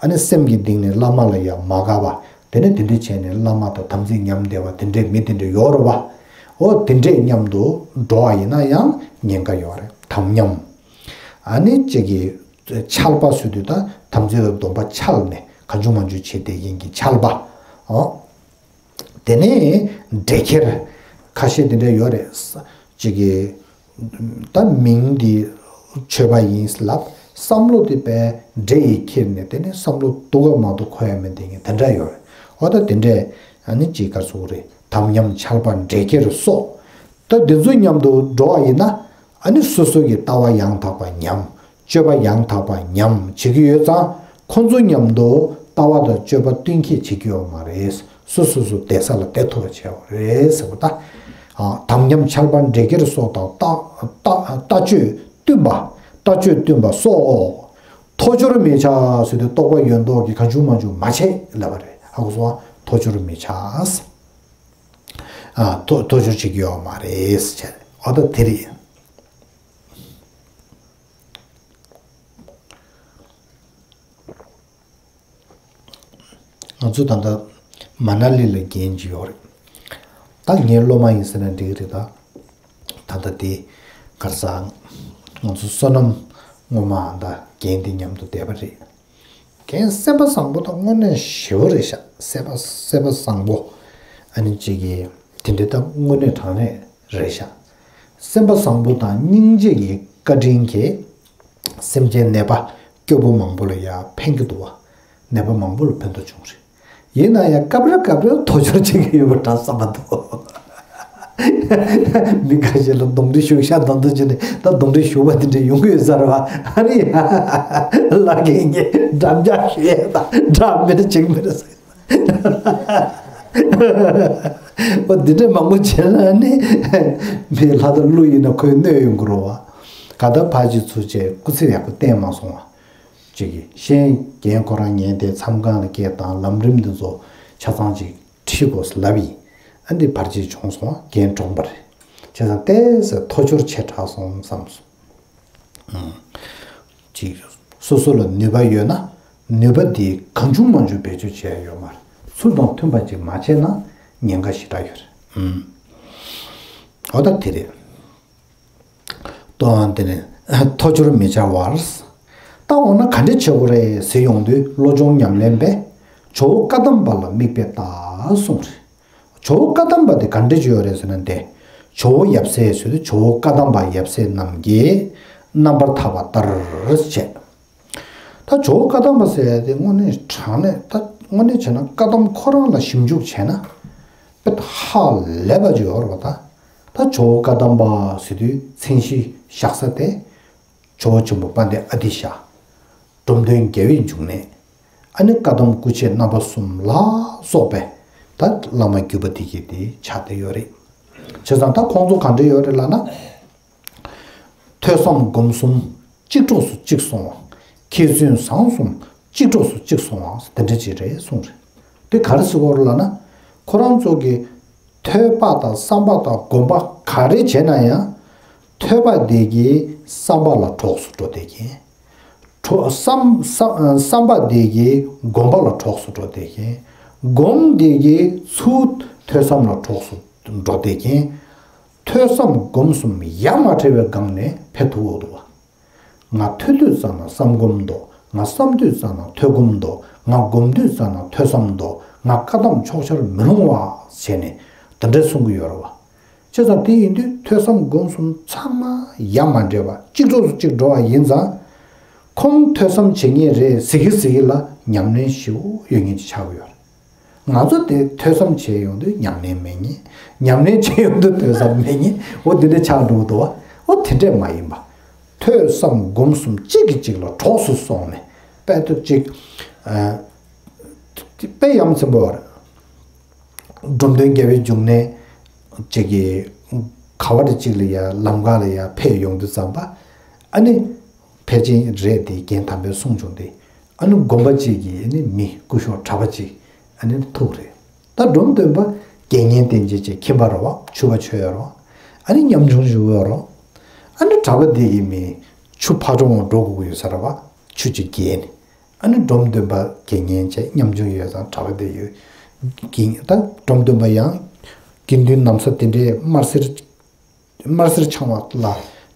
ཨ་ནི་སེམས་ཀྱི་གཏིང་ནས་བླ་མ་ལ་ཡང་མ་དགའ་བ། དེ་ནས་དེ་འདྲ་བྱས་ནས་བླ་མ་དང་དམ་ཚིག་ཉམས་བསྡད་པ་དེ་འདྲའི་མི་དེ་འདྲ་ཡོད་རེད་བ། འོ་དེ་འདྲས་མཉམ་དུ་འགྲོ་བ་ཡིན་ན་ཡང་ཉེན་ཁ་ཡོད་རེད། དམ་ཉམས། ཨ་ནི་གཅིག་གིས་འཆལ་པ་ཟེར་དུས་ད་དམ་ཚིག་དང་སྡོམ་པ་འཆལ་ནས་གང་བྱུང་མང་བྱུང་བྱེད་བསྡད་མཁན་གྱི་འཆལ་པ། འོ། དེ་ནས་འདྲེ་ཁྱེར། ཁ་ཤས་དེ་འདྲ་ཡོད་རེད། གཅིག་གིས་ད་མིང་འདི་ཆོས་པ་ཡིན་ལབ། བསམ་བློ་དེ་དཔེ་འདྲེ་ཡིས་ཁྱེར་ནས་དེ་ནས་བསམ་བློ་སྡུག་ག་མ་སྡུག་འཁོར་ཡ་མེད་དེ་ངས་དེ་འདྲ་ཡོད་རེད། འོ་ད་དེ་འདྲས་ ཨ་ནི་ཅིག་ག་ཚོད་རེད། དམ་ཉམས་ཆགས་པ་འདྲེ་སྐྱེར་སོགས། ད་འདི་ཚོ་མཉམ་དུ་འགྲོ་བ་ཡིན་ན། ཨ་ནི་སོ་སོ་གི་ལྟ་བ་ཡང་དག་པ་ཉམས། སྤྱོད་པ་ཡང་དག་པ་ཉམས་བྱེད་ཀྱི་ཡོད་ཙང་། ཁོ་ཚོ་མཉམ་དུ་ལྟ་བ་དང་སྤྱོད་པ་བསྟུན་མཁས་བྱེད་ཀྱི་ཡོད་མ་རེད། སོ་སོ་སོ་བསྡད་ས་ལ་བསྡད་ཐུབ་པ་བྱས་པ་རེད་ཟེར་བ་ད། ཨ། དམ་ཉམས་ཆགས་པ་འདྲེ་སྐྱེར་སོགས་དང་ལྟ་ལྟ་ལྟ་སྤྱོད་བསྟུན་པ། ལྟ་སྤྱོད་བསྟུན་པ་སོགས། ཐོ་ཅོར་མི་འཆའ་ཟེར་དུས་རྟོག་པ་ཡོད་མདོག་གིས་གང་བྱུང་མང་བྱུང་མ་བྱེད་ལབ་པ་རེད། ཧ་གོ་སོང་ཨ། ཐོ་ཅོར་མི་འཆའ། ཨ། ཐོ་ཐོ་ཅོར་བྱེད་ཀྱི་ཡོད་མ་རེད་ཟེར། ཨ། ད་དེ་རེད། ང་ཚོ་ད་ལྟ་མ་ན་ལི་ལ་རྒན་ཅིག་ཡོད་རེད། ད་ངའི་སློབ་མ་ཡིན་ཟེར་ན་འགྲིག་གི་རེད་ད། ད་ལྟ་དེ་ག་རེ་ཟ། ང་ཚོ་བསོད་ནམས་སྔོན་མ་ད་རྒན་དེ་མཉམ་དུ་བསྡད་པ་རེད། རྒན་སེམས་པ་བཟང་པོ་དང་དངོས་གནས་ཞེ་པོ་རེད་ཤག་སེམས་པ་སེམས་པ་བཟང་པོ། ཨ་ནི་ཅིག་གིས་དེ་འདྲ་ད་དངོས་གནས་དྲང་གནས་རེད་ཤག་སེམས་པ་བཟང་པོ་དང་སྙིང་རྗེ་ཡི་བཀའ་དྲིན་གྱིས། སེམས་ཅན་ནད་པ་སྐྱོ་པོ་མང་པོ་ལ་ཡ་ཕན་གྱི་འདུག་བ། ནད་པ་མང་པོ་ལ་ཕན་ཐོགས་བྱུང་རེད། ཡིན་ན་ཡང་སྐབས་རེ་སྐབས་རེ་ཐོ་ཅོར་བྱེད་ཀྱི་ཡོད་པ་འདྲ་བསམ་པ་འདུག་མི་ཁ་ཤས་ལ་གདོན་འདྲེ་ཞུགས་ཤག་དང་དུ་བྱས་ནས་ད་གདོན་འདྲེ་ཞུགས་པ་དེ་འདྲ་ཡོང་གི་ཡོད་ས་རེད་བ། ཨ་ནི་ཡ་ལ་རྒན་ངས་འགྲམ་ལྕག་ཞུ་ཡས་དང་འདྲ་མི་འདྲ་བྱེད་ཀྱི་མི་འདྲ་ཟེར། འོ་འདི་འདྲ་མང་པོ་བྱས་ན་ནི་མི་ལྷ་དང་ཀླུ་ཡིན་ན་ཁོའི་གནོད་ཡོང་གི་རེད་བ། ག་ད་ཕར་ཅིག་ཚུར་བྱས་སྐུ་ཚེ་ཡག་པོ་བརྟན་མ་སོང་བ། ཅིག་གིས་གཞན་རྒན་ཁོ་རང་ཉན་ཏེ་མཚམས་ཁང་ལ་སྐད་བཏང་ལམ་རིམ་འདི་ཚོ་ཆ་ཚང་ཅིག་ཁྲིད་དགོས་ལབ་ཡིན། ཨ་འདི་བར་ཆད་བྱུང་སོང་བ་རྒན་གྲོངས་པ་རེད། བྱས་ཙང་ཏོག་ཙམ་ཐོ་ཅོར་ཆེ་དྲགས་སོང་བསམ་སོང་། ཅིག་སོ་སོ་ལ་ནུས་པ་ཡོད་ན་ནུས་པ་འདི་གང་བྱུང་མང་བྱུང་བེད་སྤྱོད་བྱས་ཡོད་མ་རེད། ཚུལ་དང་མཐུན་པ་ཅིག་མ་བྱས་ན་ཉེན་ཁ་ཞེ་དྲག་ཡོད་རེད། ཨུམ། འོ་ད་དེ་རེད། ལྟོ་དེ་ནས་ཐོ་ཅོར་མི་བྱ་བར། ད་འོ་ན་ག་འདྲ་བྱེད་དགོས་རེད་ཟེར་ཡོང་དུས་བློ་སྦྱོང་ཉམས་ལེན་པས་ཇོ་བོ་བཀའ་གདམས་པ་ལ་དམིགས་པའི་རྟགས་གསུངས་རེད། ཇོ་བོ་བཀའ་གདམས་པ་དེ་ག་འདྲ་ཅིག་ཡོད་རེད་ཟེར་ན་དེ། ཇོ་བོ་ཡབ་སྲས་ཟེར་དུས་ཇོ་བོ་བཀའ་གདམས་པ་ཡབ་སྲས་རྣམས་ཀྱིས་རྣམ་པར་ཐར་པ་ལྟར་བྱས། ད་ཇོ་བོ་བཀའ་གདམས་པ་ཟེར་ཡ་དེ་དངོས་གནས་དྲང་གནས་ད་དངོས་གནས་བྱས་ན་བཀའ་གདམས་ཁོ་རང་ལ་ཞིབ་འཇུག་བྱས་ན་དཔེ་ཧ་ལས་པ་ཅིག་ཡོད་རེད་པ། ད་ད་ཇོ་བོ་བཀའ་གདམས་པ་ཟེར་དུས་མཚན་གཞི་བཞག་ས་དེ། ཇོ་བོ་ཆེན་པོ་དཔལ་ལྡན་ཨ་ཏི་ཤ། འབྲོམ་སྟོན་རྒྱལ་བའི་འབྱུང་གནས། ཨ་ནི་བཀའ་གདམས་སྐུ་མཆེད་རྣམ་པ་གསུམ་ལ་སོགས་པའི་ད་བླ་མ་བརྒྱུད་པ་དེ་གྱད་དེ་ཆགས་བསྡད་ཡོད་རེད། བྱས་ཙང་ད་ཁོང་ཚོ་ག་འདྲ་ཡོད་རེད་ལབ་ན། ཐོས་བསམ་སྒོམ་གསུམ་གཅིག་གྲོགས་སུ་གཅིག་སོང་བ། མཁས་བཙུན་བཟང་གསུམ་གཅིག་གྲོགས་སུ་གཅིག་སོང་བ་དེ་འདྲ་ཅིག་རེད་གསུངས་རེད། དེ་ག་རེ་ཟེར་དགོས་རེད་ལབ་ན། ཁོ་རང་ཚོ་གི་ཐོས་པ་དང་བསམ་པ་དང་སྒོམ་པ་ག་རེ་བྱས་ན་ཡང་། ཐོས་པ་དེ་གིས་བསམ་པ་ལ་གྲོགས་སུ་འགྲོ་བསྡད་མཁན། གྲོགས་བསམ་བསམ་བསམ་པ་དེ་གིས་སྒོམ་པ་ལ་གྲོགས་སུ་འགྲོ་བསྡད་མཁན། སྒོམ་དེ་གིས་ཚུར་ཐོས་བསམ་ལ་གྲོགས་སུ་འགྲོ་བསྡད་མཁན། ཐོས་བསམ་སྒོམ་གསུམ་ཡ་མ་བྲལ་བའི་སྒང་ནས་ཕེབས་ཐུབ་འོ་འདུག་བ། ང་ཐོས་དུས་ཙམ་ན་བསམ་སྒོམ་འདུག་ང་བསམ་དུས་ཙམ་ན་ཐོས་སྒོམ་འདུག་ང་སྒོམ་དུས་ཙམ་ན་ཐོས་བསམ་འདུག་ང་བཀའ་གདམས་ཕྱོགས་ཆར་མི་ལྷུང་བ་བྱས་ནས་དེ་འདྲ་གསུང་གི་ཡོད་རེད་བ། བྱས་ཙང་དེ་ཡིན་དུས་ཐོས་བསམ་སྒོམ་གསུམ་ཚང་མ་ཡ་མ་བྲལ་བ་གཅིག་གྲོགས་སུ་གཅིག་འགྲོ་བ་ཡིན་ཙང་། ཁོང་ཐོས་བསམ་བྱེད་མཁན་རེད་ཟེར་གི་ཟེར་གི་ལ་ཉམས་ལེན་ཞེ་པོ་ཡོད་མཁན་ཅིག་ཆགས་ཀྱི་ཡོད་རེད། ང་ཚོ་དེ་ཐོས་བསམ་བྱེད་ཡོང་དུས་ཉམས་ལེན་མེད་མཁན། ཉམས་ལེན་བྱེད་ཡོང་དུས་ཐོས་བསམ་མེད་མཁན་འོ་དེ་འདྲ་ཆགས་འགྲོ་གི་འདུག་བ། འོ་དེ་འདྲས་མ་ཡིན་པ། ཐོས་བསམ་སྒོམ་གསུམ་གཅིག་གིས་གཅིག་ལ་གྲོགས་སུ་སོང་ནས་དཔེ་དེ་གཅིག་ཨ། དཔེ་ཡ་མཚན་པོ་རེད། འབྲོམ་སྟོན་རྒྱལ་བའི་འབྱུང་གནས་ཅིག་གིས་ག་བ་རེ་གཅིག་ལ་ཡ་ལམ་ཁ་ལ་ཡ་ཕེབས་ཡོང་དུས་ཙམ་པ། ཨ་ནི་ཕལ་ཆེར་རེད་དེ་རྒན་དམ་པས་གསུངས་བྱུང་སྟེ། ཨ་ནི་དགོན་པ་གཅིག་གི་ཨ་ནི་མི་སྐུ་ཞབས་གྲྭ་པ་གཅིག་ཨ་ནི་ཐུག་རེད། ད་འབྲོམ་སྟོན་པ་དགེ་བསྙེན་བསྟེན་བྱེད་ཅིག་ཁྱིམ་པ་རེད་བ། ཕྱུ་པ་ཆོས་ཡོད་རེད་བ། ཨ་ནི་ཉམ་ཆུང་ཞིག་ཡོད་རེད། ཨ་ནི་གྲྭ་པ་དེ་གི་མི་ཆུ་ཕར་འགྲོ་འོང་འགྲོ་དགོས་ཀྱི་ཡོད་ས་རེད་བ། ཆུ་གཅིག་བརྒལ་ནས། ཨ་ནི་འབྲོམ་སྟོན་པ་དགེ་བསྙེན་བྱས་ཉམ་ཆུང་ཡོད་ཙང་གྲྭ་པ་དེ་ཡོད། དགེ་ད་འབྲོམ་སྟོན་པ་ཡང་དགེ་འདུན་ནམ་ས་དེ་འདྲའི་དམར་སེར་དམར་སེར་འཆང་བ་ལ་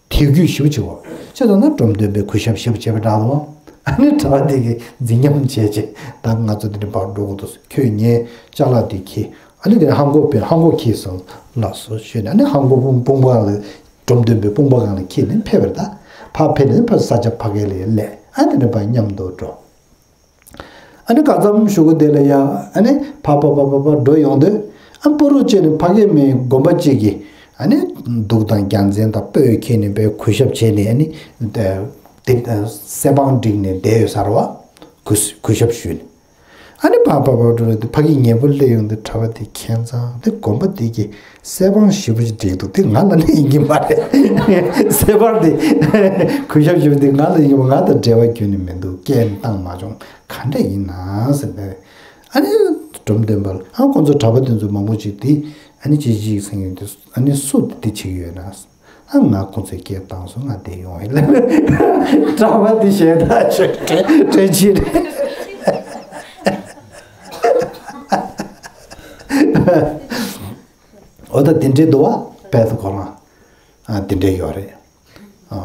དད་གུས་ཞེ་པོ་བྱེད་པ། བྱས་ཙང་ན་འབྲོམ་སྟོན་པའི་གུས་ཞབས་ཞེ་པོ་བྱེད་པ་འདྲ་དང་། ཨ་ནི་གྲྭ་པ་དེ་གིས་འཛིན་སྐྱོང་བྱས་བྱས་ད་ང་ཚོ་དེ་འདྲ་ཕར་འགྲོ་དགོས་འདུག་ཁྱོད་ངའི་ཅ་ལག་དེ་ཁྱེར། ཨ་ནི་དེ་ནས་ཧང་གོ་པས་ཧང་གོ་ཁྱེར་སོང་ལགས་སོ་ཞུས་ནས། ཨ་ནི་ཧང་གོ་དཔུང་དཔུང་པ་ལ། འབྲོམ་སྟོན་པའི་དཔུང་པ་སྒང་ལ་འཁྱེར་ནས་ཕེབས་པ་རེད་ད། ཕར་ཕེབས་ནས་ཕར་ས་ཆ་ཕ་གི་ལ་སླེབས། ཨ་དེ་ནས་ཕར་མཉམ་དུ་འགྲོ། ཨ་ནི་ག་ཙམ་བཞུགས་གི་དེ་ལ་ཡང་ཨ་ནི་ཕ་ཕ་ཕ་ཕ་ཕ་འགྲོ་ཡོང་དུས། ཨ་ཕ་རུ་བཅད་ནས་ཕ་གི་མི་དགོན་པ་གཅིག་གི་ཨ་ནི་གདུགས་དང་རྒྱལ་མཚན་དང་སྤོས་འཁྱེར་ནས་པའི་གུས་ཞབས་བྱས་ནས། ཨ་ནི་དེ་གསེར་བང་བསྒྲིགས་ནས་བསྡད་ཡོད་ས་རེད་བ། གུས་གུས་ཞབས་ཞུས་ནས། ཨ་ནི་ཕ་ཕ་ཕ་འགྲོ་ལ་དེ་ཕ་གི་ཉེ་པོ་སླེབས་ཡོང་དུས། གྲྭ་པ་དེ་ཁྱད་མཚར། དེ་དགོན་པ་དེ་གི་གསེར་བང་ཞེ་པོ་ཅིག་བསྒྲིགས་འདུག་དེ་ང་ལ་ནི་ཡིན་གྱི་མ་རེད། གསེར་བང་དེ་གུས་ཞབས་ཞུས་པ་དེ་ང་ལ་ཡིན་གྱི་མ། ང་དང་འབྲེལ་བ་ཁྱོན་ནས་མི་འདུག་སྐད་བཏང་མ་བྱུང་། ག་འདྲ་ཡིན་ན་ཟེར་ནས། ཨ་ནི་འབྲོམ་སྟོན་པ་ལ། ཨ་ཁོང་ཚོ་གྲྭ་པ་དེ་ཚོ་མང་པོ་ཅིག་དེ་ཨ་ནི་ཅི་ཞིག་སེང་ཡོད་དེ། ཨ་ནི་སུ་དེ་བྱེད་ཀྱི་ཡོད་ན། ཨ་ང་ཁོང་ཚོའི་སྐད་བཏང་སོང་། ང་དེ་ཡོང་ཡིན་ལ། གྲྭ་པ་དེ་གཞན་དག་ཆོས་དྲན་ཆེ་རེད། འོ་ད་དེ་འདྲའི་འདུག་བ། དཔེ་ཚོ་ཁོ་རང་ཨ་དེ་འདྲའི་ཡོད་རེད། ཨ་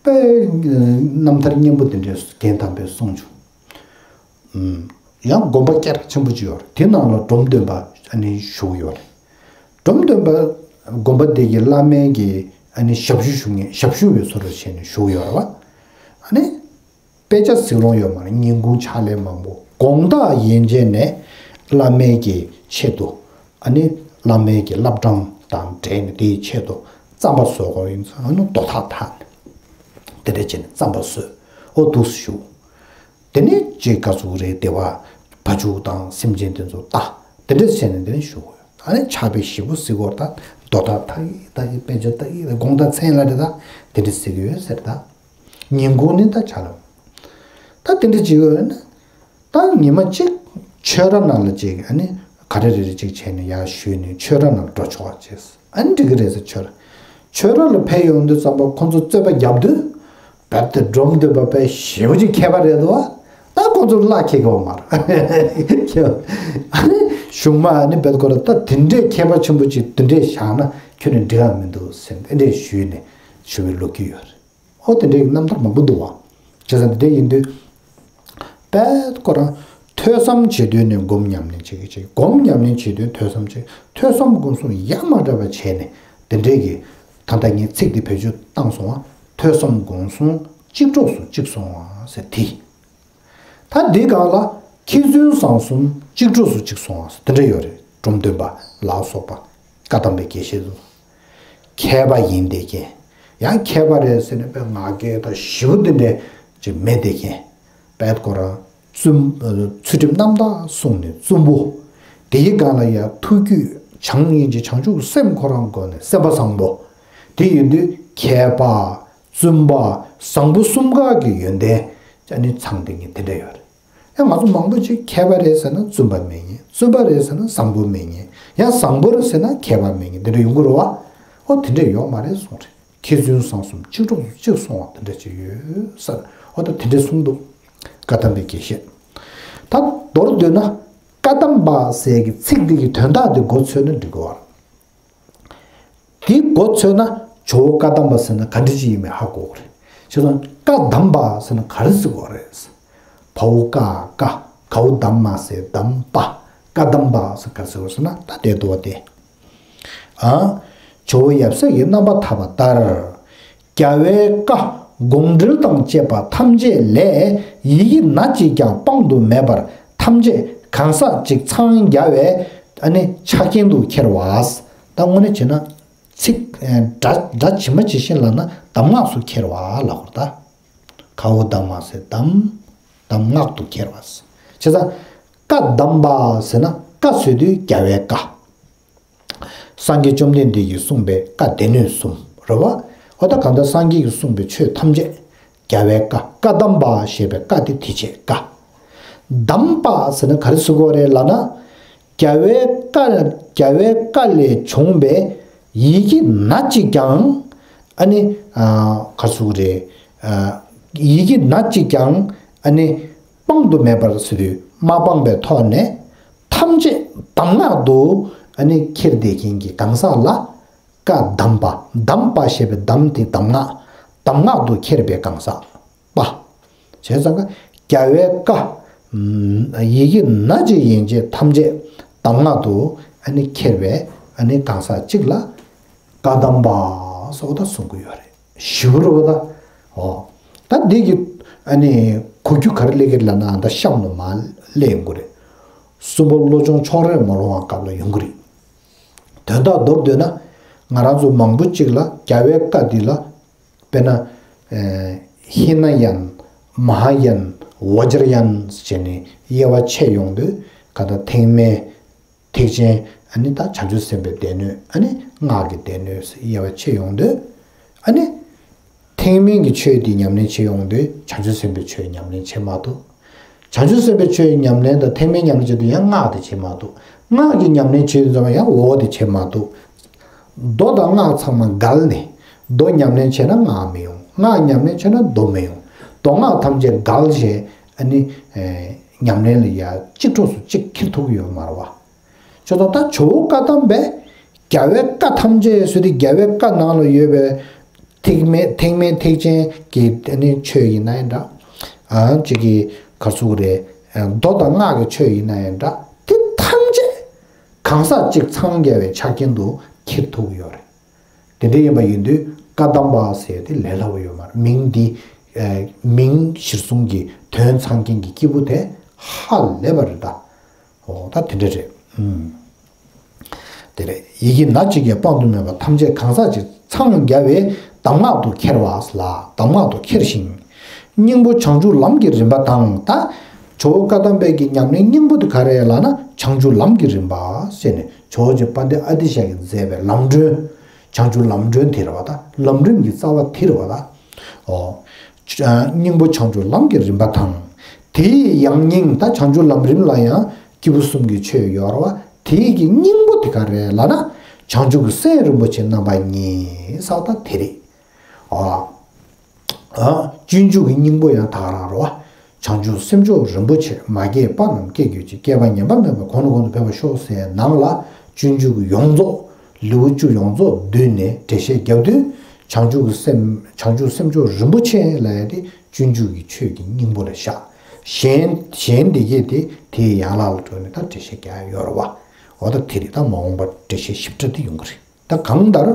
དཔེ་རྣམ་ཐར་སྙན་པོ་དེ་འདྲའི་རྒན་དམ་པས་གསུངས་བྱུང་། ཡང་དགོན་པ་སྐད་གྲགས་ཆེན་པོ་ཅིག་ཡོད་རེད། དེ་ནང་ལ་འབྲོམ་སྟོན་པ་ཨ་ནི་བཞུགས་ཡོད་རེད། འབྲོམ་སྟོན་པ་དགོན་པ་དེ་གི་བླ་མའི་གི་ཨ་ནི་ཞབས་ཞུ་ཞུ་མཁན། ཞབས་ཞུ་བའི་བཟོ་འདྲ་བྱས་ནས་བཞུགས་ཡོད་རེད་བ། ཨ་ནི་དཔེ་ཆ་གཟིགས་རོགས་ཡོད་མ་རེད། ཉིན་གུང་ཕྱག་ལས་མང་པོ། དགོང་དག་ཡན་ཆད་ནས་བླ་མའི་གི་ཆེད་དུ། ཨ་ནི་བླ་མའི་གི་བླ་བྲང་དང་འབྲེལ་ནས་དེའི་ཆེད་དུ་རྩམ་པ་བཟོ་དགོས་ཡིན་ཙང་། ཨ་ནི་རྡོ་ཐག་འཐག་ནས་དེ་འདྲ་བྱས་ནས་རྩམ་པ་བཟོས། ཨོ་འདུག་སེ་བཞུགས། དེ་ནས་ཅིག་ག་ཚོད་རེད། དེ་བ་བ་ཕྱུགས་དང་སེམས་ཅན་དེ་ཚོ་ལྟ། དེ་འདྲ་བྱས་ནས་དེ་ནས་བཞུགས། ཨ་ནི་ཕྱག་དཔེ་ཞེ་པོ་གཟིགས་ཀྱི་ཡོད་རེད། ད་རྡོ་ཐག་འཐག་གི་འཐག་གི། དཔེ་ཆ་ལྟ་གི། དགོང་དག་མཚན་ལ་རེད། ད་དེ་འདྲ་གཟིགས་ཀྱི་ཡོད་ཟེར། ད་ཉིན་གུང་ནི་ད་ཆ་ལ་ད་དེ་འདྲ་བྱེད་ཀྱི་ཡོད་ན། ད་ཉི་མ་གཅིག་ཆོས་ར་ནང་ལ་ཅིག་ཨ་ནི་ག་རེ་རེ་རེ་ཅིག་བྱས་ནས་ཡར་བཞུད་ནས་ཆོས་ར་ནང་འགྲོ་ཆོག་པ་བྱས། ཨ་ནི་འགྲིག་གི་རེད་ཟེར། ཆོས་ར། ཆོས་ར་ལ་ཕེབས་ཡོང་དུས་ཙམ་པ་ཁོང་ཚོ་རྩོད་པ་རྒྱབ་དུས། རྦད་དེ་འབྲོམ་སྟོན་པ་དཔེ་ཞེ་པོ་ཅིག་མཁས་པ་རེད་འདུག་བ། ད་ཁོང་ཚོར་བློ་ཁེལ་གྱི་ཡོད་མ་རེད། ཨ་ནི་གཞུག་མ་ཨ་ནི་རྦད་ཁོ་ར་ད་དེ་འདྲའི་མཁས་པ་ཆེན་པོ་ཅིག་དེ་འདྲས་བཞག་ན་ཁྱོན་ནས་འགྲིག་ག་མི་འདུག་ཟེར། དེ་འདྲས་ཞུས་ནས་ཞུ་བའི་ལོ་རྒྱུས་ཡོད་རེད། ཨོ་དེ་འདྲའི་རྣམ་ཐར་མང་པོ་འདུག་བ། བྱས་ཙང་དེ་འདྲ་ཡིན་དུས། དཔེ་ཁོ་རང་ཐོས་བསམ་བྱེད་དུས་ནས་སྒོམ་ཉམས་ལེན་བྱེད་ཀྱི་བྱེད། སྒོམ་ཉམས་ལེན་བྱེད་དུས་ཐོས་བསམ་བྱེད། ཐོས་བསམ་སྒོམ་གསུམ་ཡ་མ་བྲལ་བ་བྱས་ནས་དེ་འདྲའི་གི། ད་ལྟ་ངས་ཚིག་འདི་བེད་སྤྱོད་བཏང་སོང་བ། ཐོས་བསམ་སྒོམ་གསུམ་གཅིག་གྲོགས་སུ་གཅིག་སོང་བ་ཟེར་དེ། ད་འདི་སྒང་ལ་མཁས་བཙུན་བཟང་གསུམ་གཅིག་གྲོགས་སུ་གཅིག་སོང་བ་ཟེར་དེ་འདྲ་ཡོད་རེད། འབྲོམ་སྟོན་པ་ལ་སོགས་པ་བཀའ་གདམས་པའི་དགེ་བཤེས་ཚོ། མཁས་པ་ཡིན་བསྡད་མཁན། ཡང་མཁས་པ་རེད་ཟེར་ནས་དཔེ་ངག་འཁྱལ་དང་ཞེ་པོ་དེ་འདྲས་ཅིག་མེད་བསྡད་མཁན། དཔེ་ཁོ་རང་བཙུན། ཚུལ་ཁྲིམས་རྣམ་དག་སྲུང་ནས་བཙུན་པོ། དེའི་སྒང་ལ་ཡང་ཐུགས་རྒྱུད་བྱམས་སྙིང་རྗེ་བྱང་ཆུབ་སེམས་ཁོ་རང་སྒོ་ནས་སེམས་པ་བཟང་པོ། དེ་ཡིན་དུས་མཁས་པ། བཙུན་པ། བཟང་པོ་གསུམ་ཀ་གི་ཡོན་ཏན་ཨ་ནི་ཚང་བསྡད་མཁན་དེ་འདྲ་ཡོད་རེད། ཡང་ང་ཚོ་མང་པོ་ཅིག་མཁས་པ་རེད་ཟེར་ན་བཙུན་པ་མེད་མཁན། བཙུན་པ་རེད་ཟེར་ན་བཟང་པོ་མེད་མཁན། ཡང་བཟང་པོ་རེད་ཟེར་ན་མཁས་པ་མེད་མཁན་དེ་འདྲ་ཡོང་གི་རེད་བ། ཨོ་དེ་འདྲ་ཡོད་མ་རེད་གསུངས་རེད། མཁས་བཙུན་བཟང་གསུམ་གཅིག་གྲོགས་སུ་གཅིག་སོང་བ་དེ་འདྲ་ཅིག་ཡོད་ཟེར། ཨོ་ད་དེ་འདྲ་གསུངས་འདུག་བཀའ་གདམས་པའི་དགེ་བཤེས། ད་མདོར་བསྡུས་ན་བཀའ་གདམས་པ་ཟེར་གྱི་ཚིག་འདི་གི་དོན་དག་འདི་མགོ་ཚོས་ན་འགྲིག་གི་བ། དེ་མགོ་ཚོས་ན་ཇོ་བོ་བཀའ་གདམས་པ་ཟེར་ན་ག་འདྲ་ཅིག་ཡིན་མིན་ཧ་གོ་གི་རེད། བྱས་ཙང་བཀའ་གདམས་པ་ཟེར་ན་ག་རེ་ཟེར་དགོས་རེད། བ་འོག་བཀའ་བཀའ། ག་འོག་གདམས་མ་ཟེར་གདམས་པ། བཀའ་གདམས་པ་ཟེར་ག་རེ་ཟེར་དགོས་ཟེར་ན་ད་དེ་འདུག་བ་དེ། ཨ། ཇོ་བོ་ཡབ་སྲས་ཀྱི་རྣམ་པར་ཐར་པ་ལྟར། རྒྱལ་བའི་བཀའ་དགོངས་འགྲེལ་དང་བཅས་པ་ཐམས་ཅད་ལས་ཡི་གེ་སྣ་གཅིག་ཀྱང་སྤང་དུ་མེད་པར་ཐམས་ཅད་གང་ཟག་གཅིག་འཚང་རྒྱ་བའི་ཨ་ནི་ཆ་རྐྱེན་དུ་འཁྱེར་བ། ད་དངོས་གནས་བྱས་ན་ཚིག་སྒྲ་སྒྲ་ཇི་མ་ཇི་བཞིན་ལབ་ན་གདམས་ངག་སུ་འཁྱེར་བ་ལབ་དགོས་རེད་ད། ག་འོག་གདམས་མ་ཟེར་གདམས། གདམས་ངག་ཏུ་འཁྱེར་བ། བྱས་ཙང་བཀའ་གདམས་པ་ཟེར་ན་བཀའ་ཟེར་དུས་རྒྱལ་བའི་བཀའ། སངས་རྒྱས་བཅོམ་ལྡན་འདས་ཀྱིས་གསུངས་པའི་བཀའ་སྡེ་སྣོད་གསུམ་རེད་བ། འོ་ད་གང་ལྟར་སངས་རྒྱས་ཀྱིས་གསུངས་པའི་ཆོས་ཐམས་ཅད་རྒྱལ་བའི་བཀའ། བཀའ་གདམས་པ་ཞེས་པའི་བཀའ་དེ་དེ་བྱས་བཀའ། གདམས་པ་ཟེར་ན་ག་རེ་ཟེར་དགོས་རེད་ལབ་ན། རྒྱལ་བའི་བཀའ། རྒྱལ་བའི་བཀའ་ལས་བྱུང་བའི་ཡི་གེ་སྣ་གཅིག་ཀྱང་ཨ་ནི་ག་རེ་ཟེར་དགོས་རེད། ཡི་གེ་སྣ་གཅིག་ཀྱང་ཨ་ནི་སྤང་དུ་མེད་པར་ཟེར་དུས་མ་སྤངས་པའི་ཐོག་ནས། ཐམས་ཅད་གདམས་ངག་ཏུ་ཨ་ནི་འཁྱེར་བསྡད་མཁན་གྱི་གང་ཟག་ལ་བཀའ་གདམས་པ། གདམས་པ་ཞེས་པའི་གདམས་དེ་གདམས་ངག་གདམས་ངག་ཏུ་འཁྱེར་བའི་གང་ཟག་པ། བྱས་ཙང་ཀ་རྒྱལ་བའི་བཀའ། ཡི་གེ་སྣ་གཅིག་ཡན་ཆད་ཐམས་ཅད་གདམས་ངག་ཏུ་ཨ་ནི་འཁྱེར་བའི་ཨ་ནི་གང་ཟག་གཅིག་ལ་བཀའ་གདམས་པ་སོགས་ད་གསུང་གི་ཡོད་རེད། ཞུ་རུ་ད། ཨོ། ད་འདི་གི་ཨ་ནི་ འགུག་རྒྱུ་ག་རེ་སླེབས་ཀྱི་རེད་ལབ་ན། ད་གཤམ་ལ་མར་སླེབས་ཡོང་གི་རེད། གསུམ་པ་བློ་སྦྱོང་ཕྱོགས་རིས་མ་ལྷུང་བ་སྐབས་ལ་ཡོང་གི་རེད། དོན་དག་མདོར་བསྡུས་ན། ང་རང་ཚོ་མང་པོ་ཅིག་ལ་རྒྱལ་བའི་བཀའ་འདི་ལ། དཔེར་ན། ཧི་ན་ཡན། མ་ཧཱ་ཡན། བཛྲ་ཡན་ཟེར་ནས་དབྱེ་བ་ཕྱེ་ཡོང་དུས། ག་ད་ཐེག་དམན། ཐེག་ཆེན། ཨ་ནི་ད་བྱང་ཆུབ་སེམས་དཔའི་སྡེ་སྣོད། ཨ་ནི་སྔགས་ཀྱི་སྡེ་སྣོད་ཟེར་དབྱེ་བ་ཕྱེ་ཡོང་དུས། ཨ་ནི་ཐེག་དམན་གྱི་ཆོས་འདི་ཉམས་ལེན་བྱེད་ཡོང་དུས། བྱང་ཆུབ་སེམས་དཔའི་ཆོས་ཉམས་ལེན་བྱེད་མ་ཐུབ། བྱང་ཆུབ་སེམས་དཔའི་ཆོས་ཉམས་ལེན་དང་ཐེག་དམན་ཉམས་ལེན་བྱེད་དུས་ཡང་སྔགས་དེ་བྱེད་མ་ཐུབ། སྔགས་ཀྱི་ཉམས་ལེན་བྱེད་དུས་ཙམ་ཡང་འོ་དེ་བྱེད་མ་ཐུབ། མདོ་དང་སྔགས་ཚང་མ་འགལ་ནས། མདོ་ཉམས་ལེན་བྱས་ན་སྔགས་མི་ཡོང་། སྔགས་ཉམས་ལེན་བྱས་ན་མདོ་མི་ཡོང་། མདོ་སྔགས་ཐམས་ཅད་འགལ་བྱས། ཨ་ནི་ཉམས་ལེན་ལ་ཡ་གཅིག་གྲོགས་སུ་གཅིག་འཁྱེར་ཐུབ་ཀྱི་ཡོད་མ་རེད་བ། ཁྱོད་ཚོ་ད་ཇོ་བོ་བཀའ་གདམས་པས་རྒྱལ་བའི་བཀའ་ཐམས་ཅད་ཟེར་དུས། རྒྱལ་བའི་བཀའ་ནང་ལ་ཡོད་པའི་ཐེག་དམན་ཐེག་དམན་ཐེག་ཆེན་གྱི་ཨ་ནི་ཆོས་ཡིན་ན་ཡང་འདྲ། ཨ་ཅིག་གི་ག་ཚུགས་རེད། མདོ་དང་སྔགས་ཀྱི་ཆོས་ཡིན་ན་ཡང་འདྲ། དེ་ཐམས་ཅད་གང་ཟག་གཅིག་འཚང་རྒྱ་བའི་ཆ་རྐྱེན་དུ་འཁྱེར་ཐུབ་ཀྱི་ཡོད་རེད། དེ་འདྲ་ཡིན་པ་ཡིན་དུས་བཀའ་གདམས་པ་ཟེར་དེ་ལས་སླ་པོ་ཡོད་མ་རེད། མིང་འདི། མིང་གཞིར་བཟུང་གི་དོན་ཚང་མཁན་གྱི་སྐྱེས་བུ་དེ་ཧ་ལས་པ་རེད་ད། འོ་ད་དེ་འདྲ་རེད། ཨུམ། དེ་རེད། ཡི་གེ་སྣ་གཅིག་ཀྱང་དཔག་ཏུ་མེད་པ་ཐམས་ཅད་གང་ཟག་གཅིག་འཚང་རྒྱ་བའི་གདམས་ངག་ཏུ་འཁྱེར་བ་ལ། གདམས་ངག་ཏུ་འཁྱེར་ཞིང་། སྙིང་པོ་བྱང་ཆུབ་ལམ་གྱི་རིམ་པ་དང་། ད་ཇོ་བོ་བཀའ་གདམས་པའི་གི་ཉམས་ལེན་སྙིང་པོ་དེ་ག་རེ་ལབ་ན། བྱང་ཆུབ་ལམ་གྱི་རིམ་པ་ཟེར་ནས་ཇོ་བོ་རྗེ་དཔལ་ལྡན་ཨ་ཏི་ཤ་གིས་མཛད་པའི་ལམ་སྒྲོན། བྱང་ཆུབ་ལམ་སྒྲོན་དེ་རེད་བ་ད། ལམ་རིམ་གྱི་རྩ་བ་དེ་རེད་བ་ད། ཨོ། སྙིང་པོ་བྱང་ཆུབ་ལམ་གྱི་རིམ་པ་དང་། དེའི་ཡང་སྙིང་། ད་བྱང་ཆུབ་ལམ་རིམ་ལ་ཡང་སྐྱེས་བུ་གསུམ་གྱི་ཆོས་ཡོད་རེད་བ། དེའི་གི་སྙིང་པོ་དེ་ག་རེ་ལབ་ན། བྱང་ཆུབ་ཀྱི་སེམས་རིན་པོ་ཆེ་རྣམ་པ་གཉིས་ཟེར་བ་ད་དེ་རེད། ཨ། ཨ། སྤྱོད་འཇུག་གི་སྙིང་པོ་ཡང་ད་ག་རང་རེད་བ། བྱང་ཆུབ་སེམས་མཆོག་རིན་པོ་ཆེ། མ་སྐྱེས་པ་རྣམས་སྐྱེ་གྱུར་ཅིག། སྐྱེས་པ་ཉམས་པ་མེད་པར་གོང་ནས་གོང་དུ་འཕེལ་བར་ཤོག་ཟེར་ནང་ལ། སྤྱོད་འཇུག་ཡོངས་རྫོགས། ལེའུ་བཅུ་ཡོངས་རྫོགས་བསྡུས་ནས་འགྲེལ་བཤད་བརྒྱབ་དུས། བྱང་ཆུབ་ཀྱི་སེམས། བྱང་ཆུབ་སེམས་མཆོག་རིན་པོ་ཆེ་ལབ་ཡ་དེ་སྤྱོད་འཇུག་གི་ཆོས་ཀྱི་སྙིང་པོ་ལ་བཞག། གཞན། གཞན་སྡེ་བརྒྱད་དེ་དེའི་ཡན་ལག་ལ་འགྲོ་ནས་ད་འགྲེལ་བཤད་རྒྱག་ཡ་ཡོད་རེད་བ། འོ་ད་དེ་རེད། ད་མ་འོངས་པར་འགྲེལ་བཤད་ཞིབ་ཕྲ་དེ་ཡོང་གི་རེད། ད་གང་ལྟར།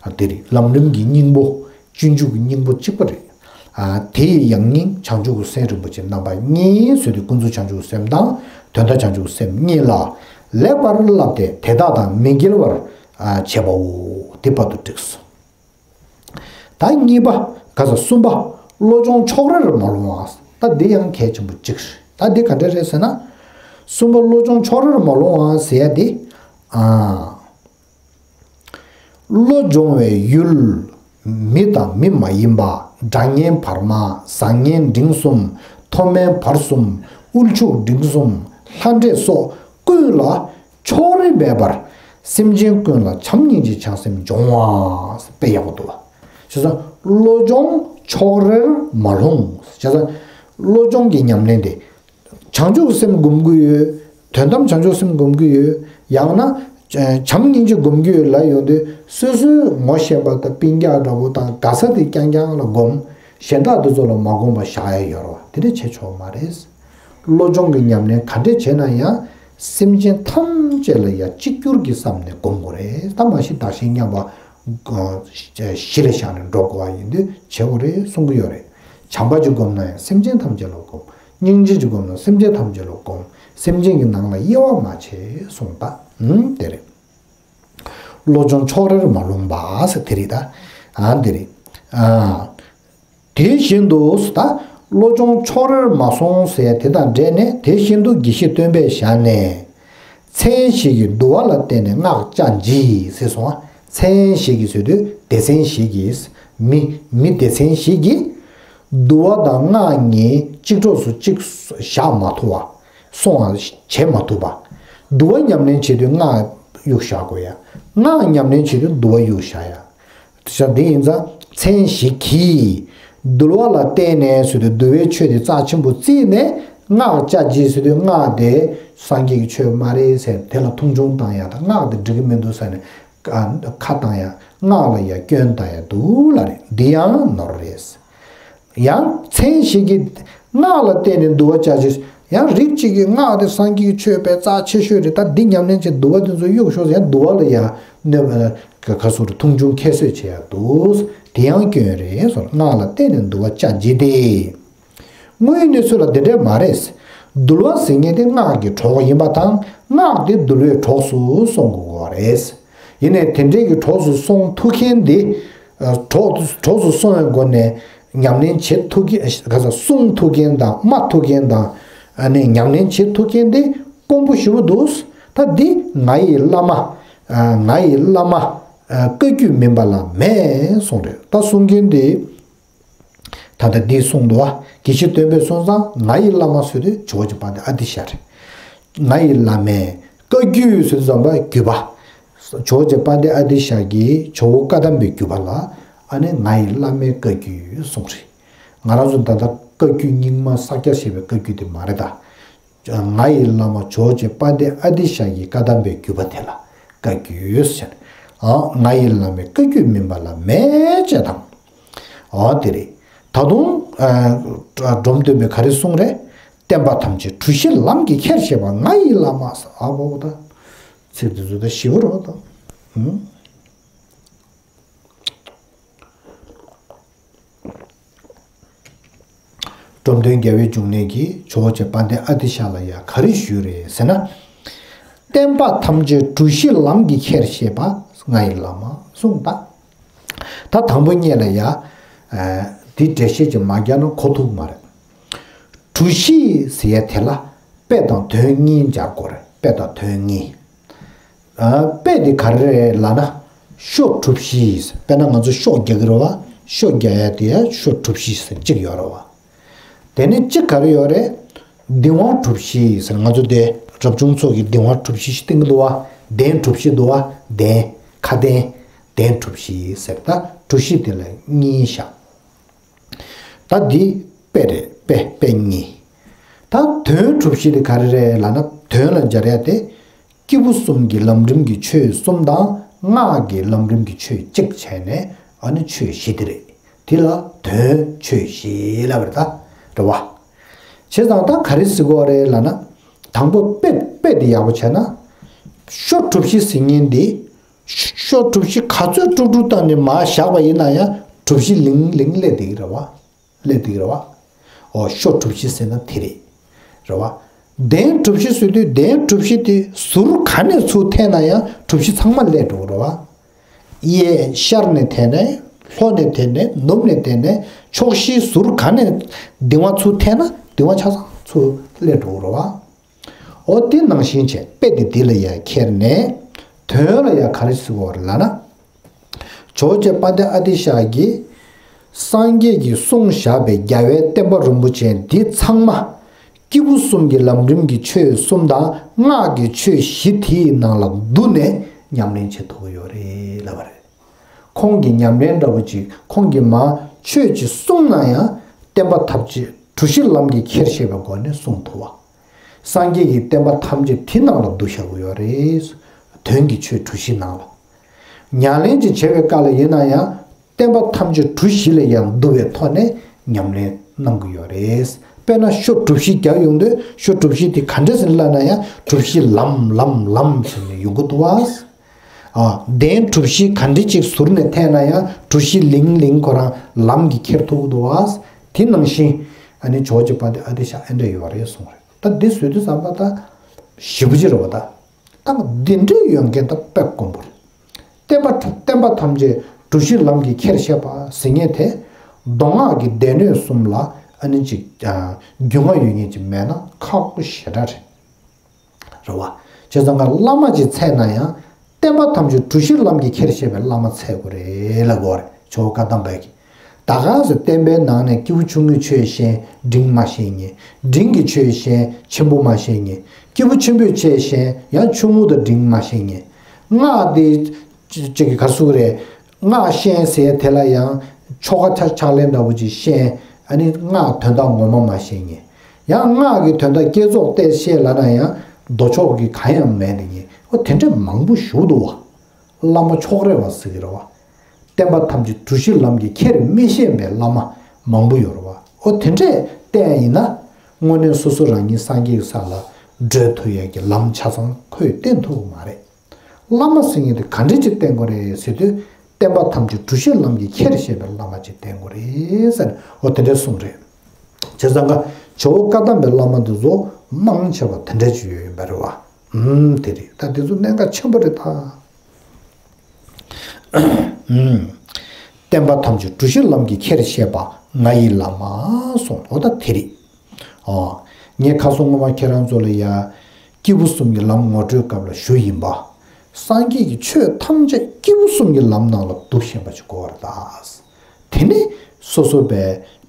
ཨ། དེ་རེད། ལམ་རིམ་གྱི་སྙིང་པོ། སྤྱོད་འཇུག་གི་སྙིང་པོ་གཅིག་པ་རེད། ཨ། དེ་ཡི་ཡང་སྙིང་བྱང་ཆུབ་ཀྱི་སེམས་རིན་པོ་ཆེ་རྣམ་པ་གཉིས་ཟེར་དུས། ཀུན་རྫོབ་བྱང་ཆུབ་སེམས་དང་དོན་དམ་བྱང་ཆུབ་སེམས་གཉིས་ལ་ལེགས་པར་བསླབས་ཏེ་དེ་དག་དང་མི་འགལ་བར། ཨ། བྱེད་པའོ། དེ་བར་དུ་བསྒྲིགས་སོ། ད་གཉིས་པ། ག་ས། གསུམ་པ། བློ་སྦྱོང་ཕྱོགས་རིས་མ་ལྷུང་བ། ད་འདི་ཡང་གལ་ཆེན་པོ་གཅིག་རེད། ད་འདི་ག་འདྲ་རེད་ཟེར་ན། གསུམ་པ་བློ་སྦྱོང་ཕྱོགས་རིས་མ་ལྷུང་བ་ཟེར་ཡ་དེ། ཨ། བློ་སྦྱོང་བའི་ཡུལ། མི་དང་མི་མ་ཡིན་པ། སྒྲ་སྙན་བར་མ། ཟ་ངན་འབྲིང་གསུམ། མཐོ་དམན་བར་གསུམ། དབུལ་ཕྱུག་འབྲིང་གསུམ། ལྷ་འདྲེ་སོགས་ཀུན་ལ་ཕྱོགས་རིས་མེད་པར། སེམས་ཅན་ཀུན་ལ་བྱམས་སྙིང་རྗེའི་བྱང་སེམས་སྦྱོང་བ། དཔེ་ཡག་པོ་འདུག་བ། བྱས་ཙང་བློ་སྦྱོང་ཕྱོགས་རིས་མ་ལྷུང་། བྱས་ཙང་བློ་སྦྱོང་གི་ཉམས་ལེན་དེ། བྱང་ཆུབ་སེམས་སྒོམ་གྱི་ཡོད། དོན་དམ་བྱང་ཆུབ་སེམས་སྒོམ་གྱི་ཡོད། ཡང་ན། བྱམས་སྙིང་རྗེ་སྒོམ་གྱི་ཡོད་ལབ་ཡོང་དུས། སོ་སོའི་ངོ་ཤེས་པ་དང་སྤུན་ཀྱག་འདྲ་པོ་དང་དགའ་ས་དེ་རྐྱང་རྐྱང་ལ་སྒོམ། གཞན་དག་དེ་ཚོ་ལ་མ་སྒོམ་པ་བཞག་ཡ་ཡོད་རེད་བ། དེ་འདྲ་བྱེད་ཆོག་མ་རེད། བློ་སྦྱོང་གི་ཉམས་ལེན་ག་འདྲས་བྱས་ན་ཡང་། སེམས་ཅན་ཐམས་ཅད་ལ་ཡང་གཅིག་གྱུར་གྱི་བསམ་ནས་སྒོམ་དགོས་རེད། ད་མ་གཞི་བདག་གཞན་མཉམ་པ། གཞི་ལ་བཞག་ནས་འགྲོ་དགོས་པ་ཡིན་དུས་བྱེད་དགོས་རེད་གསུང་གི་ཡོད་རེད། བྱམས་པ་ཅིག་སྒོམ་ན་ཡང་སེམས་ཅན་ཐམས་ཅད་ལ་སྒོམ། སྙིང་རྗེ་ཅིག་སྒོམ་ན་སེམས་ཅན་ཐམས་ཅད་ལ་སྒོམ། སེམས་ཅན་གྱི་ནང་ལ་དབྱེ་བ་མ་བྱེད་གསུངས་ད། ཨུམ། དེ་རེད། བློ་སྦྱོང་ཕྱོགས་རིས་མ་ལྷུང་བ་ཟེར་དེ་རེད་ད། ཨ། དེ་རེད། ཨ། དེ་བཞིན་དུ་ད་བློ་སྦྱོང་ཕྱོགས་རིས་མ་སོང་ཟེར་དེ་དང་འབྲེལ་ནས། དེ་བཞིན་དུ་དགེ་བཤེས་སྟོན་པས་བཞག་ནས། མཚན་ཞིག་གིས་དུ་བ་ལ་བརྟེན་ནས་སྔགས་ཅག་བགྱིས་ཟེར་སོང་ང་། མཚན་ཞིག་གིས་ཟེར་དུས་སྡེ་ཚན་ཞིག་གིས། མི། མི་སྡེ་ཚན་ཞིག་གིས། དུ་བ་དང་སྔགས་གཉིས་གཅིག་གྲོགས་སུ་གཅིག་བཞག་མ་ཐུབ་པ། སོང་བ་བྱེད་མ་ཐུབ་པ། དུ་བ་ཉམས་ལེན་བྱེད་དུས་སྔགས་གཡུག་བཞག་དགོས་ཡ། སྔགས་ཉམས་ལེན་བྱེད་དུས་དུ་བ་གཡུག་བཞག་ཡ། ཤ། དེ་ཡིན་ཙང་མཚན་ཞིག་གིས། དུ་བ་ལ་བརྟེན་ནས་ཟེར་དུས་དུ་བའི་ཆོས་དེ་རྩ་ཆེན་པོ་བརྩིས་ནས། སྔགས་ཅག་བགྱིས་ཟེར་དུས་སྔགས་དེ་སངས་རྒྱས་ཀྱི་ཆོས་མ་རེད་ཟེར་དེ་ལ་མཐོང་ཆུང་བཏང་ཡ་དང་། སྔགས་དེ་འགྲིག་གི་མི་འདུག་ཟེར་ནས་ཁ་བཏང་ཡ། སྔགས་ལ་ཡ་སྐྱོན་བཏང་ཡ་འདུག་ལབ་རེད། འདི་ཡང་ནོར་རེད། ཡང་མཚན་ཞིག་གིས། སྔགས་ལ་བརྟེན་ནས་དུ་བ་ཅག་བགྱིས། ཡང་རིགས་གཅིག་གིས་སྔགས་དེ་སངས་རྒྱས་ཀྱི་ཆོས་དཔེ་རྩ་ཆེ་ཤོས་རེད། ད་འདི་ཉམས་ལེན་བྱེད། དུ་བ་དེ་ཚོ་གཡུག་ཤོག་ཟེར། ཡང་དུ་བ་ལ་ཡ་གནོད་པ། ག་སོ་རུ་མཐོང་ཆུང་ཁྱད་གསོད་བྱེད་ཡ་འདུག། དེ་ཡང་སྐྱོན་རེད་གསུངས། སྔགས་ལ་བརྟེན་ནས་དུ་བ་ཅག་བགྱིས་ཏེ། དངོས་ཡོད་གནས་ཚུལ་ལ་དེ་འདྲས་མ་རེད། འདུལ་བ་ཟེར་མཁན་དེ་སྔགས་ཀྱི་གྲོགས་ཡིན་པ་དང་སྔགས་དེ་འདུལ་བའི་གྲོགས་སུ་སོང་དགོས་པ་རེད། ཡིན་ནའི་དེ་འདྲས་ཀྱི་གྲོགས་སུ་སོང་ཐུབ་མཁན་དེ། གྲོགས་གྲོགས་སུ་སོང་བའི་སྒོ་ནས་ཉམས་ལེན་བྱེད་ཐུབ་མཁན་ག་ས་གསུང་ཐུབ་མཁན་དང་སྨྲ་ཐུབ་མཁན་དང་། ཨ་ནི་ཉམས་ལེན་བྱེད་ཐུབ་མཁན་དེ་དཀོན་པོ་ཞེ་པོ་འདུག་ད་འདི་ང་ཡི་བླ་མ། ང་ཡི་བླ་མ། བཀའ་བརྒྱུད་མིན་པ་ལ་མེད་གསུངས་རེད། ད་གསུང་མཁན་དེ། ད་ལྟ་འདི་གསུངས་འདུག་བ། དགེ་བཤེས་སྟོན་པས་གསུངས་ཙང་ང་ཡི་བླ་མ་ཟེར་དུས་ཇོ་བོ་རྗེ་དཔལ་ལྡན་ཨ་ཏི་ཤ་རེད། ང་ཡི་བླ་མའི་བཀའ་བརྒྱུད་ཟེར་དུས་ཙམ་པ་བརྒྱུད་པ། ཇོ་བོ་རྗེ་དཔལ་ལྡན་ཨ་ཏི་ཤ་གི་ཇོ་བོ་བཀའ་གདམས་པའི་བརྒྱུད་པ་ལ། ཨ་ནི་ང་ཡི་བླ་མའི་བཀའ་བརྒྱུད་གསུངས་རེད། ང་རང་ཚོ་ད་ལྟ་བཀའ་བརྒྱུད་རྙིང་མ་ས་སྐྱ་ཞེས་པའི་བཀའ་བརྒྱུད་དེ་མ་རེད་ད། ང་ཡི་བླ་མ་ཇོ་བོ་རྗེ་དཔལ་ལྡན་ཨ་ཏི་ཤ་ཡི་བཀའ་གདམས་པའི་བརྒྱུད་པ་དེ་ལ་བཀའ་བརྒྱུད་ཟེར། ཨ་ང་ཡི་བླ་མའི་བཀའ་བརྒྱུད་མིན་པ་ལ་མེད་ཅེས་དང་། ཨོ་དེ་རེད། ད་དུང་སྒྲོམ་སྟོན་པས་ག་རེ་གསུངས་རེད། བསྟན་པ་ཐམས་ཅད་གྲུ་བཞི་ལམ་གྱིས་ཁྱེར་ཞེས་པ་ང་ཡི་བླ་མ་ཟེར། ཨ་བོ་ད། ཚིག་འདི་ཚོ་ད་ཞིབ་རོགས་དང་། འབྲོམ་སྟོན་རྒྱལ་བའི་འབྱུང་གནས་ཀྱིས་ཇོ་བོ་རྗེ་དཔལ་ལྡན་ཨ་ཏི་ཤ་ལ་ཡང་ག་རེ་ཞུས་རེད་ཟེར་ན། བསྟན་པ་ཐམས་ཅད་གྲུ་བཞི་ལམ་གྱིས་ཁྱེར་ཞེས་པ་ང་ཡི་བླ་མ་གསུངས་ད། ད་དང་པོ་ཉིད་ལ་ཡང་། འདི་འགྲེལ་བཤད་ཅིག་མ་རྒྱག་ན་གོ་ཐུབ་མ་རེད། གྲུ་བཞི་ཟེར་ཡ་དེ་ལ་དཔེ་དང་དོན་གཉིས་སྦྱར་དགོས་རེད། དཔེ་དང་དོན་གཉིས། དཔེ་དེ་ག་རེ་རེད་ལབ་ན། ཤོ་གྲུ་བཞི། དཔེར་ན་ང་ཚོ་ཤོ་རྒྱག་གི་རེད་བ། ཤོ་རྒྱག་ཡ་དེ་ཡ་ཤོ་གྲུ་བཞི་ཟེར་གཅིག་ཡོད་རེད་བ། དེ་ནས་གཅིག་ག་རེ་ཡོད་རེད། འདིང་བ་གྲུ་བཞི་ཟེར། ང་ཚོ་དེ་རབ་བྱུང་ཚོགས་ཀྱི་འདིང་བ་གྲུ་བཞི་ཞིག་བཏིང་གི་འདུག་བ། གདན་གྲུ་བཞི་འདུག་བ། གདན། ཁ་གདན། གདན་གྲུ་བཞི་ཟེར། ད་གྲུ་བཞི་དེ་ལ་གཉིས་བཞག་ད་འདི་དཔེ་རེད། དཔེ་དཔེ་གཉིས། ད་དོན་གྲུ་བཞི་དེ་ག་རེ་རེད་ལབ་ན། དོན་ལ་སྦྱར་ཡ་དེ། སྐྱེས་བུ་གསུམ་གྱི་ལམ་རིམ་གྱི་ཆོས་གསུམ་དང་སྔགས་ཀྱི་ལམ་རིམ་གྱི་ཆོས་གཅིག་བྱས་ནས་ཨ་ནི་ཆོས་བཞི་དེ་རེད། དེ་ལ་དོན་ཆོས་བཞི་ལབ་རེད་ད། རེད་བ། བྱས་ཙང་ད་ག་རེ་ཟེར་དགོས་རེད་ལབ་ན། དང་པོ་དཔེ་དཔེ་དེ་ཡག་པོ་བྱས་ན། ཤོ་གྲུ་བཞི་ཟེར་མཁན་འདི། ཤོ་གྲུ་བཞི་ག་ཚོད་དཀྲུག་དཀྲུག་བཏང་ནས་མར་བཞག་པ་ཡིན་ན་ཡང་གྲུ་བཞི་ལིང་ལིང་སླེབས་བསྡད་ཀྱི་རེད་བ། སླེབས་བསྡད་ཀྱི་རེད་བ། ཨོ་ཤོ་གྲུ་བཞི་ཟེར་ན་དེ་རེད། རེད་བ། གདན་གྲུ་བཞི་ཟེར་དུས་གདན་གྲུ་བཞི་དེ་ཟུར་ག་ནས་ཚུར་འཐེན་ན་ཡང་གྲུ་བཞི་ཚང་མ་སླེབས་འགྲོ་གི་རེད་བ། གཡས་ཤར་ནས་འཐེན་ནས། ལྷོ་ནས་འཐེན་ནས། ནུབ་ནས་འཐེན་ནས། ཕྱོགས་བཞིའི་ཟུར་ག་ནས་འདིང་བ་ཚུར་འཐེན་ན་འདིང་བ་ཆ་ཚང་ཚུར་སླེབས་འགྲོ་གི་རེད་བ། འོ་དེ་ནང་བཞིན་བྱས་དཔེ་དེ་འདི་ལ་ཡང་ཁྱེར་ནས་དོན་ལ་ཡང་ག་རེ་ཟེར་བ་རེད་ལབ་ན། ཇོ་བོ་རྗེ་དཔལ་ལྡན་ཨ་ཏི་ཤ་གིས་སངས་རྒྱས་ཀྱིས་གསུངས་བཞག་པའི་རྒྱལ་བའི་བསྟན་པ་རིན་པོ་ཆེ་འདི་ཚང་མ་སྐྱེས་བུ་གསུམ་གྱི་ལམ་རིམ་གྱི་ཆོས་གསུམ་དང་སྔགས་ཀྱི་ཆོས་བཞི་དེའི་ནང་ལ་བསྡུས་ནས་ཉམས་ལེན་བྱེད་ཐུབ་ཀྱི་ཡོད་རེད་ལབ་པ་རེད། ཁོང་གི་ཉམས་ལེན་འདྲ་བོ་ཅིག་ཁོང་གིས་མར་ཆོས་ཅིག་གསུངས་ན་ཡང་བསྟན་པ་ཐམས་ཅད་གྲུ་བཞི་ལམ་གྱིས་ཁྱེར་ཤེས་པའི་སྒོ་ནས་གསུངས་ཐུབ་པ། སངས་རྒྱས་ཀྱི་བསྟན་པ་ཐམས་ཅད་དེ་ནང་ལ་བསྡུ་བཞག་གི་ཡོད་རེད། དོན་གྱི་ཆོས་གྲུ་བཞི་ནང་ལ། ཉམས་ལེན་ཅིག་བྱེད་པའི་སྐབས་ལ་ཡིན་ན་ཡང་བསྟན་པ་ཐམས་ཅད་གྲུ་བཞི་ལ་ཡང་བསྡུ་བའི་ཐོག་ནས་ཉམས་ལེན་གནང་གི་ཡོད་རེད། དཔེར་ན་ཤོ་གྲུ་བཞི་རྒྱག་ཡོང་དུས་ཤོ་གྲུ་བཞི་དེ་ག་འདྲ་ཟེར་ལབ་ན་ཡང་གྲུ་བཞི་ལམ་ལམ་ལམ་ཟེར་ནས་ཡོང་གི་འདུག་བ། ཨ། གདན་གྲུ་བཞི་ག་འདྲ་ཅིག་ཟུར་ནས་འཐེན་ན་ཡང་གྲུ་བཞི་ལིང་ལིང་ཁོ་རང་ལམ་གྱིས་ཁྱེར་ཐུབ་ཀྱི་འདུག་བ། དེ་ནང་བཞིན་ཨ་ནི་ཇོ་བོ་རྗེ་དཔལ་ལྡན་ཨ་ཏི་ཤ་ཨེ་འདྲ་ཡོད་རེད་གསུངས་རེད། ད་འདི་བཟོས་དུས་ཙམ་པ་ད་ཞེ་པོ་ཅིག་རེད་བ་ད། ད་འདི་འདྲ་ཡོད་མཁན་ད་དཔེ་དཀོན་པོ་རེད། བསྟན་པ་བསྟན་པ་ཐམས་ཅད་གྲུ་བཞི་ལམ་གྱིས་ཁྱེར་ཤེས་པ་ཟེར་མཁན་དེ། མདོ་སྔགས་ཀྱི་སྡེ་སྣོད་གསུམ་ལ་ཨ་ནི་ཅིག་རྒྱུས་མངའ་ཡོད་མཁན་ཅིག་མེད་ན་ཁག་པོ་ཞེ་དྲག་རེད། རེད་བ། བྱས་ཙང་ང་བླ་མ་ཅིག་འཚོལ་ན་ཡང་བསྟན་པ་ཐམས་ཅད་གྲུ་བཞི་ལམ་གྱིས་ཁྱེར་ཤེས་པའི་བླ་མ་འཚོལ་དགོས་རེད་ལབ་དགོས་རེད། ཇོ་བོ་བཀའ་གདམས་པས་ཀྱིས། ད་ག་སེ་བསྟན་པའི་ནང་ནས་སྐྱེས་བུ་ཆུང་ངུའི་ཆོས་ཤེས་འབྲིང་མ་ཤེས་མཁན། འབྲིང་གི་ཆོས་ཤེས་ཆེན་པོ་མ་ཤེས་མཁན། སྐྱེས་བུ་ཆེན་པོའི་ཆོས་ཤེས་ཡང་ཆུང་ངུ་དང་འབྲིང་མ་ཤེས་མཁན། སྔགས་དེ་ཅིག་གི་ག་རེ་ཟེར་དགོས་རེད། སྔགས་ཤེས་ཟེར་དེ་ལ་ཡང་ཆོ་ག་ཕྱག་ཕྱག་ལེན་འདྲ་བོ་ཅིག་ཤེས། ཨ་ནི་སྔགས་དོན་དག་ངོ་མ་མ་ཤེས་མཁན། ཡང་སྔགས་ཀྱི་དོན་དག་བསྐྱེད་རྫོགས་གཏད་ཤེས་ལབ་ན་ཡང་མདོ་ཕྱོགས་ཀྱི་གང་ཡང་མེད་དེ་ཉིད། འོ་དེ་འདྲ་མང་པོ་ཞིག་འདུག་བ། བླ་མ་ཕྱོགས་རེ་བ་ཟེར་གྱི་རེད་བ། བསྟན་པ་ཐམས་ཅད་གྲུ་བཞི་ལམ་གྱིས་ཁྱེར་མི་ཤེས་པའི་བླ་མ་མང་པོ་ཡོད་རེད་བ། འོ་དེ་འདྲས་བསྟན་ཡིན་ན། དངོས་གནས་སོ་སོ་རང་ཉིད་སངས་རྒྱས་ཀྱི་ས་ལ་བགྲོད་ཐུབ་ཡས་ཀྱི་ལམ་ཆ་ཚང་ཁོས་བསྟན་ཐུབ་ཀྱི་མ་རེད། བླ་མ་ཟེར་མཁན་དེ་ག་འདྲས་ཅིག་བསྟེན་དགོས་རེད་ཟེར་དུས། བསྟན་པ་ཐམས་ཅད་གྲུ་བཞི་ལམ་གྱིས་ཁྱེར་ཤེས་པའི་བླ་མ་ཅིག་བསྟེན་དགོས་རེད་ཟེར། འོ་དེ་འདྲས་གསུངས་རེད། བྱས་ཙང་ཀ་ཇོ་བོ་བཀའ་གདམས་པའི་བླ་མ་འདི་ཚོ་མང་ཆེ་བ་དེ་འདྲ་ཅིག་ཡོད་ཡིན་པ་རེད་བ། ཨུམ་དེ་རེད། ད་དེ་ཚོ་གནད་འགག་ཆེན་པོ་རེད་ད། ཨུམ། བསྟན་པ་ཐམས་ཅད་གྲུ་བཞིའི་ལམ་གྱིས་ཁྱེར་བྱེད་པ་ང་ཡི་བླ་མ་གསུངས། འོ་ད་དེ་རེད། ཨོ། ངས་ཁ་སང་སྔོན་མ་ཁྱེད་རང་ཚོ་ལ་ཡ། སྐྱེས་བུ་གསུམ་གྱི་ལམ་ངོ་སྤྲོད་སྐབས་ལ་ཞུ་ཡིན་པ། སངས་རྒྱས་ཀྱི་ཆོས་ཐམས་ཅད་སྐྱེས་བུ་གསུམ་གྱི་ལམ་ནང་ལ་འདུ་ཤེས་པ་ཅིག་དགོས་པ་རེད་ད། དེ་ནི་སོ་སོ་པའི་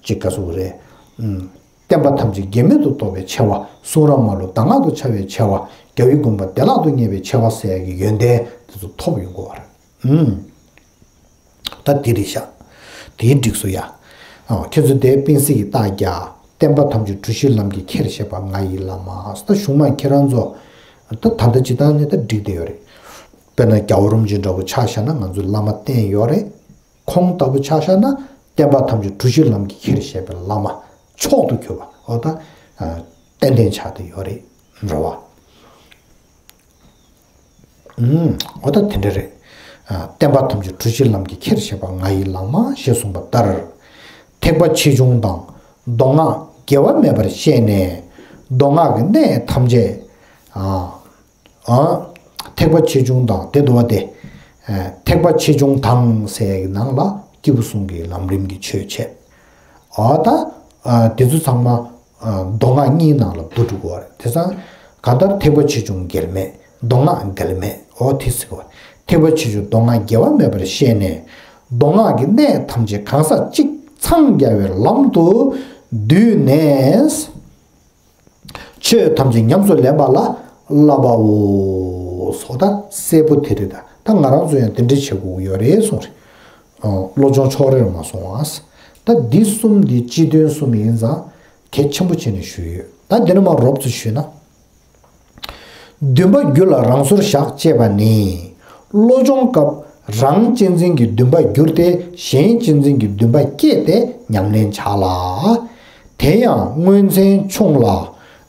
ཅིག་ག་ཟེར་དགོས་རེད། ཨུམ། བསྟན་པ་ཐམས་ཅད་འགལ་མེད་དུ་རྟོགས་པའི་ཆེ་བ། གསུང་རབ་མ་ལུས་གདམས་ངག་ཏུ་འཆར་བའི་ཆེ་བ། རྒྱལ་བའི་དགོངས་པ་བདེ་བླག་ཏུ་རྙེད་པའི་ཆེ་བ་ཟེར་ཡག་གི་ཡོན་ཏན་དེ་ཚོ་ཐོབ་ཡོང་དགོས་པ་རེད། ཨུམ། ད་དེ་རེད་ཤག་དེའི་འགྲིགས་སོ་ཡ། ཨ། ཁྱེད་ཚོ་དེ་སྤེན་སྲིད་ཀྱི་རྟགས་རྒྱག་བསྟན་པ་ཐམས་ཅད་གྲུ་བཞིའི་ལམ་གྱིས་ཁྱེར་བྱེད་པ་ང་ཡི་བླ་མ། ད་གཞུག་མ་ཁྱེད་རང་ཚོ། ད་ད་ལྟ་ཇི་ལྟར་ནས་ད་འགྲིག་བསྡད་ཡོད་རེད། དཔེར་ན་རྒྱལ་བ་རིན་པོ་ཆེ་འདྲ་བོ་ཆ་བཞག་ན་ང་ཚོའི་བླ་མ་བསྟེན་ཡོད་རེད། ཁོང་ལྟ་བུ་ཆ་བཞག་ན་བསྟན་པ་ཐམས་ཅད་གྲུ་བཞིའི་ལམ་གྱིས་ཁྱེར་བྱེད་པའི་བླ་མ་མཆོག་ཏུ་གྱུར་པ། འོ་ད། ཨ། ཏན་ཏན་ཆགས་བསྡད་ཡོད་རེད། རེད་བ། ཨུམ། འོ་ད་དེ་འདྲ་རེད། ཨ། བསྟན་པ་ཐམས་ཅད་གྲུ་བཞིའི་ལམ་གྱིས་ཁྱེར་བྱེད་པ་ང་ཡི་བླ་མ་ཞེས་གསུངས་པ་ལྟར། ཐེག་པ་ཆེ་ཆུང་དང་མདོ་སྔགས་འགལ་བ་མེད་པར་ཤེས་ནས་མདོ་སྔགས་ཀྱི་གནད་ཐམས་ཅད། ཨ། ཨ། ཐེག་པ་ཆེ་ཆུང་དང་དེ་འདུ་བ་སྟེ། ཨ། ཐེག་པ་ཆེ་ཆུང་དང་ཟེར་ཡག་གི་ནང་ལ་སྐྱེས་བུ་གསུམ་གྱི་ལམ་རིམ་གྱི་ཆོས་འཆད། འོ་ད། ཨ། དེ་ཚོ་ཚང་མ། ཨ། མདོ་སྔགས་གཉིས་ནང་ལ་བསྡུ་འགྲོ་གི་རེད། དེ་ཙང་གང་ལྟར་ཐེག་པ་ཆེ་ཆུང་འགལ་མེད། མདོ་སྔགས་འགལ་མེད། འོ་དེ་ཟེར་གི་རེད། ཐེག་པ་ཆེ་ཆུང་མདོ་སྔགས་འགལ་བ་མེད་པར་ཤེས་ནས། མདོ་སྔགས་ཀྱི་གནད་ཐམས་ཅད་གང་ཟག་གཅིག་འཚང་རྒྱ་བའི་ལམ་དུ་བསྡུས་ནས། ཆོས་ཐམས་ཅད་ཉམས་སུ་ལེན་པ་ལ་བསླབ་པའོ། སོ་ད་གསལ་པོ་དེ་རེད་ད། ད་ང་རང་ཚོ་ཡང་དེ་འདྲ་བྱེད་དགོས་ཀྱི་ཡོད་རེད་གསུངས་རེད། ཨོ། བློ་སྦྱོང་ཕྱོགས་རེར་མ་སོང་བ། ད་འདི་གསུམ་འདི་སྤྱི་དོན་གསུམ་ཡིན་ཙང་གལ་ཆེན་པོ་བྱས་ནས་ཞུས་ཡོད། ད་འདི་ནས་མར་རོབ་ཙམ་ཞུས་ན། འདུན་པ་རྒྱུད་ལ་རང་སོར་བཞག་ཅེས་པ་ནི། བློ་སྦྱོང་སྐབས་རང་གཅེས་འཛིན་གྱི་འདུན་པ་བསྒྱུར་ཏེ་གཞན་གཅེས་འཛིན་གྱི་འདུན་པ་བསྐྱེད་དེ་ཉམས་ལེན་བྱ་ལ། དེ་ཡང་མངོན་མཚན་ཆུང་ལ།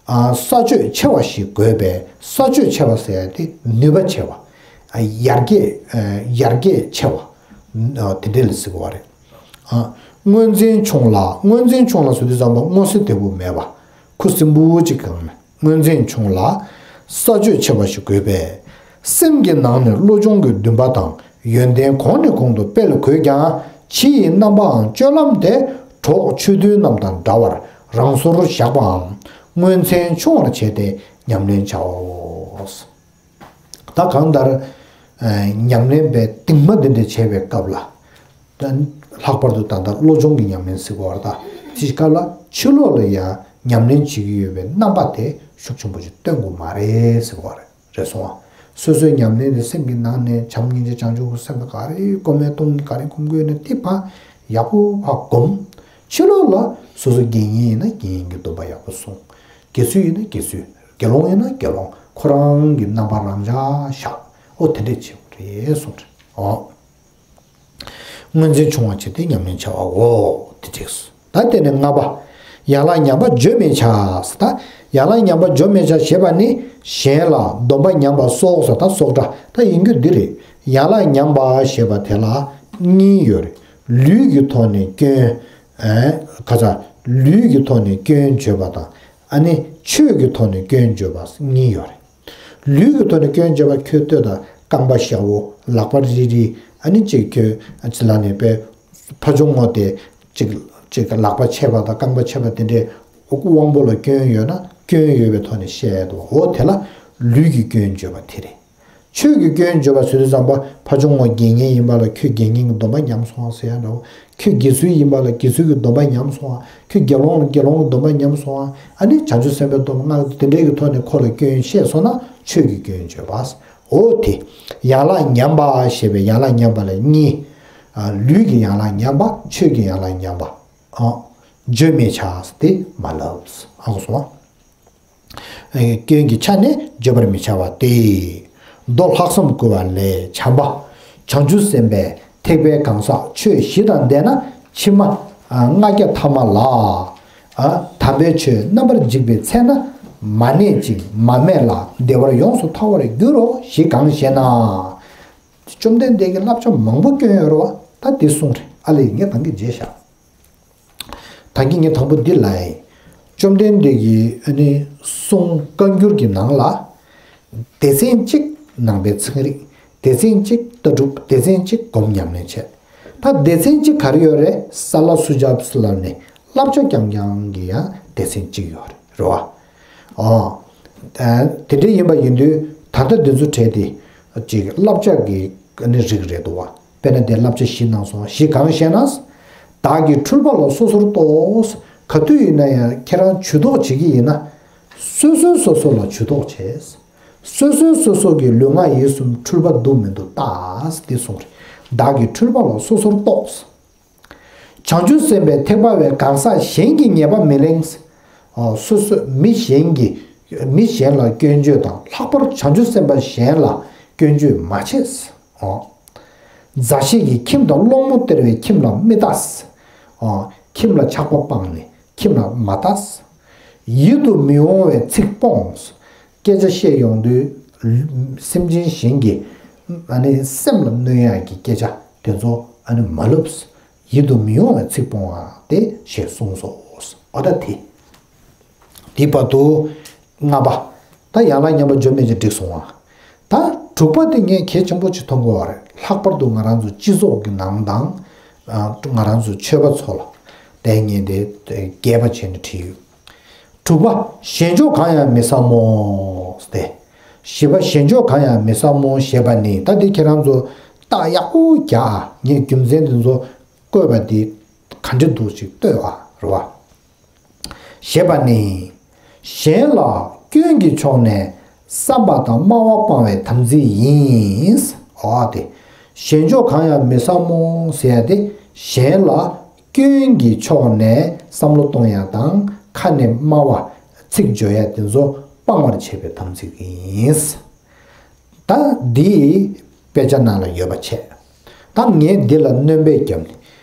ཨ། ས་སྤྱོད་ཆེ་བ་ཞིག་དགོས་པས། ས་སྤྱོད་ཆེ་བ་ཟེར་ཡ་དེ་ནུས་པ་ཆེ་བ། ཨ། ཡར་རྒྱས། ཨ། ཡར་རྒྱས་ཆེ་བ། ཨ། དེ་འདྲ་ལ་ཟེར་གི་རེད། ཨ། མངོན་མཚན་ཆུང་ལ། མངོན་མཚན་ཆུང་ལ་ཟེར་དུས་ཙམ་པ་མངོན་གསལ་དོད་པོ་མེད་པ། ཁུ་སིམ་པོ་ཅིག་གང་མེད། མངོན་མཚན་ཆུང་ལ། ས་སྤྱོད་ཆེ་བ་ཞིག་དགོས་པས། སེམས་ཀྱི་ནང་ནས་བློ་སྦྱོང་གི་འདུན་པ་དང་ཡོན་ཏན་གོང་ནས་གོང་དུ་སྤེལ་དགོས་ཀྱང་། ཕྱི་ཡི་རྣམ་པའམ་སྤྱོད་ལམ་དེ་གྲོགས་ཆོས་མཐུན་རྣམས་དང་འདྲ་བར་རང་སོར་བཞག་པའམ་མངོན་མཚན་ཆུང་བར་བྱས་ཏེ་ཉམས་ལེན་བྱའོ། ད་གང་ལྟར། ཨ། ཉམས་ལེན་པའི་གཏིང་མ་འདི་འདྲ་བྱེད་པའི་སྐབས་ལ། ལྷག་པར་དུ་ད་ལྟ་བློ་སྦྱོང་གི་ཉམས་ལེན་ཟེར་གོ་བར་ད། དེའི་སྐབས་ལ་ཕྱི་ལོགས་ལ་ཡང་ཉམས་ལེན་བྱེད་ཀྱི་ཡོད་པའི་རྣམ་པ་དེ་ཤུགས་ཆེན་པོ་ཞིག་སྟོན་དགོས་མ་རེད་ཟེར་གོ་བ་རེད། རེད་སོང་ཨ། སོ་སོའི་ཉམས་ལེན་དེ་སེམས་ཀྱི་ནང་ནས་བྱམས་སྙིང་རྗེ་བྱང་ཆུབ་ཀྱི་སེམས་དང་ག་རེ་སྒོམ་མེད་གཏོང་ག་རེ་སྒོམ་དགོས་ན་དེ་ཕར་ཡག་པོ་ཕར་སྒོམ། ཕྱི་ལོགས་ལ་སོ་སོ་དགེ་བསྙེན་ཡིན་ན་དགེ་བསྙེན་གྱི་སྡོམ་པ་ཡག་པོ་སྲུང་། དགེ་ཚུལ་ཡིན་ན་དགེ་ཚུལ། དགེ་སློང་ཡིན་ན་དགེ་སློང་ཁོ་རང་གི་རྣམ་པ་རང་འཇགས་བཞག། ཨོ་དེ་འདྲས་བྱེད་དགོས་རེད་གསུངས་རེད། ཨོ། མངོན་མཚན་ཆུང་བ་བྱས་ཏེ་ཉམས་ལེན་བྱ་བའོ། དེ་འགྲིགས་སོ། ད་དེ་ནས་ལྔ་པ། ཡན་ལག་ཉམས་པ་བརྗོད་མི་བྱ། ད་ཡན་ལག་ཉམས་པ་བརྗོད་མི་བྱ་ཞེས་པ་ནི་གཞན་ལ་སྡོམ་པ་ཉམས་པ་སོགས་སོ། ད་སོགས་སྒྲ་ད་ཡིན་རྒྱུ་འདི་རེད། ཡན་ལག་ཉམས་པ་ཞེས་པ་དེ་ལ་གཉིས་ཡོད་རེད། ལུས་ཀྱི་ཐོག་ནས་སྐྱོན། ཨེ། ག་ཚ། ལུས་ཀྱི་ཐོག་ནས་སྐྱོན་བརྗོད་པ་དང་། ཨ་ནི་ཆོས་ཀྱི་ཐོག་ནས་སྐྱོན་བརྗོད་པ་གཉིས་ཡོད་རེད། ལུས་ཀྱི་ཐོག་ནས་སྐྱོན་བརྗོད་པ་ཁྱོད་ལྟོས་དང་རྐང་པ་ཞ་བོ་ལག་པ་རིལ་རིལ། ཨ་ནི་གཅིག་ཁྱོད་ཅི་ལ་ནས་པའི་ཕ་ཆུང་ངོ་དེ་གཅིག་གཅིག་ལག་པ་ཆད་པ་དང་རྐང་པ་ཆད་པ་དེ་འདྲའི་དབང་པོ་ལ་སྐྱོན་ཡོད་ན་སྐྱོན་ཡོད་པའི་ཐོག་ནས་བཤད་དོ། འོ་དེ་ལ་ལུས་ཀྱི་སྐྱོན་བརྗོད་པ་དེ་རེད། ཆོས་ཀྱི་སྐྱོན་བརྗོད་པ་ཟེར་དུས་ཙམ་པ་ཕ་ཆུང་ངོ་དགེ་བསྙེན་ཡིན་པ་ལ་ཁྱོད་དགེ་བསྙེན་གྱི་སྡོམ་པ་ཉམས་སོང་ཟེར་ཡ་འདྲ་བོ། ཁྱོད་དགེ་ཚུལ་ཡིན་པ་ལ་དགེ་ཚུལ་གྱི་སྡོམ་པ་ཉམས་སོང་ཨ། ཁྱོད་དགེ་སློང་ལ་དགེ་སློང་གི་སྡོམ་པ་ཉམས་སོང་ཨ། ཨ་ནི་བྱང་ཆུབ་སེམས་དཔའི་སྡོམ་པ་ལྔ་དེ་འདྲའི་གི་ཐོག་ནས་ཁོ་ལ་སྐྱོན་བཤད་སོང་ན་ཆོས་ཀྱི་སྐྱོན་བརྗོད་པ། འོ་དེ། ཡན་ལག་ཉམས་པ་ཞེས་པའི་ཡན་ལག་ཉམས་པ་ལ་གཉིས། ཨ། ལུས་ཀྱི་ཡན་ལག་ཉམས་པ། ཆོས་ཀྱི་ཡན་ལག་ཉམས་པ། ཨ། བརྗོད་མི་བྱ་སྟེ་མ་ལབ། ཨ་གོ་སོང་ཨ། སྐྱོན་གྱི་ཆ་ནས་བརྗོད་པར་མི་བྱ་བ་སྟེ། མདོ་ལྷག་བསམ་བསྐུལ་བ་ལས་བྱམས་པ། བྱང་ཆུབ་སེམས་དཔའི་ཐེག་པའི་གང་ཟག་ཆོས་བཞི་དང་ལྡན་ན་ཕྱི་མ་ལྔ་བརྒྱ་ཐ་མ་ལ། དམ་པའི་ཆོས་རྣམ་པར་འཇིག་པའི་ཚེ་ན་མ་གནས་ཅིང་མ་སྨད་ལ་བདེ་བར་ཡོངས་སུ་ཐར་བར་འགྱུར་རོ་ཞེས་གང་ཞེ་ན། བཅོམ་ལྡན་འདས་ཀྱིས་བསླབ་བྱ་མང་པོ་བསྐྱོན་ཡོད་རེད་བ། ད་འདི་གསུངས་རེད། ཨ་ལས་ངས་ད་གིན་བརྗེད་བཞག་ད་གིན་ངས་དང་པོ་འདི་ལབ་ཡིན། བཅོམ་ལྡན་འདས་ཀྱི་ཨ་ནི་གསུང་བཀའ་འགྱུར་གྱི་ནང་ལ། སྡེ་ཚན་གཅིག་ནང་པའི་ཚན་རིག་སྡེ་ཚན་གཅིག་ལྟ་གྲུབ། སྡེ་ཚན་གཅིག་སྒོམ་ཉམས་ལེན་བྱས། ད་སྡེ་ཚན་གཅིག་ག་རེ་ཡོད་རེད། ས་ལ་སུ་ཇབ་སི་ལབ་ནས་བསླབ་བྱ་རྐྱང་རྐྱང་གི་ཡང་སྡེ་ཚན་གཅིག་ཡོད་རེད། རེད་བ། ཨོ། ཨ། དེ་འདྲ་ཡིན་པ་ཡིན་དུས་ད་ལྟ་འདི་ཚོ་གྲས་དེ་ཅིག་བསླབ་བྱ་གི་ཨ་ནི་རིགས་རེད་འདུག་བ། དཔེར་ན་དེ་བསླབ་བྱ་བཞི་གནང་སོང་། བཞི་གང་ཞེ་ན། བདག་གི་འཁྲུལ་པ་ལ་སོ་སོར་རྟོག་ག་དུས་ཡིན་ན་ཡང་ཁྱེད་རང་ཇུས་གཏོགས་བྱེད་ཀྱི་ཡིན་ན། སོ་སོས་སོ་སོ་ལ་ཇུས་གཏོགས་བྱས། སོ་སོས་སོ་སོ་གི་ལུས་ངག་ཡིད་གསུམ་འཁྲུལ་པ་འདུག་མི་འདུག་བལྟ་སྟེ་གསུངས་རེད། བདག་གི་འཁྲུལ་པ་ལ་སོ་སོར་རྟོག་བྱང་ཆུབ་སེམས་དཔའི་ཐེག་པ་བས་གང་ཟག་གཞན་གྱི་ཉེས་པ་མི་གླེང་། ཨོ། སོ་སོ་མི་གཞན་གྱི་མི་གཞན་ལ་སྐྱོན་བརྗོད་དང་། ལྷག་པར་བྱང་ཆུབ་སེམས་དཔའ་གཞན་ལ་སྐྱོན་བརྗོད་མ་བྱེད། ཨོ། མཛའ་བཤེས་ཀྱི་ཁྱིམ་དང་སློང་མོ་སྟེར་བའི་ཁྱིམ་ལ་མི་ལྟ། ཨོ། ཁྱིམ་ལ་ཆགས་པ་སྤངས་ནས་ཁྱིམ་ལ་མ་ལྟ། ཡིད་དུ་མི་འོང་བའི་ཚིག་སྤོངས། སྐད་ཆ་བཤད་ཡོང་དུས་སེམས་ཅན་གཞན་གྱི་ཨ་ནི་སེམས་ལ་གནོད་ཡག་གི་སྐད་ཆ་དེ་ཚོ་ཨ་ནི་མ་ལབ། ཡིད་དུ་མི་འོང་བའི་ཚིག་སྤོང་བ་སྟེ་ཞེས་གསུངས་སོ། འོ་ད་དེ། དེའི་བར་དུ་ལྔ་པ། ད་ཡན་ལག་མཉམ་པ་འཇོམས་མེད་ཅེས་བསྒྲིགས་སོང་བ། ད་དྲུག་པ་དེ་ངས་གལ་ཆེན་པོ་ཅིག་མཐོང་གི་ཡོད་རེད། ལྷག་པར་དུ་ང་རང་ཚོ་སྤྱི་ཚོགས་ཀྱི་ནང་དང་། ཨ། ང་རང་ཚོ་ཆོས་པ་ཚོ་ལ་དེ་ངས་དེ་རྒྱས་པ་བྱས་ནས་བྲིས་ཡོད། དྲུག་པ། ཞེན་ཕྱོགས་གང་ཡང་མི་བསམ་མོ། སྟེ། བཞི་པ། ཞེན་ཕྱོགས་གང་ཡང་མི་བསམ་མོ་ཞེས་པ་ནི། ད་འདི་ཁྱེད་རང་ཚོ་རྟགས་ཡག་པོ་རྒྱག་ཨ། ངས་རྒྱུ་མཚན་འདི་ཚོ་བཀོད་པ་འདི་ག་འདྲ་འདུག་ཅིག་ལྟོས་ཨ། རེད་བ། ཞེས་པ་ནི། གཞན་ལ་སྐྱོན་གྱི་ཕྱོགས་ནས་བསམ་པ་དང་སྨྲ་བ་སྤང་བའི་དམ་ཚིག་ཡིན། འོ་དེ། ཞེན་ཕྱོགས་གང་ཡང་མི་བསམ་མོ་ཟེར་ཡ་དེ། གཞན་ལ་སྐྱོན་གྱི་ཕྱོགས་ནས་བསམ་བློ་གཏོང་ཡ་དང་ཁ་ནས་སྨྲ་བ་ཚིག་བརྗོད་ཡ་དེ་ཚོ་སྤང་བར་བྱེད་པའི་དམ་ཚིག་ཡིན། ད་འདི་དཔེ་ཆ་ནང་ལ་ཡོད་པ་བྱས། ད་ངས་འདི་ལ་སྣོན་པ་བརྒྱབ་ནས།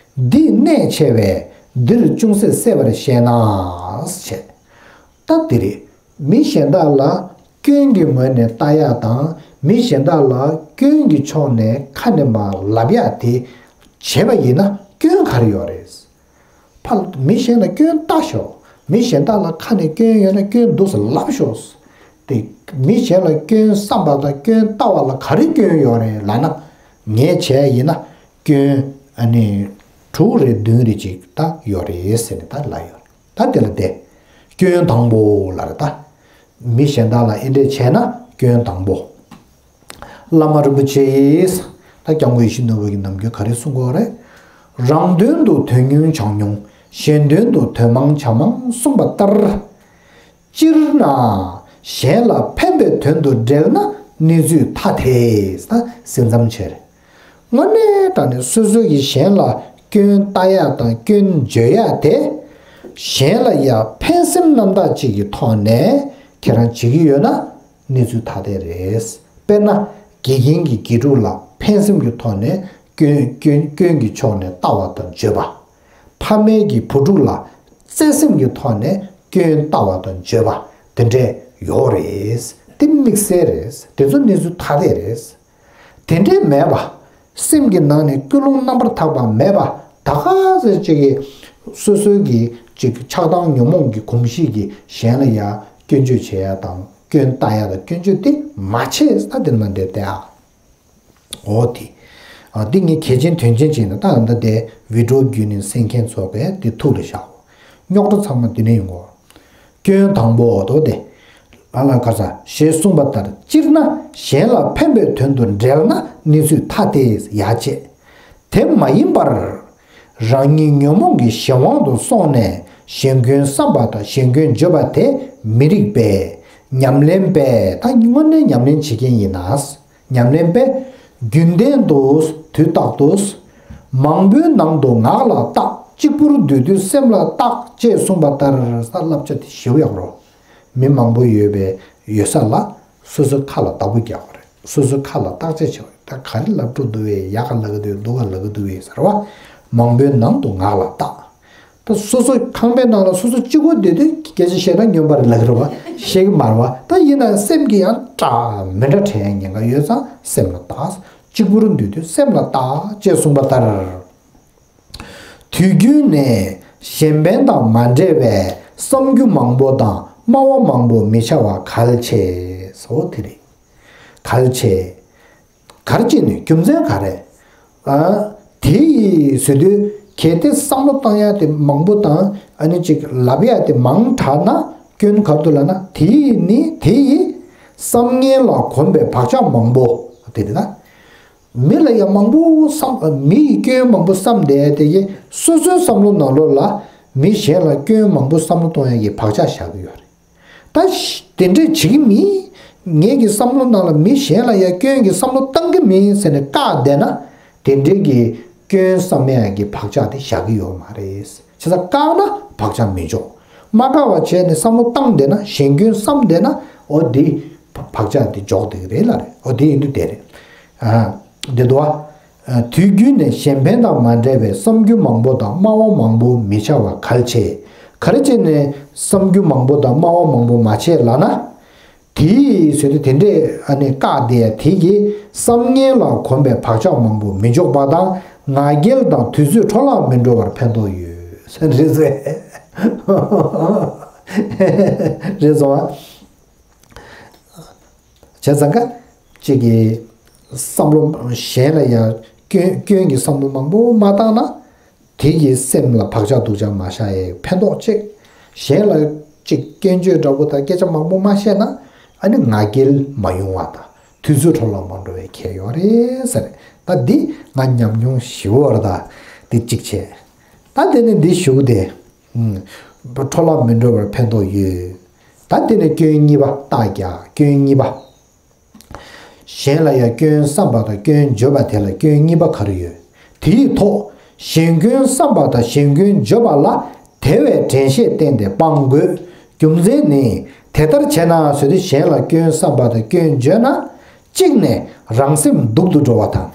འདི་གནད་ཆེ་བས་འདིར་ཅུང་ཟད་གསལ་བར་བཤད་ན། བྱས། ད་འདི་རེད། མི་གཞན་དག་ལ་སྐྱོན་གྱི་ངོས་ནས་ལྟ་ཡ་དང་། མི་གཞན་དག་ལ་སྐྱོན་གྱི་ཕྱོགས་ནས་ཁ་ནས་མར་ལབ་ཡ་དེ་བྱས་པ་ཡིན་ན་སྐྱོན་ག་རེ་ཡོད་རེད། ཕར་མི་གཞན་ལ་སྐྱོན་ལྟ་ཤོག་མི་གཞན་དག་ལ་ཁ་ནས་སྐྱོན་ཡོད་ན་སྐྱོན་འདུག་ཟེར་ལབ་ཤོག་དེ་མི་གཞན་ལ་སྐྱོན་བསམ་པ་དང་སྐྱོན་ལྟ་བ་ལ་ག་རེ་སྐྱོན་ཡོད་རེད་ལབ་ན། ངས་བྱས་ཡིན་ན་སྐྱོན་ཨ་ནི་དྲུག་རེ་བདུན་རེ་ཅིག་ད་ཡོད་རེད་ཟེར་ནས་ད་ལབ་ཡོད་རེད། ད་དེ་ལ་བལྟས། སྐྱོན་དང་པོ་ལབ་རེད་ད། མི་གཞན་དག་ལ་ཨེ་འདྲས་བྱས་ན་སྐྱོན་དང་པོ། བླ་མ་རིན་པོ་ཆེས་ད་སྐྱབས་མགོན་ཡིད་བཞིན་ནོར་བུ་གི་ནམ་རྒྱུན་ག་རེ་གསུང་གི་ཡོད་རེད། རང་དོན་དུ་དོན་ཉུང་བྱང་ཉུང་། གཞན་དོན་དུ་དོན་མང་བྱ་མང་གསུངས་པ་ལྟར། སྤྱིར་ན་གཞན་ལ་ཕན་པའི་དོན་དུ་འབྲེལ་ན་གནས་ཚུལ་ཐ་དད་ད་ཟིན་མཚམས་ཆེ་རེད། དངོས་གནས་དྲང་གནས་སོ་སོ་ཡིས་གཞན་ལ་སྐྱོན་ལྟ་ཡ་དང་སྐྱོན་བརྗོད་ཡ་དེ། གཞན་ལ་ཡ་ཕན་སེམས་རྣམ་དག་ཅིག་གི་ཐོག་ནས་ཁྱེད་རང་བྱེད་ཀྱི་ཡོད་ན་གནས་ཚུལ་ཐ་དད་རེད། དཔེར་ན་དགེ་རྒན་གྱིས་དགེ་ཕྲུག་ལ་ཕན་སེམས་ཀྱི་ཐོག་ནས་སྐྱོན་སྐྱོན་སྐྱོན་གྱི་ཕྱོགས་ནས་ལྟ་བ་དང་བརྗོད་པ། ཕ་མས་ཀྱིས་བུ་ཕྲུག་ལ་བརྩེ་སེམས་ཀྱི་ཐོག་ནས་སྐྱོན་ལྟ་བ་དང་བརྗོད་པ་དེ་འདྲས་ཡོད་རེད། དེ་དམིགས་བསལ་རེད། དེ་ཚོ་གནས་ཚུལ་ཐ་དད་རེད། དེ་འདྲས་མེད་པ། སེམས་ཀྱི་ནང་ནས་ཀུན་སློང་རྣམ་པར་དག་པ་མེད་པ། ད་ག་ཚོད་ཅིག་གིས་སོ་སོའི་གི་ཅིག་ཆགས་སྡང་ཉོན་མོངས་ཀྱི་གོམས་གཤིས་ཀྱིས་གཞན་ལ་ཡ་སྐྱོན་བརྗོད་བྱེད་ཡ་དང་སྐྱོན་བཏགས་ཡ་དང་སྐྱོན་བརྗོད་དེ་མ་བྱེད་ས་དེ་མ་འདྲ་དེ་ཨ། འོ་དེ། ཨ། འདི་ངས་གལ་ཆེན་དོན་ཆེན་བྱས་ནས་ད་ད་དེ་བི་ཌིའོ་བརྒྱུད་ནས་གསན་མཁན་ཚོ་གས་དེ་ཐུགས་ལ་བཞག་རྙོག་དྲ་ཚང་མ་འདི་ནས་ཡོང་གོ། སྐྱོན་དང་པོ་དོ་དེ། ཨ་ལ་ག་ས་ཞེས་གསུངས་པ་ལྟར། སྤྱིར་ན་གཞན་ལ་ཕན་པའི་དོན་དུ་འབྲེལ་ན་གནས་ཚུལ་ཐ་དད་ཡ་བྱེད། དེ་མ་ཡིན་པར། རང་ཉིད་ཉོན་མོངས་ཀྱི་གཞན་དབང་དུ་སོང་ནས་གཞན་སྐྱོན་བསམ་པ་དང་གཞན་སྐྱོན་བརྗོད་པ་དེ་མི་རིགས་པས། ཉམས་ལེན་པས་ད་དངོས་གནས་ཉམས་ལེན་བྱེད་མཁན་ཡིན་ན། ཉམས་ལེན་པས། རྒྱུན་ལྡན་དུ་དུས་རྟག་ཏུ། མང་པོའི་ནང་དུ་ངག་ལ་བརྟག་གཅིག་པུར་འདུས་དུས་སེམས་ལ་བརྟག་ཅེས་གསུངས་པ་ལྟར། ས་བསླབ་བྱ་དེ་ཞེ་པོ་ཡག་པོ་རེད། མི་མང་པོ་ཡོད་པའི་ཡོད་ས་ལ་སོ་སོའི་ཁ་ལ་བདག་པོ་རྒྱག་པ་རེད། སོ་སོའི་ཁ་ལ་བརྟག་དཔྱད་བྱེད་པ་རེད། ད་ག་རེ་ལབ་འགྲོ་འདུག་བས། ཡག་ག་ལབ་ཀྱི་འདུག་སྡུག་ག་ལབ་ཀྱི་འདུག་བས་ཟེར་བ། མང་པོའི་ནང་དུ་ངག་ལ་བརྟག་ད་སོ་སོ་ཁང་པའི་ནང་ལ་སོ་སོ་གཅིག་པོ་བསྡད་དུས་སྐད་ཆ་བཤད་ན་སྨྱོན་པ་རེད་ལབ་ཀྱི་རེད་བ། བཤད་ཀྱི་མ་རེད་བ། ད་ཡིན་ན་སེམས་ཀྱི་ཡང་འདྲ་མི་འདྲ་དྲན་ཉེན་ཁ་ཡོད་ཙང་སེམས་ལ་བརྟག་གཅིག་པུར་འདུས་དུས་སེམས་ལ་བརྟག་ཅེས་གསུངས་པ་ལྟར། དུས་རྒྱུན་ནས་གཞན་ཕན་དང་མ་འབྲེལ་བའི་ བསམ་རྒྱུ་མང་པོ་དང་སྨྲ་བ་མང་པོ་མི་བྱ་བ་གལ་ཆེ། སོ་དེ་རེད། གལ་ཆེ། གལ་ཆེ་ནི་རྒྱུ་མཚན་ག་རེ། ཨ། དེ་ཡིས་ཟེར་དུས་གལ་ཏེ་བསམ་བློ་བཏང་ཡ་དེ་མང་པོ་དང་ཨ་ནི་ཅིག་ལབ་ཡ་དེ་མང་དྲགས་ན་སྐྱོན་ག་རེ་འདུག་ལབ་ན། དེ་ཡིས་ནི་དེ་ཡིས་བསམ་ངན་ལ་གོམས་པའི་བག་ཆགས་མང་པོ་དེ་རེད་ན། མི་ལ་ཡང་མང་པོ་བསམ། མི་ཡི་སྐྱོན་མང་པོ་བསམ་བསྡད་དེ་གི་སོ་སོའི་བསམ་བློ་ནང་ལོགས་ལ་མི་གཞན་ལ་སྐྱོན་མང་པོ་བསམ་བློ་གཏོང་ཡ་གི་བག་ཆགས་བཞག་གི་ཡོད་རེད། ད་ཤ་དེ་འདྲས་བྱེད་ཀྱི་མིན། ངེད་ཀྱི་བསམ་བློ་ནང་ལ་མི་གཞན་ལ་ཡང་སྐྱོན་གྱི་བསམ་བློ་བཏང་གི་མིན་ཟེར་ནས་བཀག་བསྡད་ན། དེ་འདྲས་ཀྱི་སྐྱོན་བསམ་ཡ་གི་བག་ཆགས་དེ་བཞག་གི་ཡོད་མ་རེད། བྱས་ཙང་བཀག་ན་བག་ཆགས་མི་འཇོག་མ་བཀག་པ་བྱས་ནས་བསམ་བློ་བཏང་བསྡད་ན། གཞན་སྐྱོན་བསམ་བསྡད་ན། འོ་དེ་བག་ཆགས་དེ་འཇོག་བསྡད་ཀྱི་རེད་ལ་རེད། འོ་དེ་ཡིན་དུས་དེ་རེད། ཨ། འདི་དུ་བ། དུས་རྒྱུན་ནས་གཞན་ཕན་དང་མ་འབྲེལ་བའི་བསམ་རྒྱུ་མང་པོ་དང་སྨྲ་བ་མང་པོ་མི་བྱ་བ་གལ་ཆེ། ག་རེ་བྱས་ནས་བསམ་རྒྱུ་མང་པོ་དང་སྨྲ་བ་མང་པོ་མ་བྱེད་ལབ་ན། དེའི་ཟེར་དུས་དེ་འདྲས་ཨ་ནི་བཀག་བསྡད་ཡ་དེ་གིས་བསམ་ངན་ལ་གོམས་པའི་བག་ཆགས་མང་པོ་མི་འཇོག་པ་དང་ང་རྒྱལ་དང་དུས་ཚོད་འཕྲོ་བརླག་མི་འགྲོ་བར་ཕན་ཐོགས་ཡོད། རེད་ཟེར། རེད་སོང་ཨ། བྱས་ཙང་ཀ་གཅིག་གིས་བསམ་བློ་གཞན་ལ་ཡང་སྐྱོན་སྐྱོན་གྱི་བསམ་བློ་མང་པོ་མ་བཏང་ན། དེ་གིས་སེམས་ལ་བག་ཆགས་སྡུག་ཅག་མ་བཞག་ཡས་ཕན་ཐོགས་གཅིག་གཞན་ལ་གཅིག་སྐྱོན་བརྗོད་འདྲ་པོ་དང་སྐད་ཆ་མང་པོ་མ་བཤད་ན་ཨ་ནི་ང་རྒྱལ་མ་ཡོང་བ་དང་དུས་ཚོད་འཕྲོ་བརླག་མ་འགྲོ་བའི་ཁེ་ཡོད་རེད་ཟེར། ད་འདི་ང་ཉམས་མྱོང་ཞེ་པོ་རེད། ད་འདི་གཅིག་བྱས། ད་དེ་ནས་འདི་ཞུ་དེ། འཕྲོ་བརླག་མི་འགྲོ་བར་ཕན་ཐོགས་ཡོད། ད་དེ་ནས་སྐྱོན་གཉིས་པ་རྟགས་རྒྱག་སྐྱོན་གཉིས་པ། གཞན་ལ་ཡང་སྐྱོན་བསམ་པ་དང་སྐྱོན་བརྗོད་པ་དེ་ལ་སྐྱོན་གཉིས་པ་ག་རེ་ཡོད། དེའི་ཐོག་གཞན་སྐྱོན་བསམ་པ་དང་གཞན་སྐྱོན་བརྗོད་པ་ལ་དེ་བས་དྲན་ཤེས་བསྟེན་ཏེ་སྤང་དགོས། རྒྱུ་མཚན་ནི་དེ་ལྟར་བྱས་ན་ཟེར་དུས་གཞན་ལ་སྐྱོན་བསམ་པ་དང་སྐྱོན་བརྗོད་ན། གཅིག་ནས་རང་སེམས་སྡུག་ཏུ་འགྲོ་བ་དང་།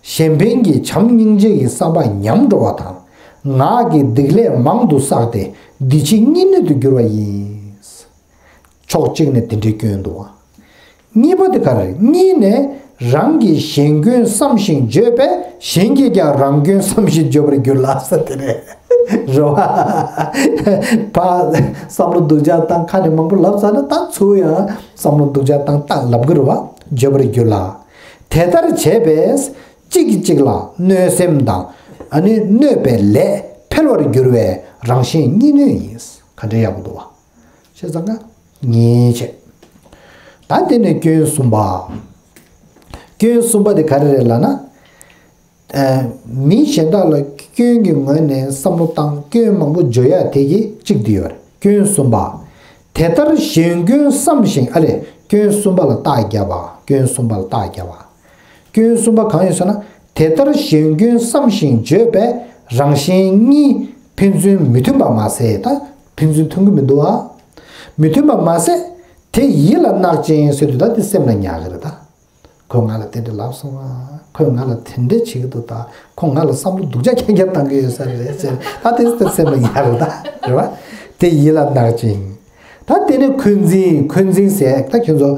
གཞན་ཕན་གྱི་བྱམས་སྙིང་རྗེ་ཡི་བསམ་པ་ཉམས་འགྲོ་བ་དང་། ངག་གི་སྡིག་ལས་མང་དུ་བསགས་ཏེ་འདི་ཕྱི་གཉིས་གནོད་དུ་འགྱུར་བ་ཡིན། ཕྱོགས་གཅིག་ནས་དེ་འདྲའི་སྐྱོན་འདུག་བ། གཉིས་པ་དེ་ག་རེ། གཉིས་ནས་རང་གིས་གཞན་སྐྱོན་བསམ་ཞིང་བརྗོད་པས་གཞན་གྱིས་ཀྱང་རང་སྐྱོན་བསམ་ཞིང་བརྗོད་པར་འགྱུར་ལ་ཟེར་དེ་རེད། རེད་བ། ཕ་བསམ་བློ་སྡུག་ཅག་བཏང་ཁ་ནས་མང་པོ་ལབ་ཚར་ན་ད་ཚུར་ཡང་བསམ་བློ་སྡུག་ཅག་བཏང་བཏང་ལབ་གི་རེད་བ། བརྗོད་པར་འགྱུར་ལ། དེ་ལྟར་བྱས་པས་གཅིག་གིས་གཅིག་ལ་གནོད་སེམས་དང་ཨ་ནི་གནོད་པའི་ལས་འཕེལ་བར་འགྱུར་བས་རང་གཞན་གཉིས་གནོད་ཡིན། ག་འདྲའི་ཡག་པོ་འདུག་བ། བྱས་ཙང་ཀ་ངེས་བྱས། ད་དེ་ནས་སྐྱོན་གསུམ་པ། སྐྱོན་གསུམ་པ་དེ་ག་རེ་རེད་ལབ་ན། ཨ། མི་གཞན་དག་ལ་སྐྱོན་གྱི་ངོས་ནས་བསམ་བློ་བཏང་སྐྱོན་མང་པོ་བརྗོད་ཡ་དེ་གི་གཅིག་དེ་ཡོད་རེད། སྐྱོན་གསུམ་པ། དེ་ལྟར་གཞན་སྐྱོན་བསམ་ཞིང་། ཨ་ལས། སྐྱོན་གསུམ་པ་ལ་རྟགས་བརྒྱབ་པ། སྐྱོན་གསུམ་པ་ལ་རྟགས་བརྒྱབ་པ། སྐྱོན་གསུམ་པ་གང་ཡིན་ཟེར་ན། དེ་ལྟར་གཞན་སྐྱོན་བསམ་ཞིང་བརྗོད་པས་རང་གཞན་གཉིས་ཕན་ཚུན་མི་མཐུན་པ་མ་ཟད། ད་ཕན་ཚུན་མཐུན་གྱི་མི་འདུག་ཨ། མི་མཐུན་པ་མ་ཟད། དེ་ཡིད་ལ་བརྣག་ཅིང་ཟེར་དུས་ད་དེ་སེམས་ལ་ཉར་གི་རེད་ད། ཁོས་ང་ལ་དེ་འདྲ་ལབ་སོང་ཨ། ཁོས་ང་ལ་དེ་འདྲ་བྱེད་ཀྱི་འདུག་ད། ཁོ་ང་ལ་བསམ་བློ་སྡུག་ཅག་རྐྱང་རྐྱང་བཏང་གི་ཡོད་ས་རེད་ཟེར། ད་དེ་དེ་སེམས་ལ་ཉར་གི་རེད་ད། རེད་བ། དེ་ཡིད་ལ་བརྣག་ཅིང་། ད་དེ་ནས་འཁོན་འཛིན། འཁོན་འཛིན་ཟེར་ད་ཁྱོད་ཚོ།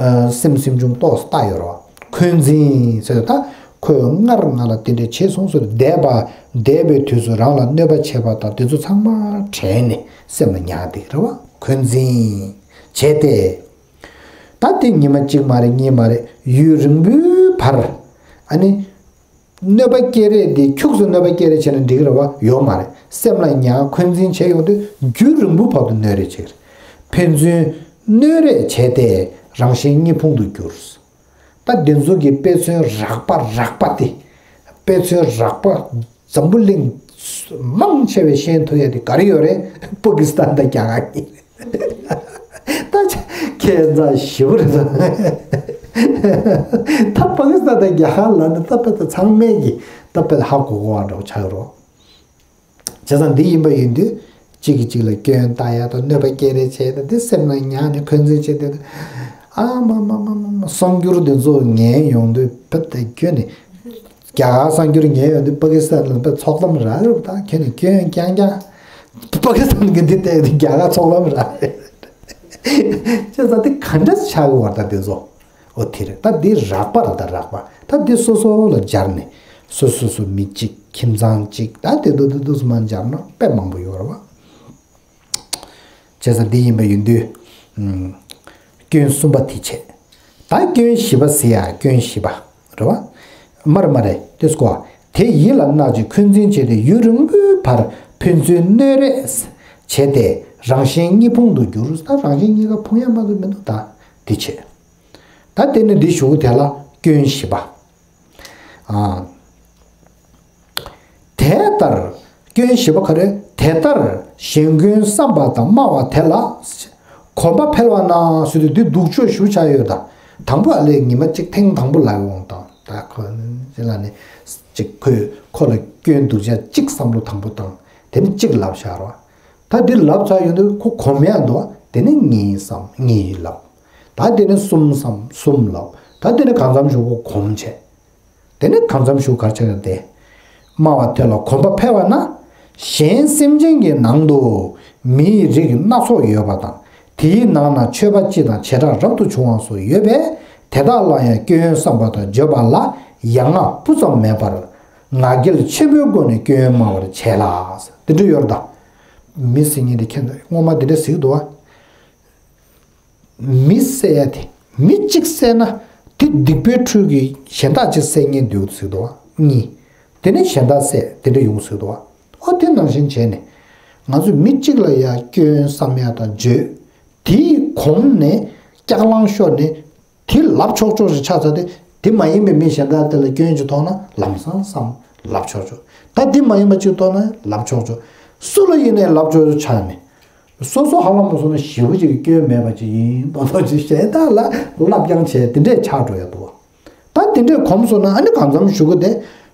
ཨ། སེམས་སེམས་བྱུང་ཏོག་ཙམ་ལྟ་ཡོད་རེད་བ། འཁོན་འཛིན་ཟེར་ད། ཁོས་སྔར་ང་ལ་དེ་འདྲ་བྱས་སོང་ཟེར་འདས་པ། འདས་པའི་དུས་སུ་རང་ལ་གནོད་པ་བྱས་པ་དང་དེ་ཚོ་ཚང་མ་དྲན་ནས་སེམས་ལ་ཉར་བསྡད་ཀྱི་རེད་བ། འཁོན་འཛིན་བྱས་ཏེ། ད་དེ་ཉི་མ་གཅིག་མ་རེད། གཉིས་མ་རེད། ཡུན་རིང་པོའི་བར། ཨ་ནི། གནོད་པ་སྐྱེལ་རེས་དེ་ཁྱུག་ཙམ་གནོད་པ་སྐྱེལ་རེས་བྱས་ན་འགྲིག་གི་རེད་བ། ཡོད་མ་རེད། སེམས་ལ་ཉར་འཁོན་འཛིན་བྱས་ཡོང་དུས་རྒྱུན་རིང་པོའི་བར་དུ་གནོད་རེས་བྱེད་ཀྱི་རེད། ཕན་ཚུན་གནོད་རེས་བྱས་ཏེ་རང་གཞན་གཉིས་ཕུང་དུ་གྱུར། ད་འདི་ཚོ་གི་དཔེ་མཚོན་རགས་པ་རགས་པ་དེ། དཔེ་མཚོན་རགས་པ་འཛམ་བུ་གླིང་མང་ཆེ་བས་ཤེས་ཐུབ་ཡ་དེ་ག་རེ་ཡོད་རེད། པ་ཀི་སི་ཐན་དང་རྒྱ་གར་གཉིས་རེད། ད་ཁྱད་མཚར་ཞེ་པོ་རེད་ད། ད་པ་ཀི་སི་ཐན་དང་རྒྱ་གར་ལབ་ན་ད་དཔེ་ད་ཚང་མས་ཀྱི་ད་དཔེ་ཧ་གོ་གོ་བ་འདྲ་བོ་ཆགས་ཀྱི་རེད། བྱས་ཙང་འདི་ཡིན་པ་ཡིན་དུས་གཅིག་གིས་གཅིག་ལ་སྐྱོན་བཏགས་ཡ་དང་གནོད་པ་སྐྱེལ་རེས་བྱས་ཏེ་འདི་སེམས་ལ་ཉར་ནས་འཁོན་འཛིན་བྱས་ཏེ། ཨ་མ་མ་མ་མ་མ། གསར་འགྱུར་འདི་ཚོ་ཉན་ཡོང་དུས་བོད་དེ་ཁྱོན་ནས་རྒྱ་གར་གསར་འགྱུར་ཉན་ཡོང་དུས་པ་ཀི་སི་ཐན་ལ་དཔེ་ཚོགས་གཏམ་རག་རེད་ད། ཁྱོན་ནས་སྐྱོན་རྐྱང་རྐྱང་། པ་ཀི་སི་ཐན་གྱི་འདི་བལྟས་ཏེ་རྒྱ་གར་ཚོགས་གཏམ་རག་རེད། བྱས་ཙང་འདི་ག་འདྲ་ཆགས་ཀྱི་བར་ད་འདི་ཚོ། ཨོ་དེ་རེད། ད་འདི་རགས་པ་རེད་ད་རགས་པ། ད་འདི་སོ་སོ་ལ་སྦྱར་ནས་སོ་སོ་སོ་མི་གཅིག་ཁྱིམ་ཚང་གཅིག་ད་དེ་འདུག་དེ་འདུག་སུ་མ་སྦྱར་ན་དཔེ་མང་པོ་ཡོད་རེད་བ། བྱས་ཙང་འདི་ཡིན་པ་ཡིན་དུས། ཨུམ། སྐྱོན་གསུམ་པ་དེ་བྱས། ད་སྐྱོན་བཞི་པ་ཟེར་ཡ་སྐྱོན་བཞི་པ། རེད་བ། མ་རེད་མ་རེད་དེ་སྐོར། དེ་ཡིད་ལ་གནག་ཅིང་འཁོན་འཛིན་བྱས་ཏེ་ཡུན་རིང་པོའི་བར་ཕན་ཚུན་གནོད་རེས་བྱས་ཏེ་རང་གཞན་གཉིས་ཕུང་དུ་འགྱུར། ད་རང་གཞན་གཉིས་ཀ་ཕུང་ཡ་མ་གཏོགས་མི་འདུག་ད་དེ་བྱས། ད་དེ་ནི་འདི་ཞུ་དེ་ལ་སྐྱོན་བཞི་པ། ཨ། དེ་ལྟར། སྐྱོན་བཞི་པ་ག་རེ། དེ་ལྟར་གཞན་སྐྱོན་བསམ་པ་དང་སྨྲ་བ་དེ་ལ། གོམས་པ་འཕེལ་བ་ན་ཟེར་དུས་འདི་སྡུག་ཕྱོགས་ཞུ་བྱ་ཡོད་ད། དང་པོ་ཨ་ལས་ཉི་མ་གཅིག་ཐེངས་དང་པོ་ལབ་འོང་དང་ད་ཁོ་ཅི་ལ་ནི། གཅིག་ཁོས་ཁོ་ལ་སྐྱོན་སྡུག་ཅག་གཅིག་བསམ་བློ་དང་པོ་བཏང་། དེ་ནི་གཅིག་ལབ་བཞག་རོགས། ད་འདི་ལབ་ཚར་ཡོང་དུས་ཁོ་གོམས་ཡག་འདུག་དེ་ནི་གཉིས་བསམ་གཉིས་ལབ། ད་དེ་ནི་གསུམ་བསམ་གསུམ་ལབ། ད་དེ་ནི་གང་འཚམ་ཞིག་ཁོ་གོམས་བྱས། དེ་ནི་གང་འཚམ་ཞིག་གར་ཆགས་ཡོད་དེ། སྨྲ་བ་དེ་ལ་གོམས་པ་འཕེལ་བ་ན། གཞན་སེམས་ཅན་གྱི་ནང་དུ་མིའི་རིགས་སྣ་ཚོགས་ཡོད་པ་དང་། དེའི་ནང་ན་ཆོས་པ་སྤྱི་དང་བྱེ་བྲག་རབ་ཏུ་བྱུང་བ་སོགས་ཡོད་པས། དེ་དག་ལ་ཡང་སྐྱོན་བསམ་པ་དང་བརྗོད་པ་ལ་ཡ་ང་སྤུ་ཙམ་མེད་པར། ང་རྒྱལ་ཆེན་པོའི་སྒོ་ནས་སྐྱོན་སྨྲ་བར་བྱེད་ལ། དེ་འདྲ་ཡོད་རེད་ད། མི་ཟེར་མཁན་དེ་ཁྱེད་ཚོ་སྔོན་མ་དེ་འདྲ་ཟེར་གྱི་འདུག་བ། མི་བསད་ཡ་དེ། མི་གཅིག་བསད་ན། དེ་སྡིག་པའི་ཁྲོད་ཀྱི་གཞན་དག་ཅིག་བསད་མཁན་འདུག་ཟེར་འདུག་བ། གཉིས། དེ་ནས་གཞན་དག་བསད་དེ་འདྲ་ཡོང་ཟེར་འདུག་བ། ཨོ་དེ་ནང་བཞིན་བྱས་ནས། ང་ཚོས་མི་གཅིག་ལ་ཡ་སྐྱོན་བསམ་ཡ་དང་བརྗོད། དེའི་གོམས་ནས་སྐྱག་ལང་ཤོར་ནས། དེ་ལབ་ཆོག་ཆོག་ཞིག་ཆགས་ཚར་ཏེ། དེ་མ་ཡིན་པའི་མི་གཞན་དག་དེ་ལ་སྐྱོན་ཅིག་མཐོང་ན་ལམ་སང་བསམ་ལབ་ཆོག་ཆོག་ད་དེ་མ་ཡིན་པ་ཅིག་མཐོང་ན་ལབ་ཆོག་ཆོག་སུ་ལ་ཡིན་ནའི་ལབ་ཆོག་ཆོག་ཆགས་ནས། སོ་སོ་ཧ་ལམ་མ་སོང་ན་ཞེ་པོ་ཅིག་གི་སྐྱོན་མེད་པ་ཅིག་ཡིན་མདོག་མདོག་ཅིག་གཞན་དག་ལ་ལབ་རྐྱང་བྱས་དེ་འདྲས་ཆགས་འགྲོ་ཡ་འདུག་བ། ད་དེ་འདྲས་གོམས་སོང་ན་ཨ་ནི་གང་འཚམ་ཞུ་གི་དེ།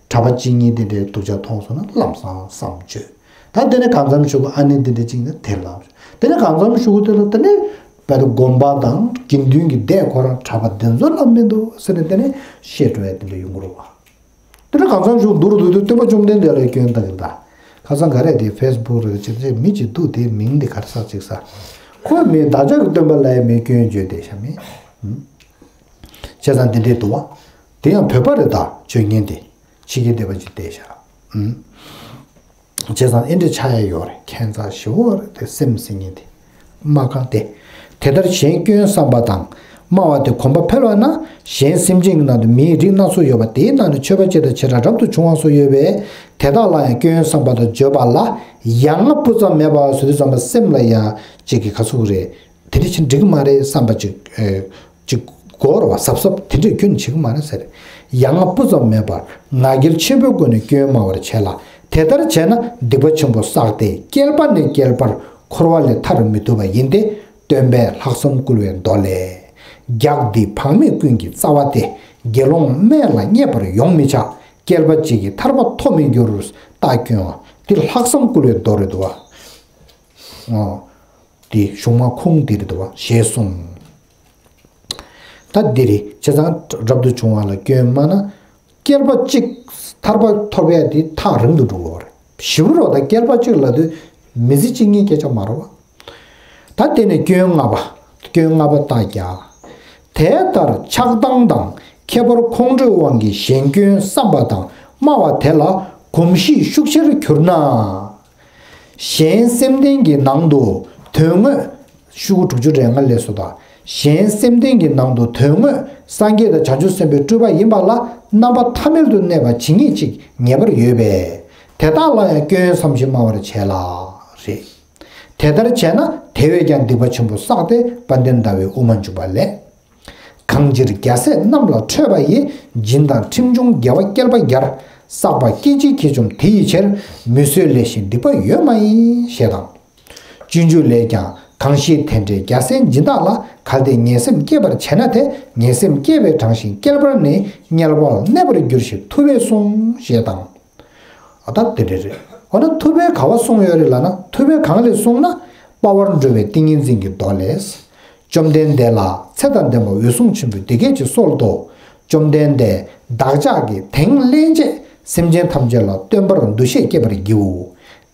གྲྭ་པ་གཅིག་གཉིས་དེ་འདྲས་སྡུག་ཅག་མཐོང་སོང་ན་ལམ་སང་བསམ་བརྗོད། ད་དེ་ནས་གང་འཚམ་ཞུ་གི་ཨ་ནི་དེ་འདྲས་གཅིག་ནི་དེ་ལབ། དེ་ནས་གང་འཚམ་ཞུ་གི་དེ་ལ་དེ་ནས་བལ་དུ་དགོན་པ་དང་དགེ་འདུན་གྱི་སྡེ་ཁོ་རང་གྲྭ་པ་དེ་ཚོ་ལ་མི་འདུག་ཟེར་ནས་དེ་ནས་བཤད་འགྲོ་ཡ་དེ་འདྲས་ཡོང་གི་རེད་བ། དེ་ནས་གང་འཚམ་ཞུ་འདུག་རུ་འདུག་དུས་སྟོན་པ་བཅོམ་ལྡན་འདས་ལ་སྐྱོན་བཏགས་ཀྱི་ད། ཁ་སང་ག་རེ་དེ་ཕེ་སི་བུག་རེད་ཅེས་མི་གཅིག་འདུག་དེའི་མིང་དེ་ག་རེ་ཟེར་ཅིག་ས། ཁོས་མི་བདག་ཅག་གི་སྟོན་པ་ལ་ཡ་མི་སྐྱོན་བརྗོད་དེ་ཤ་མི། བྱས་ཙང་དེ་འདྲས་འདུག་བ། དེ་ཡང་བོད་པ་རེད་ད་བརྗོད་མཁན་དེ། ཕྱི་རྒྱལ་སྡེ་པ་ཅིག་བལྟས་ཤག་བྱས་ཙང་ཨེ་འདྲས་ཆགས་ཡ་ཡོད་རེད་ཁྱད་མཚར་ཞེ་པོ་རེད་དེ་སེམས་ཟེར་མཁན་དེ། སྨྲ་གང་སྟེ། དེ་ལྟར་གཞན་སྐྱོན་བསམ་པ་དང་། སྨྲ་བ་དེ་གོམས་པ་འཕེལ་བ་ན། གཞན་སེམས་ཅན་གྱི་ནང་དུ་མིའི་རིགས་སྣ་ཚོགས་ཡོད་པ་དེའི་ནང་ནས་ཆོས་པ་སྤྱི་དང་བྱེ་བྲག་རབ་ཏུ་བྱུང་བ་སོགས་ཡོད་པས། དེ་དག་ལ་ཡང་སྐྱོན་བསམ་པ་དང་བརྗོད་པ་ལ་ཡ་ང་སྤུ་ཙམ་མེད་པ་ཟེར་དུས་ཙམ་པ་སེམས་ལ་ཡ་གཅིག་གི་ག་ཚོད་རེད། དེ་འདྲ་ཅིག་འགྲིག་གི་མ་རེད་བསམ་པ་ཅིག་ཨེ། ཅིག་གོ་ར་བ་གཟབ་གཟབ་དེ་འདྲས་ཁྱོན་ནས་བྱེད་ཀྱི་མ་རེད་ཟེར། ཡ་ང་སྤུ་ཙམ་མེད་པར་ང་རྒྱལ་ཆེན་པོའི་སྒོ་ནས་སྐྱོན་སྨྲ་བར་བྱེད་ལ། དེ་ལྟར་བྱས་ན་སྡིག་པ་ཆེན་པོ་བསགས་ཏེ་བསྐལ་པ་ནས་བསྐལ་པར་འཁོར་བ་ལས་ཐར་མི་ཐུབ་པ་ཡིན་ཏེ། སྟོན་པས་ལྷག་བསམ་བསྐུལ་བའི་མདོ་ལས། རྒྱགས་འདི་བག་མེད་ཀུན་གྱི་རྩ་བ་སྟེ། དགེ་སློང་སྨད་ལ་བསྙད་པར་ཡོང་མི་བྱ། བསྐལ་པ་གཅིག་གིས་ཐར་པ་ཐོབ་མི་འགྱུར། རྟ་སྐྱོན་བ་འདི་ལྷག་བསམ་བསྐུལ་བའི་མདོ་རེད་འདུག་བ། འོ། འདི་གཞུང་མ་ཁུངས་འདི་རེད་འདུག་བ་ཞེས་གསུངས། ད་འདི་རེད་བྱས་ཙང་རབ་ཏུ་བྱུང་བ་ལ་སྐྱོན་སྨྲ་ན། བསྐལ་པ་གཅིག་ཐར་པ་ཐོབ་ཡ་དེ་ཐག་རིང་དུ་འགྲོ་གི་རེད། ཞིབ་རོགས་དང་བསྐལ་པ་གཅིག་ལབ་དུས་མི་ཚེ་གཅིག་གཉིས་སྐད་ཆ་མ་རེད་བ། ད་དེ་ནས་སྐྱོན་ལྔ་པ། སྐྱོན་ལྔ་པ་རྟགས་བརྒྱད། དེ་ལྟར་ཆགས་སྡང་དང་ཁྱད་པར་ཁོང་ཁྲོའི་དབང་གིས་གཞན་སྐྱོན་བསམ་པ་དང་སྨྲ་བ་དེ་ལ་གོམས་གཤིས་ཤུགས་ཆེར་གྱུར་ན། གཞན་སེམས་ལྡན་གྱི་ནང་དུ་དོན་དངོས། ཤོག་གུ་དྲུག་ཅུ་རེ་ལྔ་ལས་སུ་དང་། གཞན་སེམས་ལྡན་གྱི་ནང་དུ་དོན་དངོས་སངས་རྒྱས་དང་བྱང་ཆུབ་སེམས་དཔའི་སྤྲུལ་པ་ཡིན་པ་ལ་རྣམ་པ་ཐ་མལ་དུ་གནས་པ་ཇི་སྙེད་ཅིག་ངེས་པར་ཡོད་པས། དེ་དག་ལ་ཡང་སྐྱོན་བསམ་ཞིང་སྨྲ་བར་བྱེད་ལ། རེད། དེ་ལྟར་བྱས་ན་དེ་བས་ཀྱང་སྡིག་པ་ཆེན་པོ་བསགས་ཏེ་དཔལ་ལྡན་ཟླ་བའི་དབུ་མ་འཇུག་པ་ལས། གང་ཕྱིར་རྒྱལ་སྲས་རྣམས་ལ་ཁྲོས་པ་ཡི། སྦྱིན་དང་ཁྲིམས་བྱུང་དགེ་བ་བསྐལ་པ་བརྒྱར། བསགས་པ་སྐད་ཅིག་གིས་བཅོམ་དེ་ཡི་ཕྱིར། མི་བཟོད་ལས་གཞན་སྡིག་པ་ཡོད་མ་ཡིན། ཞེས་དང་། སྤྱོད་འཇུག་ལས་ཀྱང་གང་ཞིག་དེ་འདྲའི་རྒྱལ་སྲས་སྦྱིན་བདག་ལ། གལ་ཏེ་ངན་སེམས་སྐྱེས་པར་བྱས་ན་དེ། ངན་སེམས་སྐྱེས་པའི་གྲངས་བཞིན་བསྐལ་པར་ནི། དམྱལ་བར་གནས་པར་འགྱུར་ཞེས་ཐུབ་པས་གསུངས། ཞེས་དང་། ཨ་ད་དེ་འདྲ་རེད། འོ་ན་ཐུབ་པས་ག་བ་གསུངས་ཡོད་རེད་ལབ་ན་ཐུབ་པས་གང་ལས་གསུངས་ན། དཔའ་བར་འགྲོ་བའི་ཏིང་ངེ་འཛིན་གྱི་མདོ་ལས། བཅོམ་ལྡན་འདས་ལ་ཚེ་དང་ལྡན་པ་འོད་སྲུང་ཆེན་པོས་འདི་སྐད་ཅེས་གསོལ་ཏོ། བཅོམ་ལྡན་འདས་བདག་ཅག་གིས་དེང་སླན་ཆད་སེམས་ཅན་ཐམས་ཅད་ལ་སྟོན་པར་འདུ་ཤེས་བསྐྱེད་པར་བགྱིའོ།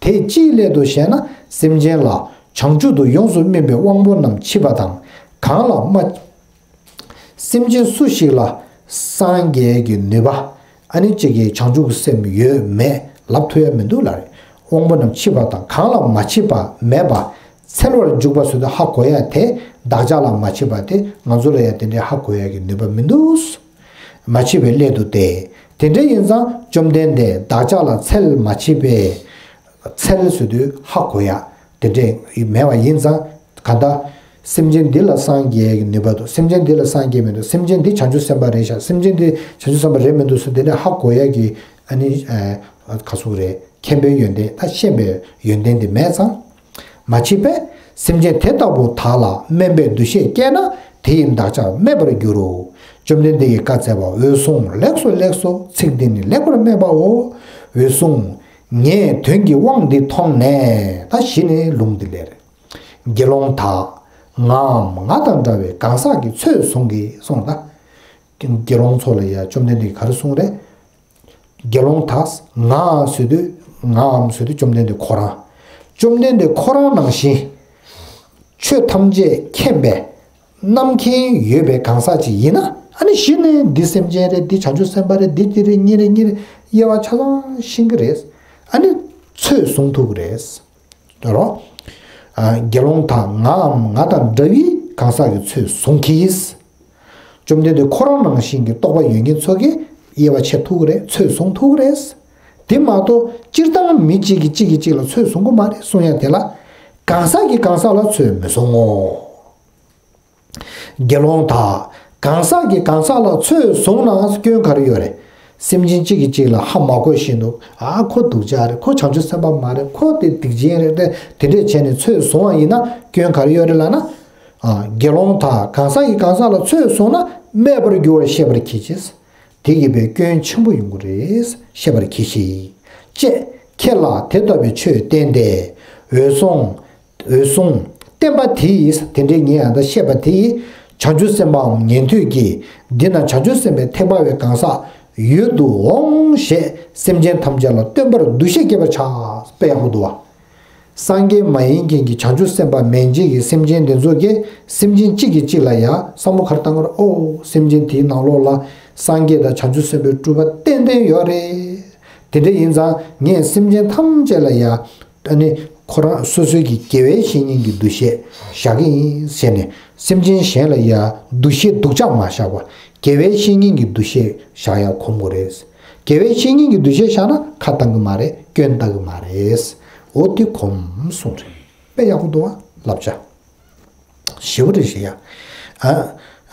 དེ་ཅིའི་སླད་དུ་ཞེ་ན། སེམས་ཅན་ལ་བྱང་ཆུབ་ཏུ་ཡོངས་སུ་སྨིན་པའི་དབང་པོ་རྣམས་མཆིས་པ་དང་། གང་ལ་མ། སེམས་ཅན་སུ་ཞིག་ལ་སངས་རྒྱས་ཀྱི་ནུས་པ། ཨ་ནི་གཅིག་གིས་བྱང་ཆུབ་ཀྱི་སེམས་ཡོད་མེད་ལབ་ཐུབ་ཡ་མི་འདུག་ལ་རེད། དབང་པོ་རྣམས་མཆིས་པ་དང་གང་ལ་མ་མཆིས་པ་མེད་པ། འཚལ་བར་འཇུག་པ་ཟེར་དུས་ཧ་གོ་ཡ་དེ་བདག་ཅག་ལ་མ་མཆིས་པ་དེ་ང་ཚོ་ལ་ཡ་དེ་འདྲའི་ཧ་གོ་ཡ་གི་ནུས་པ་མི་འདུག་མ་མཆིས་པའི་སླད་དུ་སྟེ། དེ་འདྲ་ཡིན་ཙང་བཅོམ་ལྡན་འདས་བདག་ཅག་ལ་འཚལ་མ་མཆིས་པས། འཚལ་ཟེར་དུས་ཧ་གོ་ཡ་དེ་འདྲས་མེད་པ་ཡིན་ཙང་ག་ད། སེམས་ཅན་འདི་ལ་སངས་རྒྱས་ཀྱི་ནུས་པ་འདུག་སེམས་ཅན་འདི་ལ་སངས་རྒྱས་མི་འདུག་སེམས་ཅན་འདི་བྱང་ཆུབ་སེམས་དཔའ་རེད་ཤག་སེམས་ཅན་འདི་བྱང་ཆུབ་སེམས་དཔའ་རེད་མི་འདུག་ཟེར་དེ་འདྲས་ཧ་གོ་ཡ་གི་ཨ་ནི་ག་ཟེར་རེད། མཁྱེན་པའི་ཡོན་ཏན་ད་ཤེས་པའི་ཡོན་ཏན་དེ་མེད་ཙང་། མ་མཆིས་པས། སེམས་ཅན་དེ་ལྟ་བུ་དག་ལ་དམན་པའི་འདུ་ཤེས་སྐྱེས་ན་དེ་ཡིས་བདག་ཅག་སྨད་པར་འགྱུར་རོ། བཅོམ་ལྡན་འདས་ཀྱིས་བཀའ་སྩལ་པ། འོད་སྲུང་ལེགས་སོ་ལེགས་སོ། ཚིག་འདི་ནི་ལེགས་པར་སྨྲས་པའོ། འོད་སྲུང་། ངས་དོན་གྱི་དབང་འདི་མཐོང་ནས་ད་གཞི་ནས་ལུང་འདི་ལེར། དགེ་སློང་དག་ངའམ་ང་དང་འདྲ་བའི་གང་ཟག་གི་ཚོད་བཟུང་གིས་གསུངས་ད། དགེ་སློང་ཚོ་ལ་ཡ་བཅོམ་ལྡན་འདས་ཀྱིས་ག་རེ་གསུངས་རེད། དགེ་སློང་དག་ང་ཟེར་དུས་ངའམ་ཟེར་དུས་བཅོམ་ལྡན་འདས་ཁོ་རང་། བཅོམ་ལྡན་འདས་ཁོ་རང་ནང་བཞིན་ཆོས་ཐམས་ཅད་མཁྱེན་པའི་རྣམ་མཁྱེན་ཡོད་པའི་གང་ཟག་ཅིག་ཡིན་ན་ཨ་ནི་གཞི་ནས་འདི་སེམས་ཅན་རེད། འདི་བྱང་ཆུབ་སེམས་དཔའ་རེད། འདི་འདི་རེད། གཉིས་རེད། གཉིས་རེད། དབྱེ་བ་ཆ་ཚང་ཤེས་ཀྱི་རེད། ཨ་ནི་ཚོད་བཟུང་ཐུབ་ཀྱི་རེད། ད་རོ། དགེ་སློང་དག་ངའམ་ང་དང་འདྲ་བའི་གང་ཟག་གི་ཚོད་བཟུང་གིས། བཅོམ་ལྡན་འདས་ཁོ་རང་ནང་བཞིན་གྱི་རྟོགས་པ་ཡོད་མཁན་ཚོ་གིས་དབྱེ་བ་ཕྱེ་ཐུབ་ཀྱི་རེད། ཚོད་བཟུང་ཐུབ་ཀྱི་རེད། དེ་མ་གཏོགས་སྤྱིར་བཏང་མི་གཅིག་གིས་གཅིག་གིས་གཅིག་ལ་ཚོད་བཟུང་གི་མ་རེད་གསུང་ཡ་དེ་ལ། གང་ཟག་གིས་གང་ཟག་ལ་ཚོད་མི་བཟུང་ངོ་། དགེ་སློང་དག་གང་ཟག་གིས་གང་ཟག་ལ་ཚོད་བཟུང་ན་སྐྱོན་ག་རེ་ཡོད་རེད། སེམས་ཅན་གཅིག་གིས་གཅིག་ལ་ཧ་མ་གོ་བཞིན་དུ་ཨ་ཁོ་སྡུག་ཅག་རེད། ཁོ་བྱང་ཆུབ་སེམས་དཔའ་མ་རེད། ཁོ་དེ་སྡིག་ཅན་རེད། དེ་འདྲས་བྱས་ནས་ཚོད་བཟུང་བ་ཡིན་ན་སྐྱོན་ག་རེ་ཡོད་རེད་ལབ་ན། དགེ་སློང་དག་གང་ཟག་གིས་གང་ཟག་ལ་ཚོད་བཟུང་ན་སྨད་པར་འགྱུར་བར་ཤེས་པར་གྱིས་ཤིག་དེ་གིས་པའི་སྐྱོན་ཆེན་པོ་ཡོང་གི་རེད། ཤེས་པར་གྱིས་ཤིག་ཅེས་ཁྱེད་ལ་དེ་ལྟ་བུའི་ཆོས་བསྟན་ཏེ། འོད་སྲུང་། འོད་སྲུང་། བསྟན་པ་དེ་ཡིས་དེ་འདྲའི་ངས་ཡང་དག་བཤད་པ་དེ་ཡིས་བྱང་ཆུབ་སེམས་དཔའམ་ཉན་ཐོས་ཀྱིས་འདི་ན་བྱང་ཆུབ་སེམས་དཔའི་ཐེག་པ་པའི་གང་ཟག་ཡུལ་དུ་འོང་ཞེས་སེམས་ཅན་ཐམས་ཅད་ལ་སྟོན་པར་འདུ་ཤེས་སྐྱེད་པར་བྱ། དཔེ་ཡག་པོ་འདུག་བ། སངས་རྒྱས་མ་ཡིན་མཁན་གྱི་བྱང་ཆུབ་སེམས་དཔའ་མན་ཆད་ཀྱི་སེམས་ཅན་དེ་ཚོ་གིས་སེམས་ཅན་གཅིག་གིས་གཅིག་ལ་ཡ་བསམ་བློ་ག་རེ་བཏང་གི་རེད། ཨོ་སེམས་ཅན་དེའི་ནང་ལོགས་ལ་སངས་རྒྱས་དང་བྱང་ཆུབ་སེམས་དཔའི་སྤྲུལ་པ་ཏན་ཏན་ཡོད་རེད། དེ་འདྲ་ཡིན་ཙང་ངས་སེམས་ཅན་ཐམས་ཅད་ལ་ཡ་ཨ་ནི་ཁོ་རང་སོ་སོའི་གི་དགེ་བའི་བཤེས་གཉེན་གྱི་འདུ་ཤེས་བཞག་གི་ཡིན་ཟེར་ནས་སེམས་ཅན་གཞན་ལ་ཡ་འདུ་ཤེས་སྡུག་ཅག་མ་བཞག་པ་དགེ་བའི་བཤེས་གཉེན་གྱི་འདུ་ཤེས་བཞག་ཡ་གོམས་དགོས་རེད། དགེ་བའི་བཤེས་གཉེན་གྱི་འདུ་ཤེས་བཞག་ན་ཁ་བཏང་གི་མ་རེད། སྐྱོན་བཏང་གི་མ་རེད། འོ་དེ་གོམས་གསུངས་རེད། དཔེ་ཡག་པོ་འདུག་བ་བསླབ་བྱ། ཞེ་པོ་རེད་ཞེ་ཡ། ཨ།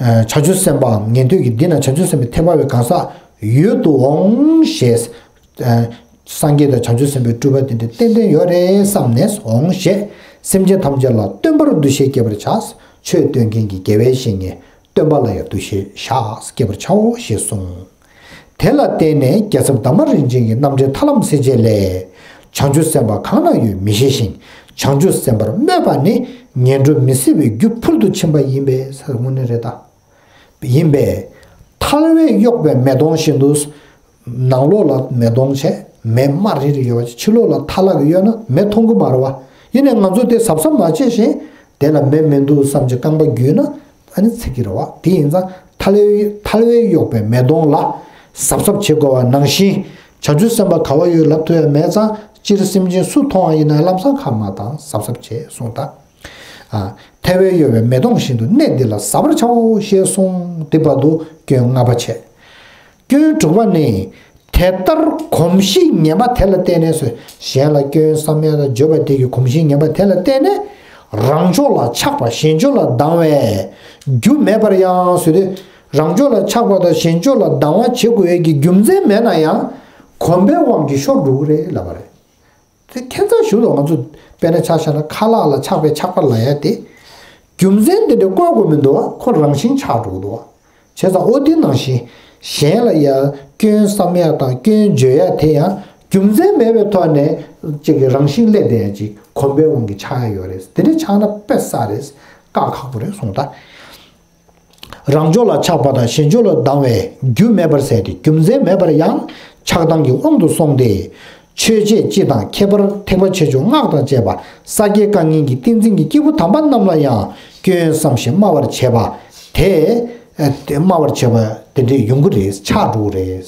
བྱང་ཆུབ་སེམས་དཔའམ་ཉན་ཐོས་ཀྱིས་འདི་ན་བྱང་ཆུབ་སེམས་དཔའི་ཐེག་པ་པའི་གང་ཟག་ཡུལ་དུ་འོང་ཞེས། སངས་རྒྱས་དང་བྱང་ཆུབ་སེམས་དཔའི་སྤྲུལ་པ་དེ་འདྲ་ཏན་ཏན་ཡོད་རེད་བསམ་ནས་འོང་ཞེས་སེམས་ཅན་ཐམས་ཅད་ལ་སྟོན་པར་འདུ་ཤེས་སྐྱེད་པར་བྱ། ཆོས་སྟོན་མཁན་གྱི་དགེ་བའི་བཤེས་གཉེན་སྟོན་པ་ལ་ཡང་འདུ་ཤེས་བཞག་སྐྱེད་པར་བྱའོ་ཞེས་གསུངས། དེ་ལ་བརྟེན་ནས་རྒྱལ་ཚབ་དར་མ་རིན་ཆེན་གྱིས་རྣམ་འདྲེན་ཐར་ལམ་གསལ་བྱེད་ལས། བྱང་ཆུབ་སེམས་དཔའ་གང་ན་ཡོད་མི་ཤེས་ཤིང་། བྱང་ཆུབ་སེམས་དཔར་སྨོད་པ་ནི་ངན་འགྲོ་མི་སྲིད་པའི་རྒྱུ་ཕུལ་དུ་ཕྱིན་པ་ཡིན་པས། ས་དངོས་གནས་རེད་ད། ཡིན་པས། ཐལ་བས་གཡོགས་པའི་མེ་དོང་བཞིན་དུ། ནང་ལོགས་ལ་མེ་དོང་བྱས་མེ་དམར་རིལ་རིལ་ཡོད་པ་ཕྱི་ལོགས་ལ་ཐལ་ལ་གི་གཡོགས་ན་མེ་མཐོང་གི་མ་རེད་བ། ཡིན་ནའི་ང་ཚོ་དེ་གཟབ་གཟབ་མ་བྱས་ཤིང་དེ་ལ་མེ་མི་འདུག་བསམ་གྱི་རྐང་པ་བརྒྱུས་ན། ཨ་ནི་ཚིག་གི་རེད་བ། དེ་ཡིན་ཙང་ཐལ་བའི་ཐལ་བས་གཡོགས་པའི་མེ་དོང་ལ་གཟབ་གཟབ་བྱེད་དགོས་པ་ནང་བཞིན་བྱང་ཆུབ་སེམས་དཔའ་ག་བ་ཡོད་ལབ་ཐུབ་ཡ་མེད་ཙང་སྤྱིར་སེམས་ཅན་སུ་མཐོང་བ་ཡིན་ན་ལམ་སང་ཁ་མ་བཏང་གཟབ་གཟབ་བྱེད་གསུངས་ད། ཨ། ཐལ་བས་གཡོགས་པའི་མེ་དོང་བཞིན་དུ་གནས་འདི་ལ་གཟབ་པར་བྱའོ་ཞེས་གསུངས་ཏེ་བར་དུ་སྐྱོན་ལྔ་པ་བྱས། སྐྱོན་དྲུག་པ་ནི། དེ་ལྟར་གོམས་གཤིས་ངན་པ་དེ་ལ་བརྟེན་ནས་སོ། གཞན་ལ་སྐྱོན་བསམ་ཡ་དང་བརྗོད་པ་དེ་གི་གོམས་གཤིས་ངན་པ་དེ་ལ་བརྟེན་ནས། རང་ཕྱོགས་ལ་ཆགས་པ་གཞན་ཕྱོགས་ལ་སྡང་བའི་རྒྱུ་མེད་པར་ཡང་ཟེར་དུས། རང་ཕྱོགས་ལ་ཆགས་པ་དང་གཞན་ཕྱོགས་ལ་སྡང་བ་བྱེད་དགོས་ཡས་ཀྱི་རྒྱུ་མཚན་མེད་ན་ཡང་། གོམས་པའི་དབང་གིས་ཤོར་འགྲོ་གི་རེད་ལབ་པ་རེད། དེ་ཁྱད་མཚར་ཞིག་འདུག་ང་ཚོ་དཔེར་ན་ཆ་བཞག་ན་ཁ་ལག་ལ་ཆགས་པའི་ཆགས་པ་ལབ་ཡ་དེ། རྒྱུ་མཚན་དེ་འདྲ་བཀོད་དགོས་མི་འདུག་བ། ཁོ་རང་བཞིན་ཆགས་འགྲོ་གི་འདུག་བ། བྱས་ཙང་ཨོ་དེ་ནང་བཞིན་གཞན་ལ་ཡ་སྐྱོན་བསམ་ཡ་དང་སྐྱོན་བརྗོད་ཡ་དེ་ཡང་རྒྱུ་མཚན་མེད་པའི་ཐོག་ནས་ཅིག་གི་རང་བཞིན་སླེབས་བསྡད་ཡ་ཅིག་གོམས་པའི་དབང་གིས་ཆགས་ཡ་ཡོད་རེད། དེ་འདྲ་ཆགས་ན་དཔེ་བསགས་རེད། བཀག་ཁག་པོ་རེད་གསུངས་ད། རང་ཕྱོགས་ལ་ཆགས་པ་དང་གཞན་ཕྱོགས་ལ་སྡང་བའི་རྒྱུ་མེད་པར་ཟད་དེ་རྒྱུ་མཚན་མེད་པར་ཡང་ཆགས་སྡང་གི་དབང་དུ་སོང་སྟེ། ཆོས་བྱེད་སྤྱི་དང་ཁྱད་པར་ཐེག་པ་ཆེ་ཆུང་སྔགས་དང་བཅས་པ་ས་དགེ་བཀའ་རྙིང་གི་ཏིང་འཛིན་གྱི་སྐྱེས་བུ་དམ་པ་རྣམས་ལ་ཡང་སྐྱོན་བསམ་ཞིང་སྨྲ་བར་བྱེད་པ་དེ། སྨྲ་བར་བྱེད་པ་དེ་འདྲས་ཡོང་གི་རེད། ཆགས་འགྲོ་གི་རེད།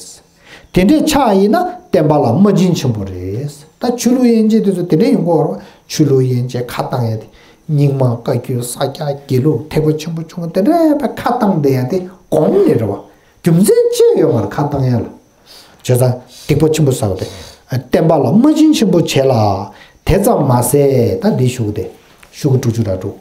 དེ་འདྲས་ཆགས་ཡིན་ན་བསྟན་པ་ལ་རྨ་འབྱིན་ཆེན་པོ་རེད། ད་ཆོས་ལུགས་དབྱེ་འབྱེད་དེ་ཚོ་དེ་འདྲས་ཡོང་གི་ཡོད་རེད་བ། ཆོས་ལུགས་དབྱེ་འབྱེད་ཁ་བཏང་ཡ་དེ། རྙིང་མ་བཀའ་བརྒྱུད་ས་སྐྱ་དགེ་ལུགས་ཐེག་པ་ཆེན་པོ་ཆུང་ངུ་དེ་འདྲའི་བས་ཁ་བཏང་བསྡད་ཡ་དེ་གོང་ནས་རེད་བ། རྒྱུ་མཚན་ཅི་ཡོད་མ་རེད་ཁ་བཏང་ཡ་ལ། བྱས་ཙང་སྡིག་པ་ཆེན་པོ་བསགས་པ་དེ། བསྟན་པ་ལ་རྨ་ཆེན་ཆེན་པོ་བྱས་ལ། དེ་ཙམ་མ་ཟད་ད་འདི་ཞུ་གི་དེ། ཞུ་གི་དྲུག་ཅུ་རེ་དྲུག་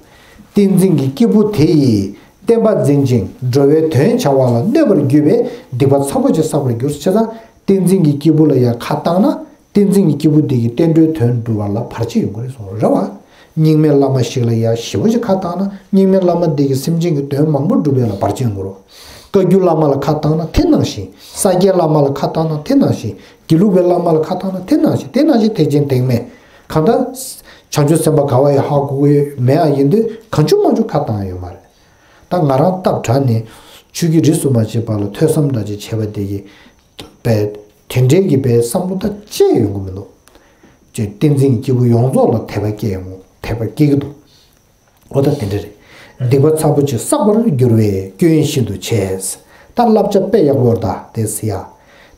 བསྟན་འཛིན་གྱི་སྐྱེས་བུ་དེ་ཡིས་བསྟན་པ་འཛིན་ཅིང་འགྲོ་བའི་དོན་བྱ་བ་ལ་གནོད་པར་གྱུར་པའི་སྡིག་པ་ཚ་པོ་ཅིག་བསགས་པར་འགྱུར། བྱས་ཙང་བསྟན་འཛིན་གྱི་སྐྱེས་བུ་ལ་ཡང་ཁ་བཏང་ན། བསྟན་འཛིན་གྱི་སྐྱེས་བུ་དེ་གིས་བསྟན་འགྲོའི་དོན་སྒྲུབ་པ་ལ་བར་ཆད་ཡོང་གི་རེད་གསུངས་རེད་བ། རྙིང་མའི་བླ་མ་ཞིག་ལ་ཡ་ཞེ་པོ་ཅིག་ཁ་བཏང་ན་རྙིང་མའི་བླ་མ་དེ་གིས་སེམས་ཅན་གྱི་དོན་མང་པོ་སྒྲུབ་པ་ལ་བར་ཆད་ཡོང་གི་རེད། བཀའ་བརྒྱུད་བླ་མ་ལ་ཁ་བཏང་ན་དེ་ནང་བཞིན། ས་སྐྱའི་བླ་མ་ལ་ཁ་བཏང་ན་དེ་ནང་བཞིན། དགེ་ལུགས་པའི་བླ་མ་ལ་ཁ་བཏང་ན་དེ་ནང་བཞིན། དེ་ནང་བཞིན་ཐེག་ཆེན་ཐེག་དམན། གང་ལྟར། བྱང་ཆུབ་སེམས་དཔའ་ག་བ་ཡང་ཧ་གོ་གི་མེད་ཨ་ཡིན་དུས་གང་བྱུང་མང་བྱུང་ཁ་བཏང་ཡ་ཡོད་མ་རེད། ད་ང་རང་སྟབས་དྲག་ནས་ཆོས་བརྒྱུད་རིས་སུ་མ་ཆད་པ་ལ་ཐོས་བསམ་འདྲ་ཅིག་བྱས་པ་དེ་གིས། པས། དེ་འདྲའི་གི་པའི་བསམ་བློ་ད་ཅི་ཡང་ཡོང་གི་མི་འདུག་ཅེས་བསྟན་འཛིན་གྱི་སྐྱེས་བུ་ཡོངས་རྫོགས་ལ་དད་པ་སྐྱེ་ཡོང་དད་པ་སྐྱེ་གི་འདུག་འོ་ད་དེ་འདྲ་རེད། སྡིག་པ་ཚ་པོ་ཅིག་བསགས་པར་འགྱུར་བའི་སྐྱོན་ཤིན་ཏུ་ཆེ། ད་བསླབ་བྱ་དཔེ་ཡག་པོ་ད་དེ་ཟེར་ཡ།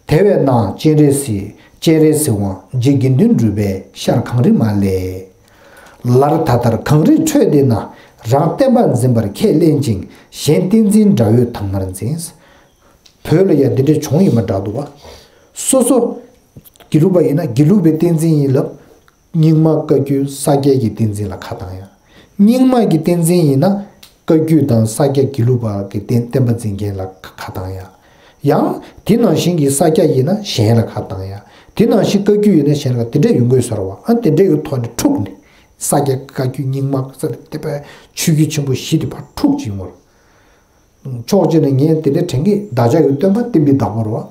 དེ་བས་ན་སྤྱན་རས་གཟིགས། སྤྱན་རས་གཟིགས་དབང་རྗེ་དགེ་འདུན་གྲུབ་པའི་ཤར་གངས་རི་མ་ལས། ལར་ད་ལྟར་གངས་རིའི་ཁྲོད་འདི་ན། རང་བསྟན་པ་འཛིན་པར་ཁས་ལེན་ཅིང་། གཞན་བསྟན་འཛིན་དགྲ་བོས་དྭངས་མར་འཛིན། བོད་ལ་ཡང་འདི་འདྲ་བྱུང་ཡོད་མ་འདྲ་འདུག་བ། སོ་སོ། དགེ་ལུགས་པ་ཡིན་ན་དགེ་ལུགས་པའི་བསྟན་འཛིན་ཡིན་ལབ། རྙིང་མ་བཀའ་བརྒྱུད་ས་སྐྱའི་གི་བསྟན་འཛིན་ལ་ཁ་བཏང་ཡ། རྙིང་མ་གི་བསྟན་འཛིན་ཡིན་ན་བཀའ་བརྒྱུད་དང་ས་སྐྱ་དགེ་ལུགས་པ་གི་བསྟན་བསྟན་པ་འཛིན་མཁན་ལ་ཁ་བཏང་ཡ། ཡང་དེ་ནང་བཞིན་གྱི་ས་སྐྱ་ཡིན་ན་གཞན་ལ་ཁ་བཏང་ཡ། དེ་ནང་བཞིན་བཀའ་བརྒྱུད་ཡིན་ན་གཞན་ལ་དེ་འདྲ་ཡོང་དགོས་ཟེར་བ། ཨ་དེ་འདྲ་ཡོད་ཐོག་ནས་འཁྲུག་ནས་ས་སྐྱ་བཀའ་བརྒྱུད་རྙིང་མ་ས་དེ་པའི་ཆོས་བརྒྱུད་ཆེན་པོ་བཞི་དེ་ཕར་འཁྲུག་ཅིག་ཡོང་བར། ཕྱོགས་གཅིག་ནས་ངས་དེ་འདྲ་དྲན་གི། བདག་ཅག་གི་སྟོན་པ་བསྟན་པའི་བདག་པོ་རེད་བ།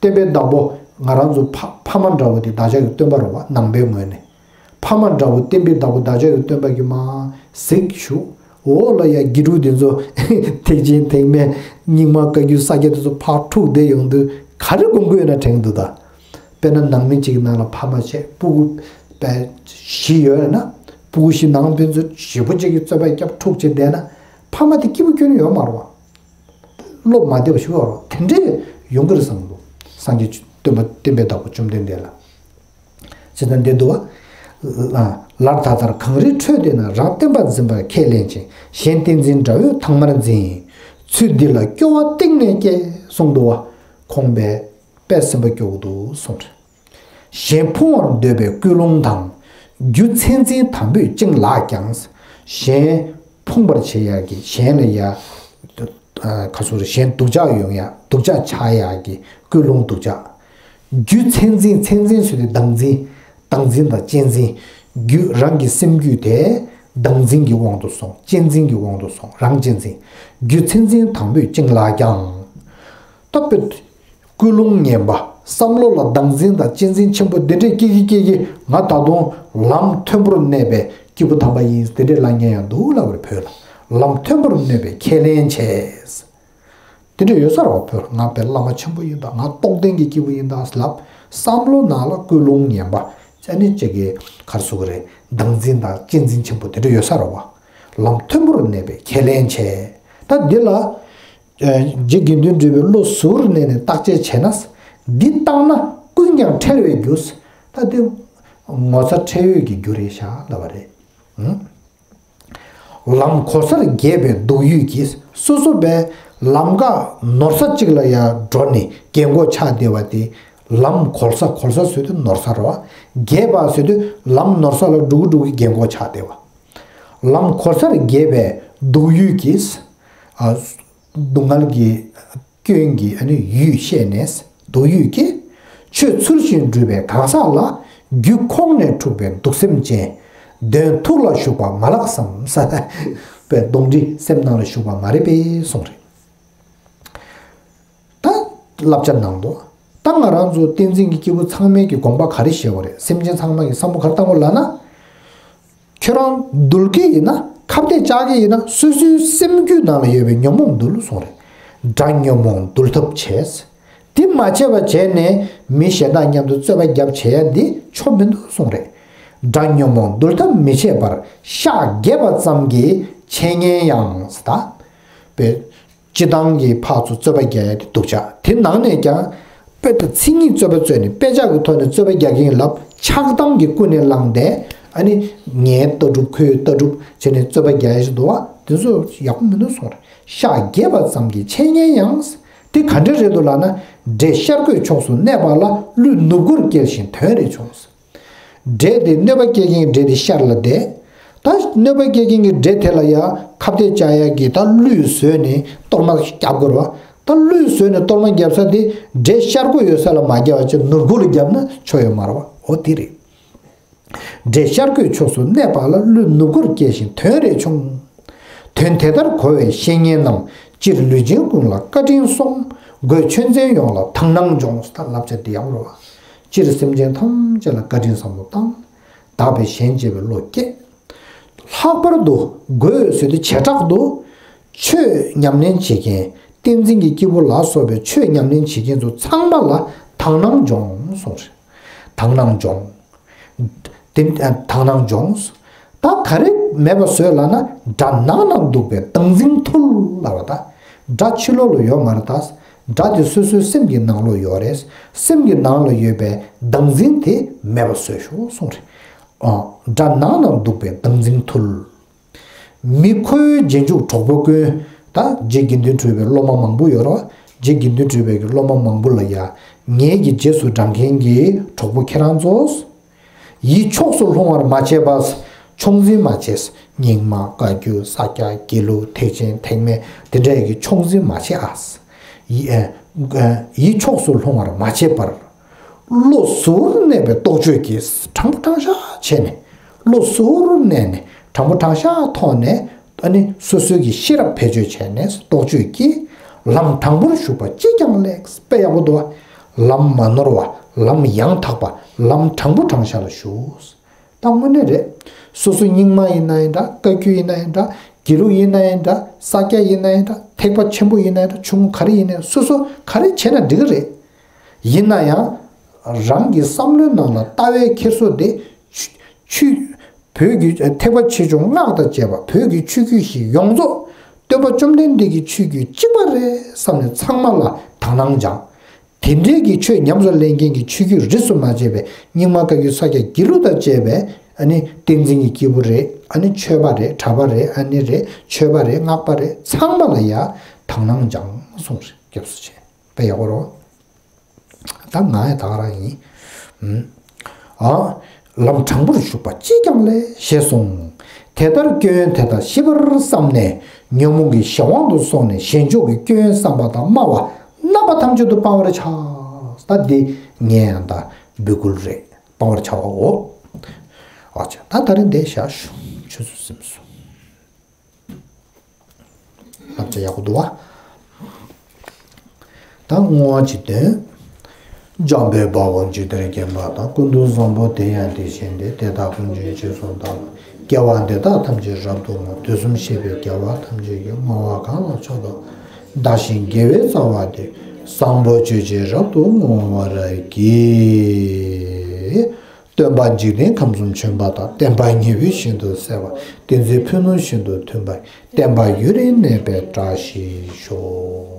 བསྟན་པའི་བདག་པོ་ང་རང་ཚོ་ཕ་ཕ་མ་འདྲ་བོ་དེ་བདག་ཅག་གི་སྟོན་པ་རེད་བ། ནང་པའི་ངོས་ནས། ཕ་མ་འདྲ་བོ་བསྟན་པའི་བདག་པོ་བདག་ཅག་གི་སྟོན་པ་གི་མ་གཟིགས་ཞུ། འོག་ལ་ཡ་དགེ་ཕྲུག་དེ་ཚོ་ཐེག་ཆེན་ཐེག་དམན་རྙིང་མ་བཀའ་བརྒྱུད་ས་སྐྱ་དེ་ཚོ་ཕར་འཁྲུག་བསྡད་ཡོང་དུས་ག་རེ་དགོངས་ཀྱི་ཡོད་ན་དྲན་གི་འདུག་ད། དཔེར་ན་ནང་མི་གཅིག་གི་ནང་ལ་ཕ་མ་བྱས་སྤུ་གུ་བས་བཞི་ཡོད་ན། སྤུ་གུ་བཞི་ནང་ཕན་ཚུན་ཞེ་པོ་གཅིག་གི་རྩོད་པ་རྒྱབ་འཁྲུག་བྱས་བསྡད་ན། ཕ་མ་དེ་སྐྱིད་པོ་ཁྱོན་ནས་ཡོད་མ་རེད་བ། བློ་མ་བདེ་བ་ཞིག་ཡོད་རེད་བ། དེ་འདྲས་ཡོང་གི་རེད་བསམ་གི་འདུག་སངས་རྒྱས་སྟོན་པ་བསྟན་པའི་བདག་པོ་བཅོམ་ལྡན་འདས་ལ། ཅེས་དང་ལྡན་འདུག་བ། ལར་ད་ལྟར་གངས་རིའི་ཁྲོད་འདི་ན། རང་བསྟན་པ་འཛིན་པར་ཁས་ལེན་ཅིང་། གཞན་བསྟན་འཛིན་དགྲ་བོས་དྭངས་མར་འཛིན། ཚུལ་འདི་ལ་སྐྱོ་བ་གཏིང་ནས་སྐྱེ། གསུངས་འདུག་བ། ཁོང་པས་དཔེ་སེམས་པ་སྐྱོ་བོ་འདུག་གསུངས་རེད། གཞན་ཕུང་བར་འདོད་པའི་ཀུན་སློང་དང་། རྒྱུ་མཚན་འཛིན་དམ་པོས་བཅིངས་ལགས་ཀྱང་། གཞན་ཕུང་བར་བྱེད་ཡག་གི་གཞན་ལ་ཡ། ཁ་སོ་རེ་གཞན་སྡུག་ཅག་ཡོང་ཡག་སྡུག་ཅག་ཆགས་ཡག་གི་ཀུན་སློང་སྡུག་ཅག་རྒྱུ་མཚན་འཛིན་མཚན་འཛིན་ཟེར་དུས་བདག་འཛིན། བདག་འཛིན་དང་གཅེས་འཛིན། རྒྱུ་རང་གི་སེམས་རྒྱུད་དེ་བདག་འཛིན་གྱི་དབང་དུ་སོང་། གཅེས་འཛིན་གྱི་དབང་དུ་སོང་། རང་གཅེས་འཛིན། རྒྱུ་མཚན་འཛིན་དམ་པོས་བཅིངས་ལགས་ཀྱང་། ད་དཔེ། ཀུན་སློང་ངན་པ། བསམ་བློ་ལ་བདག་འཛིན་དང་གཅེས་འཛིན་ཆེན་པོ་འདི་འདྲས་སྐྱེ་གི་སྐྱེ་གི། ང་ད་དུང་ལམ་མཐོན་པོར་གནས་པའི་སྐྱེས་བུ་དམ་པ་ཡིན། དེ་འདྲས་ལབ་མཁན་ཡང་འདུག་ལབ་པ་རེད་བོད་ལ། ལམ་མཐོན་པོར་གནས་པའི་ཁས་ལེན་བྱས། དེ་འདྲ་ཡོད་ས་རེད་བ། བོད་ང་དཔེ་བླ་མ་ཆེན་པོ་ཡིན་ད། ང་རྟོགས་ལྡན་གྱི་སྐྱེས་བུ་ཡིན་ད་ལབ། བསམ་བློ་ནང་ལ་ཀུན་སློང་ངན་པ་ཅ་ནི་ཅིག་གི་ག་རེ་ཟེར་དགོས་རེད། བདག་འཛིན་དང་གཅེས་འཛིན་ཆེན་པོ་དེ་འདྲ་ཡོད་ས་རེད་བ། ལམ་མཐོན་པོར་གནས་པའི་ཁས་ལེན་བྱས། ད་འདི་ལ། རྗེ་དགེ་འདུན་གྲུབ་པས་བློ་གཟུ་བོར་གནས་ནས་བརྟག་དཔྱད་བྱས་ན། འདི་བཏང་ན་ཀུན་ཀྱང་ཁྲེལ་བའི་རྒྱུ། ད་འདི་ངོ་ཚ་ཁྲེལ་ཡོད་ཀྱི་རྒྱུ་རེད་ཤག་ལབ་པ་རེད། ལམ་གོལ་སར་འགྱེལ་བའི་སྡུག་ཡུས་ཀྱིས། སོ་སོ་བས་ལམ་ཀ་ནོར་ས་གཅིག་ལ་ཡར་འགྲོ་ནས་རྒན་གོག་ཆགས་བསྡད་པ་དེ། ལམ་གོལ་ས། གོལ་ས་ཟེར་དུས་ནོར་ས་རེད་བ། འགྱེལ་བ་ཟེར་དུས་ལམ་ནོར་ས་ལ་འགྲོ་གི་འགྲོ་གི་རྒན་གོག་ཆགས་བསྡད་པ། ལམ་གོལ་སར་འགྱེལ་བའི་སྡུག་ཡུས་ཀྱིས། ཨ། སྡུག་བསྔལ་གྱི་སྐྱོན་གྱི་ཨ་ནི་ཡུས་བཤད་ནས་སྡུག་ཡུས་ཀྱིས། ཆོས་ཚུལ་བཞིན་སྒྲུབ་པའི་གང་ཟག་ལ། རྒྱུ་ཁོག་ནས་འཁྲུགས་པའི་གདུག་སེམས་ཅན། དོན་ཐུགས་ལ་ཞུགས་པ་མ་ལགས་སམ། ས་པའི་གདོན་འདྲེ་སེམས་ནང་ལ་ཞུགས་པ་མ་རེད་པས་གསུངས་རེད། ད་བསླབ་བྱ་ནང་དུ། ད་ང་རང་ཚོ་བསྟན་འཛིན་གྱི་སྐྱེས་བུ་ཚང་མས་ཀྱི་དགོངས་པ་ག་རེ་བཞེས་པ་རེད། སེམས་ཅན་ཚང་མ་གི་བསམ་བློ་ག་རེ་བཏང་དགོས་ལབ་ན། ཁྱོད་རང་གདུལ་གྱི་ཡིན་ན། ཁ་གཏད་བཅག་གི་ཡིན་ན། སོ་སོའི་སེམས་རྒྱུད་ནང་ལ་ཡོད་པའི་ཉོན་མོངས་འདུལ་གསུངས་རེད། དགྲ་ཉོན་མོངས་འདུལ་ཐབས་བྱས། དེ་མ་བྱས་པ་བྱས་ནས་མི་གཞན་དག་མཉམ་དུ་རྩོད་པ་རྒྱབ་བྱེད་ཡ་འདི་ཆོ་མི་འདུག་གསུངས་རེད། དགྲ་ཉོན་མོངས་འདུལ་ཐབས་མི་བྱེད་པར། ཤགས་རྒྱས་པ་ཙམ་གྱིས་འཆད་ཉན་ཡང་། ད་དཔེ། སྤྱི་བཏང་གི་ཕར་ཚུར་རྩོད་པ་རྒྱག་ཡ་དེ་སྡུག་ཅག་དེ་ནང་ནས་ཀྱང་། དཔེ་ད་མཚན་ཉིད་རྩོད་པ་རྩོད་ནས་དཔེ་ཆ་གི་ཐོག་ནས་རྩོད་པ་རྒྱག་གི་ཡིན་ལབ། ཆགས་སྡང་གི་ཀུན་ནས་བསླངས་ཏེ། ཨ་ནི་ངའི་ལྟ་གྲུབ་ཁོའི་ལྟ་གྲུབ་བྱས་ནས་རྩོད་པ་རྒྱག་ཡ་ཞིག་འདུག་བ། དེ་ཚོ་ཡག་པོ་མི་འདུག་གསུངས་རེད། ཤག་རྒྱས་པ་ཙམ་གྱི་འཆད་ཉན་ཡང་། དེ་ག་འདྲ་རེད་འདུག་ལབ་ན། འདྲེ་ཤར་སྒོའི་ཕྱོགས་སུ་གནས་པ་ལ་ཀླུས་ནུབ་སྒོར་བསྐྱལ་ཞིང་དོན་རེ་བྱུང་། འདྲེ་དེ་གནོད་པ་སྐྱེལ་མཁན་འདྲེ་དེ་ཤར་ལ་བསྡད། ད་གནོད་པ་སྐྱེལ་མཁན་གྱི་འདྲེ་དེ་ལ་ཡང་ཁ་གཏད་བཅག་ཡ་གི་ད་ཀླུས་བཟོས་ནས་གཏོར་མ་བརྒྱབ་དགོས་རེད་བ། ད་ཀླུས་བཟོས་ནས་གཏོར་མ་བརྒྱབ་ས་དེ་འདྲེ་ཤར་སྒོ་ཡོད་ས་ལ་མ་བརྒྱབ་པ་བྱས་ནུབ་སྒོ་ལ་བརྒྱབ་ན་ཆོ་ཡོད་མ་རེད་བ། འོ་དེ་རེད། འདྲེ་ཤར་སྒོའི་ཕྱོགས་སུ་གནས་པ་ལ་ཀླུས་ནུབ་སྒོར་བསྐྱལ་ཞིང་དོན་རེ་བྱུང་། དོན་དེ་ལྟར་གོ་བའི་བཤེས་གཉེན་རྣམས་སྤྱིར་ལུས་ཅན་ཀུན་ལ་བཀའ་དྲིན་སོང་། སྒོས་ཆོས་འཛིན་ཡོངས་ལ་དག་སྣང་འབྱུང་། ད་བསླབ་བྱ་འདི་ཡག་རོ། སྤྱིར་སེམས་ཅན་ཐམས་ཅད་ལ་བཀའ་དྲིན་བསམ་བློ་བཏང་། བདག་པས་གཞན་གཅེས་པའི་བློ་བསྐྱེད། ལྷག་པར་དུ་སྒོས་ཟེར་དུས་བྱེ་བྲག་ཏུ། ཆོས་ཉམས་ལེན་བྱེད་མཁན། བསྟན་འཛིན་གྱི་སྐྱེས་བུ་ལ་སོགས་པའི་ཆོས་ཉམས་ལེན་བྱེད་མཁན་ཚོ་ཚང་མ་ལ་དག་སྣང་འབྱུང་གསུངས་རེད། དག་སྣང་འབྱུང་། དེ་ཨ་དག་སྣང་འབྱུང་། ད་ག་རེ་མེད་པ་བཟོས་ལབ་ན། དགྲ་ནང་ན་འདུག་པའི་བདག་འཛིན་ཐུལ་ལབ་པ་ད། དགྲ་ཕྱི་ལོགས་ལ་ཡོད་མ་རེད་ད། དགྲ་དེ་སོ་སོའི་སེམས་ཀྱི་ནང་ལོགས་ཡོད་རེད། སེམས་ཀྱི་ནང་ལ་ཡོད་པའི་བདག་འཛིན་དེ་མེད་པ་བཟོས་ཤོག་གསུངས་རེད། ཨ་དགྲ་ནང་ན་འདུག་པའི་བདག་འཛིན་ཐུལ། མི་ཁོ་བོའི་རྗེས་འཇུག་གྲོགས་པོ་ཀུན། ད་རྗེ་དགེ་འདུན་གྲུབ་པའི་སློབ་མ་མང་པོ་ཡོད་རེད། རྗེ་དགེ་འདུན་གྲུབ་པའི་གི་སློབ་མ་མང་པོ་ལ་ཡ། ངེད་ཀྱི་རྗེས་སུ་འབྲང་མཁན་གྱི་གྲོགས་པོ་ཁྱེད་རང་ཚོ། ཡིད་ཕྱོགས་སུ་ལྷུང་བར་མ་བྱེད་པ། ཕྱོགས་འཛིན་མ་བྱེད། རྙིང་མ། བཀའ་བརྒྱུད། ས་སྐྱ། དགེ་ལུགས། ཐེག་ཆེན། ཐེག་དམན། དེ་འདྲ་ཡི་གི་ཕྱོགས་འཛིན་མ་བྱེད་ཨ། ཡི་ཨ་ཡིད་ཕྱོགས་སུ་ལྷུང་བར་མ་བྱེད་པར། བློ་གཟུར་གནས་པའི་རྟོག་དཔྱོད་ཀྱིས་དྲང་པོ་དྲང་བཞག་བྱས་ནས། བློ་གཟུར་གནས་ནས་དྲང་པོ་དྲང་བཞག་ཐོག་ནས། ཨ་ནི་སོ་སོའི་གི་ཤེས་རབ་བེད་སྤྱོད་བྱས་ནས་རྟོག་དཔྱོད་ཀྱིས། ལམ་དྲང་པོར་ཞུགས་པ་ཅིས་ཀྱང་ལེགས། དཔེ་ཡག་པོ་འདུག་བ། ལམ་མ་ནོར་བ། ལམ་ཡང་དག་པ། ལམ་དྲང་པོ་དྲང་བཞག་ལ་ཞུགས། ད་དངོས་གནས་རེད། སོ་སོ་རྙིང་མ་ཡིན་ན་ཡིན་འདྲ། བཀའ་བརྒྱུད་ཡིན་ན་ཡིན་འདྲ། དགེ་ལུགས་ཡིན་ན་ཡིན་འདྲ། ས་སྐྱ་ཡིན་ན་ཡིན་འདྲ། ཐེག་པ་ཆེན་པོ་ཡིན་ན་ཡིན་འདྲ། ཆུང་ངུ་ག་རེ་ཡིན་ནའི་སོ་སོ་ག་རེ་བྱས་ན་འགྲིག་གི་རེད། ཡིན་ན་ཡང་། རང་གི་བསམ་བློའི་ནང་ལ་ལྟ་བའི་འཁྱེར་སོ་དེ། ཆོས། ཆོས། བོད་ཀྱི་ཐེག་པ་ཆེ་ཆུང་སྔགས་དང་བཅས་པ་བོད་ཀྱི་ཆོས་བརྒྱུད་བཞི་ཡོངས་རྫོགས་སྟོན་པ་བཅོམ་ལྡན་འདས་ཀྱི་ཆོས་བརྒྱུད་གཅིག་པ་རེད་བསམ་ནས་ཚང་མ་ལ་དག་སྣང་སྦྱངས། དེ་འདྲའི་གི་ཆོས་ཉམས་སུ་ལེན་མཁན་གྱི་ཆོས་བརྒྱུད་རིས་སུ་མ་ཆད་པའི་རྙིང་མ་བཀའ་བརྒྱུད་ས་སྐྱ་དགེ་ལུགས་དང་བཅས་པའི་ཨ་ནི་བསྟན་འཛིན་གྱི་སྐྱེས་བུ་རེད། ཨ་ནི་ཆོས་པ་རེད། གྲྭ་པ་རེད། ཨ་ནི་རེད། ཆོས་པ་རེད། སྔགས་པ་རེད། ཚང་མ་ལ་ཡ་དག་སྣང་སྦྱངས་གསུངས་རེད། སྐྱབས་སུ་མཆི། དཔེ་ཡག་པོ་རེད། ད་ང་ཡ་ད་ག་རང་ཡིན། ཨ། ལམ་དྲང་པོར་ཞུགས་པ་ཅིས་ཀྱང་ལེགས་ཞེས་གསུངས། དེ་ལྟར་སྐྱོན་ཡོན་དེ་དག་ཞིབ་པར་བསམས་ནས། ཉོན་མོངས་ཀྱི་གཞན་དབང་དུ་སོང་ནས་གཞན་ཕྱོགས་ཀྱི་སྐྱོན་ཡོན་བསམ་པ་དང་སྨྲ་བ་རྣམ་པ་ཐམས་ཅད་དུ་སྤང་བར་བྱ། ད་འདི་ངས་ཡང་ད་འབོད་སྐུལ་རེད། སྤང་བར་བྱ་བའོ། ཨ་ཅག་ད་ད་རིང་འདི་བཞག་ཞུ། ཆུ་ཚོད་ཟིན་སོང་། བསླབ་བྱ་ཡག་པོ་འདུག་བ། ད་བསྔོ་བ་ཅིག་འདོན། འཇམ་དཔལ་དཔའ་བོས་འཇིག་རྟེན་མཁྱེན་པ་དང་། ཀུན་ཏུ་བཟང་པོ་དེ་ཡང་དེ་བཞིན་ཏེ། དེ་དག་ཀུན་གྱི་རྗེས་སུ་བདག་སློབ། སྐྱེ་བ་འདི་དག་ཐམས་ཅད་རབ་ཏུ་བསྔོ། དུས་གསུམ་གཤེགས་པའི་རྒྱལ་བ་ཐམས་ཅད་ཀྱིས། བསྔོ་བ་གང་ལ་མཆོག་ཏུ་བདག་གཞན་དགེ་བའི་རྩ་བ་སྟེ། བཟང་པོ་སྤྱོད་ཕྱིར་རབ་ཏུ་བསྔོ་བར་བགྱི། སྟོན་པ་འཇིག་རྟེན་ཁམས་གསུམ་བྱོན་པ་དང་། བསྟན་པ་ཉི་འོད་བཞིན་དུ་གསལ་བ། བསྟན་འཛིན་ཕུ་ནུ་བཞིན་དུ་མཐུན་པ། བསྟན་པ་ཡུན་རིང་གནས་པའི་བཀྲ་ཤིས་ཤོག།